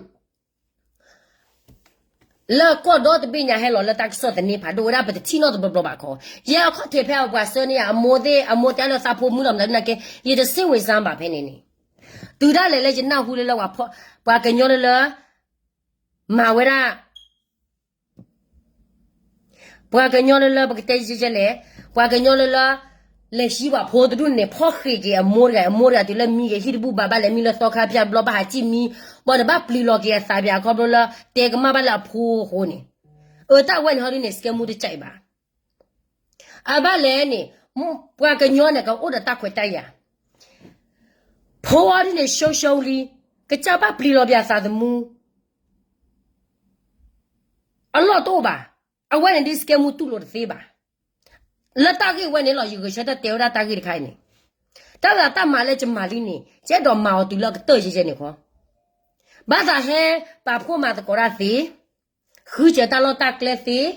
လၢကီၢ်ဒီတဘ့ၣ်ညါဟဲလီၤလၢတၢ်ကစီၣ်သန့ဖးဒိၣ်ဝဲဒၣ် ပတထံၣ်နီတဘျီဘျီဘၣ်ခီ, ယဲအခီၣ်ထံးဖဲအပှၤဆှၢန့ၢ်ယၤ အမိၢ်သ့ၣ် အမိၢ်တဲလၢသးဖိမုၣ်လီၤမနုၤနာ်က့ ယတစိတ်ဝင်စားဘၣ်ဖဲန့ၣ်န့ၣ်, တုၤဒၣ်လဲာ်လၢယနၢ်ဟူလၢလၢ ပှၤကညီလၢလၢ မၤဝဲဒၣ် ပှၤကညီလၢလၢပကတဲယဲလဲၣ်, ပှၤကညီလၢလၢ လဲၤဟံးပှၤဖိတဒူၣ်န့ၣ် ဖီၣ်ဃ့က့ၤအမိၢ်တဂၤ, အမိၢ်တဂၤတုၤလၢမံဂ့ၤ ဟံၣ်တဘူၣ်ဘၣ်ဘၣ်လဲၤမံလၢသီခါဖၠၣ်တဘျီ ဘၣ်ဟးစံၣ်မံ, ဘၣ်ဒီးဘၣ်ပျံၤလီၤက့ၤအသးပၠးခီဖျိလၢ တဲကမၣ်ဘၣ်လၢအဖိအဃိန့ၣ်, အတၢ်ဝဲန့ၣ်ဟီဒ်န့ၣ် စကဲမူတကးအံၤဘၣ်. အဘၣ်လဲၣ်န့ၣ် ပှၤကညီန့ၣ် ကအိၣ်ဒီးတၢ်ခွဲးတၢ်ယာ်, ဖိအီၤဒ်န့ၣ် ရှုံးရှုံးလံ, ကစၢ်ဘၣ်ပျံၤလီၤပၠးသးသမူ အလီၢ်တအိၣ်ဘၣ်. အဝဲန့ၣ်ဒ်စကဲမူတူၢ်လိာ်တသ့ဘၣ်. လၢတၢ်ဂ့ၢ်ဝဲန့ၣ်လီၤ ယဂဲၤဆၢထၢၣ်တဲဝဲဒၣ်တၢ်ဂ့ၢ်တခါအံၤန့ၣ်, တၢ်သးတၢ်မၤလၢယမၤလံန့ၣ် ယအဲၣ်ဒိးမၤအီၤတုၤလၢအကတၢၢ်ယဲယဲန့ၣ်ခီ, ဘၣ်သးဟဲပာ်ဖှိၣ်မၤသကိးတၢ်သ့, ဃုစၢၤတၢ်လီၢ်တၢ်ကျဲသ့,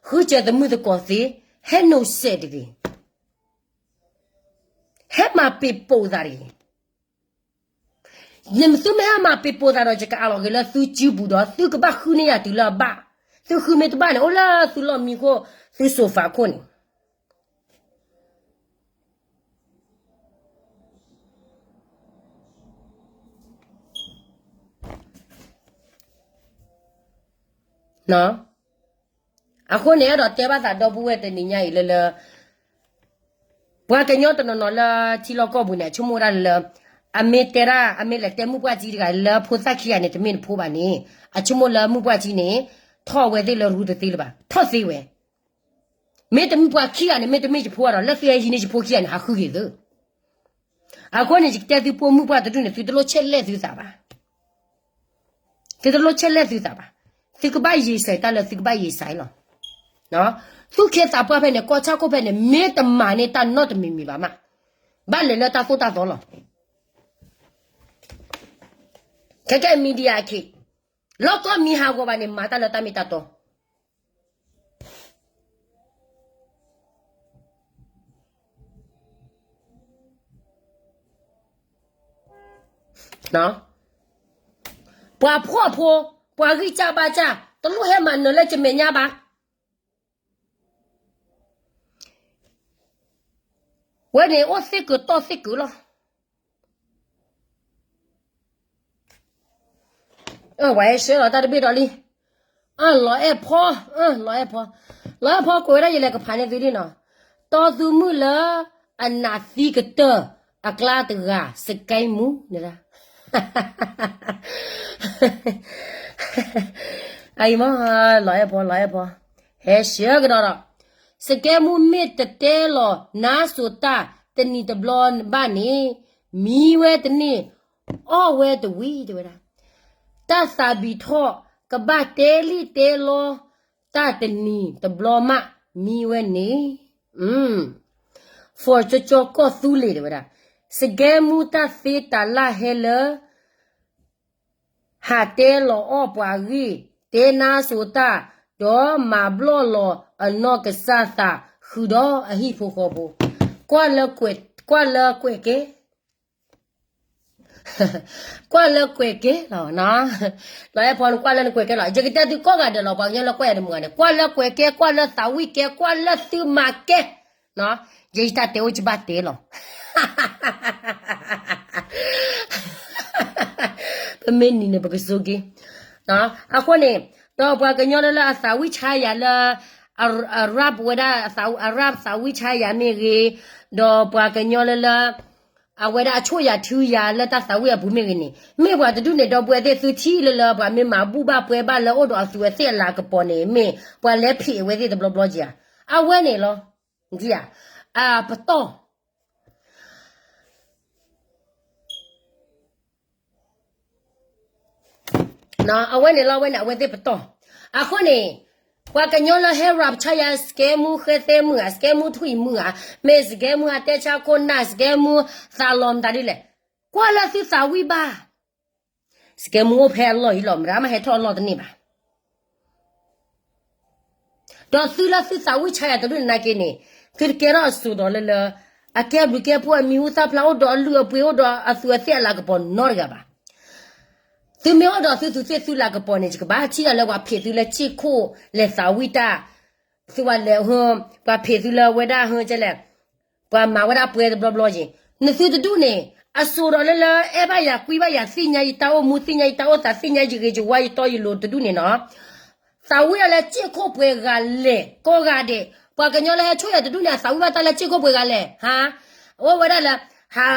ဃုစၢၤသမုၢ်သကိးသ့, ဟဲနိးစဲးတဂ့ၤ, ဟဲမၤပ့ၤပိာ်သးတဂ့ၤ. သုမ့ၢ်ဟဲမၤပ့ၤပိာ်သးဒီး ယကအးလီၤက့ၤလၢသုစုပူၤဒီး သုကဘၣ်ဃုန့ၢ်ယၤတုၤလၢအဘၣ်, သုဃုမ့ၢ်တဘၣ်န့ၣ် အိၣ်လၢသုလီၢ်မံခိၣ် သုစိၤဖးခိၣ်န့ၣ် အဃိန့ၣ် အဲၣ်ဒိးတဲဘၣ်သးဒီပုၢ်ဝဲၢ်တနံၤညါအံၤလၢလၢ ပှၤကညီတနီၤနီၤလၢထံလီၢ်ကီၢ်ပူၤန့ၣ် အဆိကမိၣ်ဝဲဒၣ်လၢ အမ့ၢ်တဲဒၣ် အမ့ၢ်လဲၤတဲမုၢ်ပှၢ်ကၠံတဂၤလၢဖိသၣ်ခံဂၤန့ၣ် တမ့ၢ်တဖိဘၣ်န့ၣ် အဆိကမိၣ်လၢမုၢ်ပှၢ်ကၠံန့ၣ် ထီၣ်ဝဲသ့ၣ်လၢရူတသ့လၢၤဘၣ် ထီၣ်သ့ဝဲ မ့တမ့ၢ်ပှၤခံဂၤန့ၣ် မ့တမ့ၢ်ယဖိဘၣ်ဒီး လၢသုဟဲဟံးန့ၢ်ယဖိခံဂၤန့ၣ် ဟးဃုက့ၤသု အဃိန့ၣ် ယကတဲသုပိာ်မုၣ်ပှၢ်တဒူၣ်န့ၣ် သုတလိၣ်ဆဲးလဲၣ်သုသးဘၣ်. သုတလိၣ်ဆဲးလဲၣ်သုသးဘၣ်. သုကဘၣ်ယံာ်စဲးတၢ်လၢသုကဘၣ်ယံာ်စဲးလီၤ. သူၣ်က့သးပှၢ်ဖဲန့ၣ် ကီၢ်ဆၣ်ခိၣ်ဖဲန့ၣ် မ့ၢ်တမၤန့ၢ်တၢ်နီတမံၤမံၤဘၣ်မး, ဘၣ်လဲၤလၢတၢ်သိၣ်တၢ်သီလီၤ. ခဲကဲ media အခံ လီၢ်ကီၢ်မံဟးဂီၤဘၣ်န့ၣ် မၤတၢ်လၢတၢ်မ့ၢ်တၢ်တီ ပှၤဖှီၣ်ဖိ, ပှၤဂံၢ်စၢ်ဘါစၢ်, တလိၣ်ဟဲမၤနၢၤလၢယမဲာ်ညါဘၣ်. ဝဲန့ၣ်အိၣ်သ့ၣ်ကုာ်တီၢ်သ့ၣ်ကုာ်လီၤ. ပှၤဟဲဆှၢလီၤတၢ်တဘ့ၣ်ဒီးလံ. လီၤအဲၣ်ဖီ, လီၤအဲၣ်ဖီ, လီၤအဲၣ်ဖီကွဲးဝဲဒၣ် ယလဲၤကဖးန့ၢ်သုလံနီၤ. တီသူမုၣ်လၢအနးသံကတၢၢ်အကျါတဂၤ စကဲမူန့ၣ်ဒၣ် အံၤမ့ၢ် လီၤအဲၣ်ဖီ လီၤအဲၣ်ဖီ ဟဲဆှၢကဒီးဒီး စကဲမူမ့ၢ်တတဲလီၤနါစိၤတၢ်တနံၤတဘျီဘၣ်န့ၣ် မံဝဲတန့ၢ် အီၣ်ဝဲတဝံၤ တဲဝဲဒၣ်. တၢ်သးဘံးထီၣ် ကဘၣ်တဲလံၣ်တဲလီ တၢ်တနံၤတဘျီမး မံဝဲန့ၣ် for ကၠီကၠီကီၢ်သူလ့ၤ တဲဝဲဒၣ်. စကဲမူတၢ်သ့တၢ်လၢ်ဟဲလၢ ဟးတဲလီၤအီၣ်ပှၤဂ့ၢ် တဲနါစိၤတၢ် ဒီးမၤဘျီၣ်လီၤအနီၢ်ကစၢ်သး ဃုာ်ဒီးအဟံၣ်ဖိဃီဖိ ကွၢ်လၢကွဲးကဲ ကွၢ်လၢကွဲးကဲလီၤ. လီၤအဲၣ်ဖီ နကွၢ်လၢနကွဲးကဲလီၤ. ယကတဲသုကိးဂၤဒဲးလီၤ. ပှၤကညီလၢကွၢ်ယၤတမုာ်ဂၤန့ၣ် ကွၢ်လၢကွဲးကဲ ကွၢ်လၢသးဝံၣ်ကဲ ကွၢ်လၢသုမၤကဲ ယဲယတၢ်တဲအိၣ်ယဘၣ်တဲလီၤ. တမ့ၢ်နံၤန့ၣ် ပကစိက့ၤ. အဃိန့ၣ် ဒီးပှၤကညီလၢလၢအသးဝံၣ်ဆါယၤလၢ အရၣ်ဝဲဒၣ် အရၣ်သးဝံၣ်ဆါယၤမ့ၢ်ဂ့ၤ, ဒီးပှၤကညီလၢလၢ အဝဲဒၣ်အဆိၣ်ယၤထုယၤလၢတၢ်သးဝံၣ်အပူၤမ့ၢ်ဂ့ၤန့ၣ် မ့ၢ်ပှၤတဒူၣ်န့ၣ် ဒီပုၢ်ဝဲၢ်သ့ၣ်သုထံၣ်လၢလၢ ပှၤမ့ၢ်မၤဘူၣ်ဘၣ်ပှဲၤဘၣ်လၢအိၣ်ဒီးအသူးအသ့ၣ်အလၤကပီၤန့ၣ် မ့ၢ်ပှၤလဲၤဖံးအဝဲသ့ၣ်တဘျီဘျီက့ၤဧါ. အဝဲန့ၣ်လီၤ. ဧါ, ပတီၢ် အဝဲန့ၣ်လီၤ. အဝဲန့ၣ် အဝဲသ့ၣ်ပတီၢ်. အဃိန့ၣ် ပှၤကညီလၢဟဲရၤပဆါယၤ စကဲမူဃဲသဲမုၢ်ဧါ, စကဲမူထွံၣ်မုၢ်ဧါ, မ့ၢ်စကဲမူအတဲဆါခိၣ်နၢ်, စကဲမူသးလီၤမတၤဒ်လဲၣ်, ကွၢ်လၢသုသးဝံၣ်ဘၣ်. စကဲမူအိၣ်ဖဲအလီၢ်အံၤလီၤ, မတၤမးဟဲထီၣ်အလီၢ်တန့ၢ်ဘၣ်. ဒီးသုလၢသုသးဝံၣ်ဆါယၤတဒူၣ်န့ၣ်နာ်က့န့ၣ် သုတကဲထီၣ်အစိၤဒီးလၢလၢ အကဲဘျုးကဲဖှိၣ် အမံၤဟူသၣ်ဖျါ အိၣ်ဒီးအလုၢ်အပှ့ၤ အိၣ်ဒီးအသူးအသ့ၣ်အလၤကပီၤနီတဂၤဘၣ်. သုမ့ၢ်အိၣ်ဒီးသုသူးသ့ၣ်သုလၤကပီၤန့ၣ် ယကဘၣ်ထံၣ်ဒၣ်လၢပှၤဖံးသုလၢစ့ၢ်ခိၣ်လဲၤသးဝံၣ်တၢ်, သုဝဲလဲၤဟ, ပှၤဖံးသုလၢဝဲဒၣ်ဟကလဲၣ်, ပှၤမၤဝဲဒၣ်ပှဲၤတဘျီဘျီက့ၤ, နသုတဒူၣ်န့ၣ် အစိၤဒီးလၢလၢ အဲၣ်ဘၣ်ယၤကွံဘၣ်ယၤ သ့ၣ်ညါယတၢ်အိၣ်မူ သ့ၣ်ညါယတၢ်အိၣ်သး သ့ၣ်ညါယဂ့ၤယဝါယတီယလိၤတဒူၣ်န့ၣ်နီၤ သးဝံၣ်ဒၣ်လၢစ့ၢ်ခိၣ်ပှဲၤဂၤလဲၣ်ကိးဂၤဒဲး, ပှၤကညီလၢဟဲဆိၣ်ယၤတဒူၣ်န့ၣ် အသးဝံၣ်ဘၣ်တၢ်လၢစ့ၢ်ခိၣ်ပှဲၤဂၤလဲၣ်, ဟါ, အိၣ်ဝဲဒၣ်လၢ ဟါ,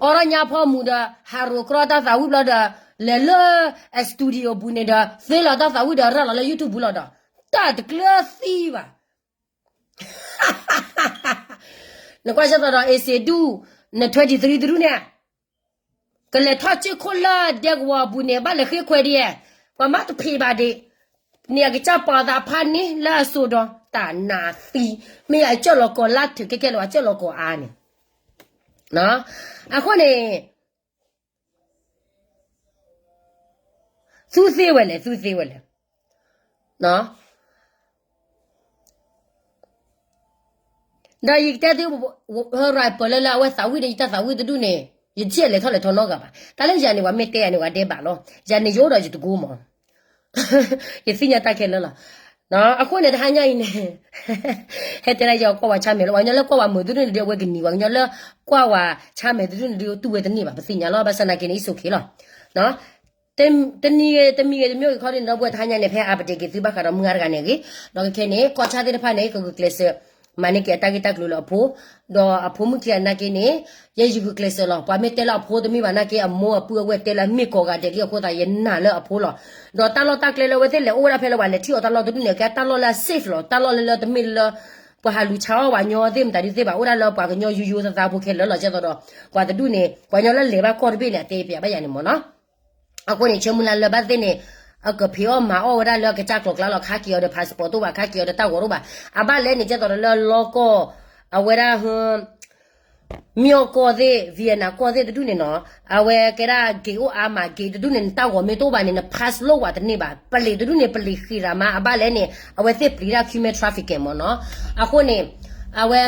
အိးထီၣ်ညါဖီမူဒီး ဟးရိးကြီတၢ်သးဝံၣ်ဘျီဒီး လဲၤလၢ အ studio ပူၤန့ၣ်ဒီး သ့လီၤတၢ်သးဝံၣ်ဒီး ရၤလီၤလၢ YouTube ပူၤလီၤဒီး တၢ်တကျၢၤသံဘၣ် နကွၢ်စ့ၢ်ကီးဒီး အ့စ့ဒူၣ်, န twenty-three တဒူၣ်န့ၣ်, ကလဲၤထီၣ်စ့ၢ်ခိၣ်လၢဒဲကဝီၤအပူၤန့ၣ် ဘၣ်လဲၤဃ့ခွဲးဒ်, ပှၤမးတဖံးဘၣ်ဒံး, န့ၣ်အကစၢ်ပာ်သးဖးန့ၢ်လၢအစိၤဒီး တၢ်နးသံ, မ့ၢ်ယကၢၢ်လီၤကီၢ်လါထုးကဲကဲလီၤ အကၢၢ်လီၤကီၢ်အါန့ၣ်, အဃိန့ၣ် သူသ့ဝဲလဲၣ် သူသ့ဝဲလဲၣ်, ဒီးယကတဲသု ရၤပၢၢ်လၢလၢအဝဲသးဝံၣ်ဒီးယတၢ်သးဝံၣ်တဒူၣ်န့ၣ် ယထံၣ်လဲၤထီၣ်လဲၤထီနီတဂၤဘၣ်. တၢ်လၢယၤန့ၣ် ပှၤမ့ၢ်တဲယၤန့ၣ် ပှၤဒဲးဘးလီၤ. ယၤန့ၣ် ယအိၣ်ဒီးယတကိမး ယသ့ၣ်ညါတၢ်ခဲလၢာ်လီၤ. အဃိန့ၣ် တဟါညါအံၤန့ၣ် ဟဲတဲဒၣ်ယကွၢ်ဝဲဆါမဲာ်လၢ ပှၤကညီလၢကွၢ်ဝဲမုာ်တဒူၣ်န့ၣ်ဒီး အဝဲကနံၤ ပှၤကညီလၢကွၢ်ဝဲဆါမဲာ်တဒူၣ်န့ၣ်ဒီး တူၢ်ဝဲတန့ၢ်ဘၣ် ပသ့ၣ်ညါလီၤ. ဘၣ်ဆၣ်နာ်က့န့ၣ် it's okay လီၤ. တနံၤဂ့ၤ တမံၤဂ့ၤ တမံၤဂ့ၤခီဒ်န့ၣ်ဒီး ပဝဲတဟါညါန့ၣ် ဖဲ update က့ၤသုဘၣ်ဃးဒီးမုၢ်ဂၤတဂၤန့ၣ်ဂ့ၤ, ဒီးခဲခဲန့ၣ် ကီၢ်ဆါသ့ၣ်တဖၣ်န့ၣ် ကဂုာ်ကျဲးစၢး မၤန့ၢ်က့ၤအတၢ်ဂ့ၢ်တၢ်ကျိၤလၢအဖိ, ဒီးအဖိမုၣ်ခံဂၤနာ်က့န့ၣ် ယဲယဂုာ်ကျဲးစၢးလီၤ. ပှၤမ့ၢ်တဲလၢအဖိတမ့ၢ်ဘၣ်နာ်က့ အမိၢ်အပုၢ်အဝဲၢ်တဲလၢအမ့ၢ်ကိးဂၤဒဲးလံအဃိသတး ယနာ်လၢအဖိလီၤ. ဒီးတၢ်လီၢ်တၢ်ကျဲလၢအဝဲသ့ၣ်လဲၤအိၣ်ဝဲဒၣ်ဖဲလၢ ပှၤလဲၤထံၣ်အီၤတၢ်လီၢ်တဒူၣ်န့ၣ် ကဲတၢ်လီၢ်လၢအ safe လီၤ. တၢ်လီၢ်လၢလၢတမ့ၢ်လၢ ပှၤဟးလူၤဆါအီၣ်ပှၤကညီသ့ၣ်မတၤဒုသ့ၣ်ဘၣ် အိၣ်ဒၣ်လၢပှၤကညီယူယူသးသးဖိခဲလၢာ်လီၤ. ကဲသိးဒီး ပှၤတဒူၣ်န့ၣ် ပှၤကညီလၢလဲၤဘၣ်ကီၢ်တဘ့ၣ်န့ၣ် အတဲပၠးဘၣ်ယၤန့ၣ်မ့ၢ်နီၤ. အဃိန့ၣ် ဆၢမုၢ်လၢ်လၢဘၣ်သ့ၣ်န့ၣ် အကဖံးအီၣ်မၤအီၣ်ဝဲဒၣ်လၢအကစၢ်ကျိၤကျါလီၤ. ခါက့ၤအီၤဒီး passport တအိၣ်ဘၣ်, ခါက့ၤအီၤဒီးတၢ်ဂီၤတအိၣ်ဘၣ်. အဘၣ်လဲၣ်န့ၣ် ကဲသိးဒီးလၢလီၢ်ကီၢ် အဝဲဒၣ် မၠီၣ်ကီၢ်သ့ၣ် Vietnam ကီၢ်သ့ၣ်တဒူၣ်န့ၣ်နီၤ, အဝဲကဲဒၣ် gate အိၣ်အါမး, gate တဒူၣ်န့ၣ် နတၢ်ဂီၤမ့ၢ်တအိၣ်ဘၣ်န့ၣ် န pass လိာ်ဝဲတန့ၢ်ဘၣ်. ပလံးတဒူၣ်န့ၣ် ပလံးဃံးရၤမး, အဘၣ်လဲၣ်န့ၣ် အဝဲသ့ၣ်ပျံၤဒၣ် human trafficking မ့ၢ်နီၤ. အဃိန့ၣ် အဝဲ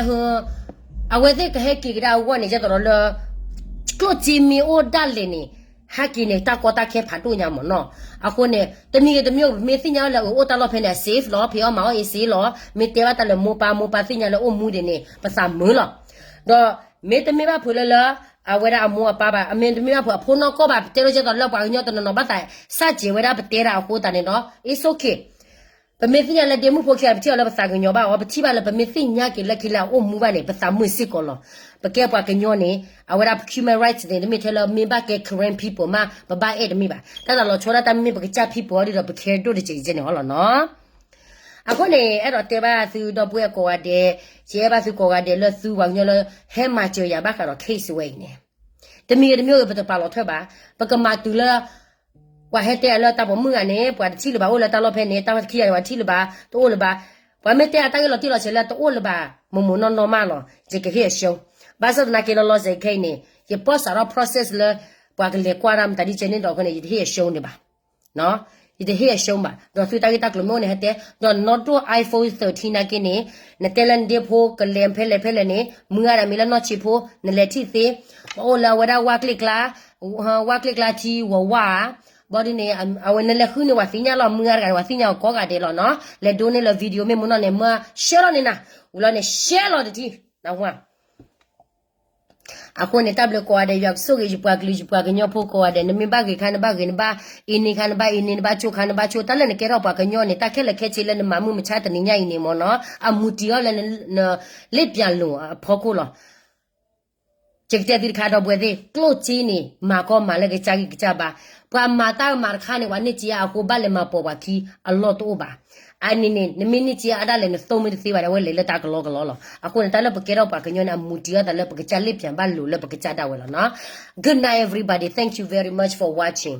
အဝဲသ့ၣ်ကဟဲက့ၤကဒါအဂီၢ်န့ၣ် ကဲသိးဒီးလၢ ကျိၣ်စ့မ့ၢ်အိၣ်ဒၣ်လဲာ်န့ၣ် ဟဲက့ၤန့ၣ် တၢ်ကီတၢ်ခဲဖးဒိၣ်ညါမ့ၢ်နီၤ. အဃိန့ၣ် တမံၤဂ့ၤတမံၤ ပမ့ၢ်သ့ၣ်ညါလၢအအိၣ်တၢ်လီၢ်ဖဲန့ၣ် အ safe လီၤ, ဖံးအီၣ်မၤအီၣ် easy လီၤ, မ့ၢ်တဲဘၣ်တၢ်လၢမိၢ်ပၢ် မိၢ်ပၢ်သ့ၣ်ညါလၢအိၣ်မူဒံးန့ၣ် ပသးမုာ်လီၤ. ဒီးမ့ၢ်တမ့ၢ်ဘၣ်ဖုးလၢလၢ အဝဲဒၣ်အမိၢ်အပၢ်ဘၣ်, အမ့ၢ်တမ့ၢ်ဘၣ်ဖုးအဖိနီၢ်ကီၢ်ဘၣ်, ပတဲလိာ်ကဲသိးလၢပှၤကညီတနီၤနီၤဘၣ်သးစၢ်ကဲၤဝဲဒၣ်ပတဲတၢ်အဃိသတးန့ၣ်ဒီး it's okay. ပမ့ၢ်သ့ၣ်ညါလၢဒ့မုၣ်ဖိခံဂၤ ပထံၣ်အီၤလၢပသးကညီၤဘၣ်အီၤ, ပထံၣ်ဘၣ်လၢပမ့ၢ်သ့ၣ်ညါက့ၤလၢခံလၢအအိၣ်မူဘၣ်န့ၣ် ပသးမုာ်စ့ၢ်ကီးလီၤ. ပကဲပှၤကညီန့ၣ် အဝဲဒၣ် human rights န့ၣ် တမ့ၢ်ထဲလၢမ့ၢ်ဘၣ်ကဲ Karen people မး ပဘၣ်အဲၣ်တမ့ၢ်ဘၣ်. တၢ်သးလီၤဆီဒၣ်တၢ်မ့ၢ်ပကစၢ် people အီၤဒီး ပ care ဒိၣ်တကဲးကဲးန့ၣ်အီၤလီၤနီၤ. အဃိန့ၣ် အဲၣ်ဒိးတဲဘၣ်သုဒီပုၢ်ဝဲၢ်ကိးဂၤဒဲး, ယအဲၣ်ဘၣ်သုကိးဂၤဒဲးလၢသုပှၤကညီလၢ ဟဲမၤစၢၤယၤဘၣ်ဃးဒီး case ဝဲအံၤန့ၣ်, တမံၤဂ့ၤတမံၤဂ့ၤ ပတပာ်လီၤထွဲဘၣ်, ပကမၤတုၤလၢ ပှၤဟဲတဲအလၢတၢ်ပိာ်မုၣ်ဂၤန့ၣ် ပှၤတထံၣ်လၢၤဘၣ် အိၣ်လၢတၢ်လီၢ်ဖဲန့ၣ် တၢ်ခံဂၤန့ၣ် ပှၤထံၣ်လၢၤဘၣ် တအိၣ်လၢၤဘၣ်, ပှၤမ့ၢ်တဲအတၢ်ဂ့ၢ်လီၤတံၢ်လီၤဆဲးလၢတအိၣ်လၢၤဘၣ် မိၢ်မိၢ်နီၢ်နီၢ်မးလီၤ, ယကဟ့ၣ်အရှုံး. ဘၣ်ဆၣ်သနာ်က့လီၤလီၤဆဲးခဲအံၤန့ၣ် ယပီၢ်စးထီၣ် process လၢ ပှၤကလဲၤကွၢ်တၢ်မတၤဒ်ကဲန့ၣ်ဒီးအဃိန့ၣ် ယတဟ့ၣ်အရှုံးန့ၣ်ဘၣ် ယတဟ့ၣ်အရှုံးဘၣ်. ဒီးသုတၢ်ဂ့ၢ်တၢ်ကျိၤမ့ၢ်အိၣ်န့ၣ် ဟဲတဲ, ဒီးနီၢ်ဒိၣ် iPhone thirteen နာ်က့န့ၣ် နတဲလၢနဒ့ဖိကလဲၤဖဲလဲၣ်ဖဲလဲၣ်န့ၣ် မုၢ်ဂၤဒၣ်မ့ၢ်လၢနီၢ်ဆံးဖိ နလဲၤထံၣ်သ့, ပအိၣ်လၢအဝဲဒၣ်ဝါကျ့ကျါ, ဝါကျ့ကျါထံဝီၤဝါ, ဘၣ်ဒ်န့ၣ် အဝဲနလဲၤဃုန့ၢ်ပှၤသ့ၣ်ညါလီၤ မုၢ်ဂၤတဂၤန့ၣ် ပှၤသ့ၣ်ညါအီၤကိးဂၤဒဲးလီၤနီၤ. လဲၤဒိးန့ၢ်လၢ video မ့ၢ်မ့ၢ်နီၢ်န့ၣ် မၢ share လီၤန့ၣ်နၤ, ဝံၤလီၤန့ၣ် share လီၤတထံၣ်, နၢ်ဟူဧါ. အဃိန့ၣ် တၢ်ဘျုးကိးဂၤဒဲး ယွၤကဆိၣ်ဂ့ၤယပှၤကလုာ်ယပှၤကညီဖိကိးဂၤဒဲး, နမ့ၢ်ဘၣ်ဂ့ၤခါနဘၣ်ဂ့ၤ, နဘၣ်အ့န့ၣ်ခါနဘၣ်အ့န့ၣ်, နဘၣ်ဆိၣ်ခါနဘၣ်ဆိၣ်, တၢ်လၢနကဲထီၣ်ပှၤကညီန့ၣ် တၢ်ခဲလၢာ်ခဲဆ့လၢနမၤမုၢ်မဆါတနံၤညါအံၤန့ၣ်မ့ၢ်နီၤ, အမူတံၤအီၤလၢနလ့ၣ်ပၠးလိာ်အဖီခိၣ်လီၤ. ယကတဲသုတခါဒီပုၢ်ဝဲၢ်သ့ၣ်, ကျိၣ်စ့န့ၣ် မၤကီမၤလၢကစၢ်ဂံၢ်ကစၢ်ဘါ, ပှၤမၤတၢ်မၤတခါန့ၣ် ပှၤန့ၢ်စ့အါအဃိ ဘၣ်လဲၤမၤပိာ်ပှၤခံအလီၢ်တအိၣ်ဘၣ်. အန့ၣ်န့ၣ် နမ့ၢ်န့ၢ်စ့အါဒၣ်လဲာ် နသိမ့ၢ်တသ့ဘၣ်ဒီး အဝဲလဲၤလၢတၢ်ကလီကလီလီၤ. အဃိန့ၣ် တၢ်လၢပကဲထီၣ်ပှၤကညီန့ၣ် အမူတံၤအီၤသးလၢပကစၢ်လ့ၣ်ပၠးဘၣ်လိာ်လၢပကစၢ်ဒၣ်ဝဲလီၤနီၤ. Good night everybody, thank you very much for watching.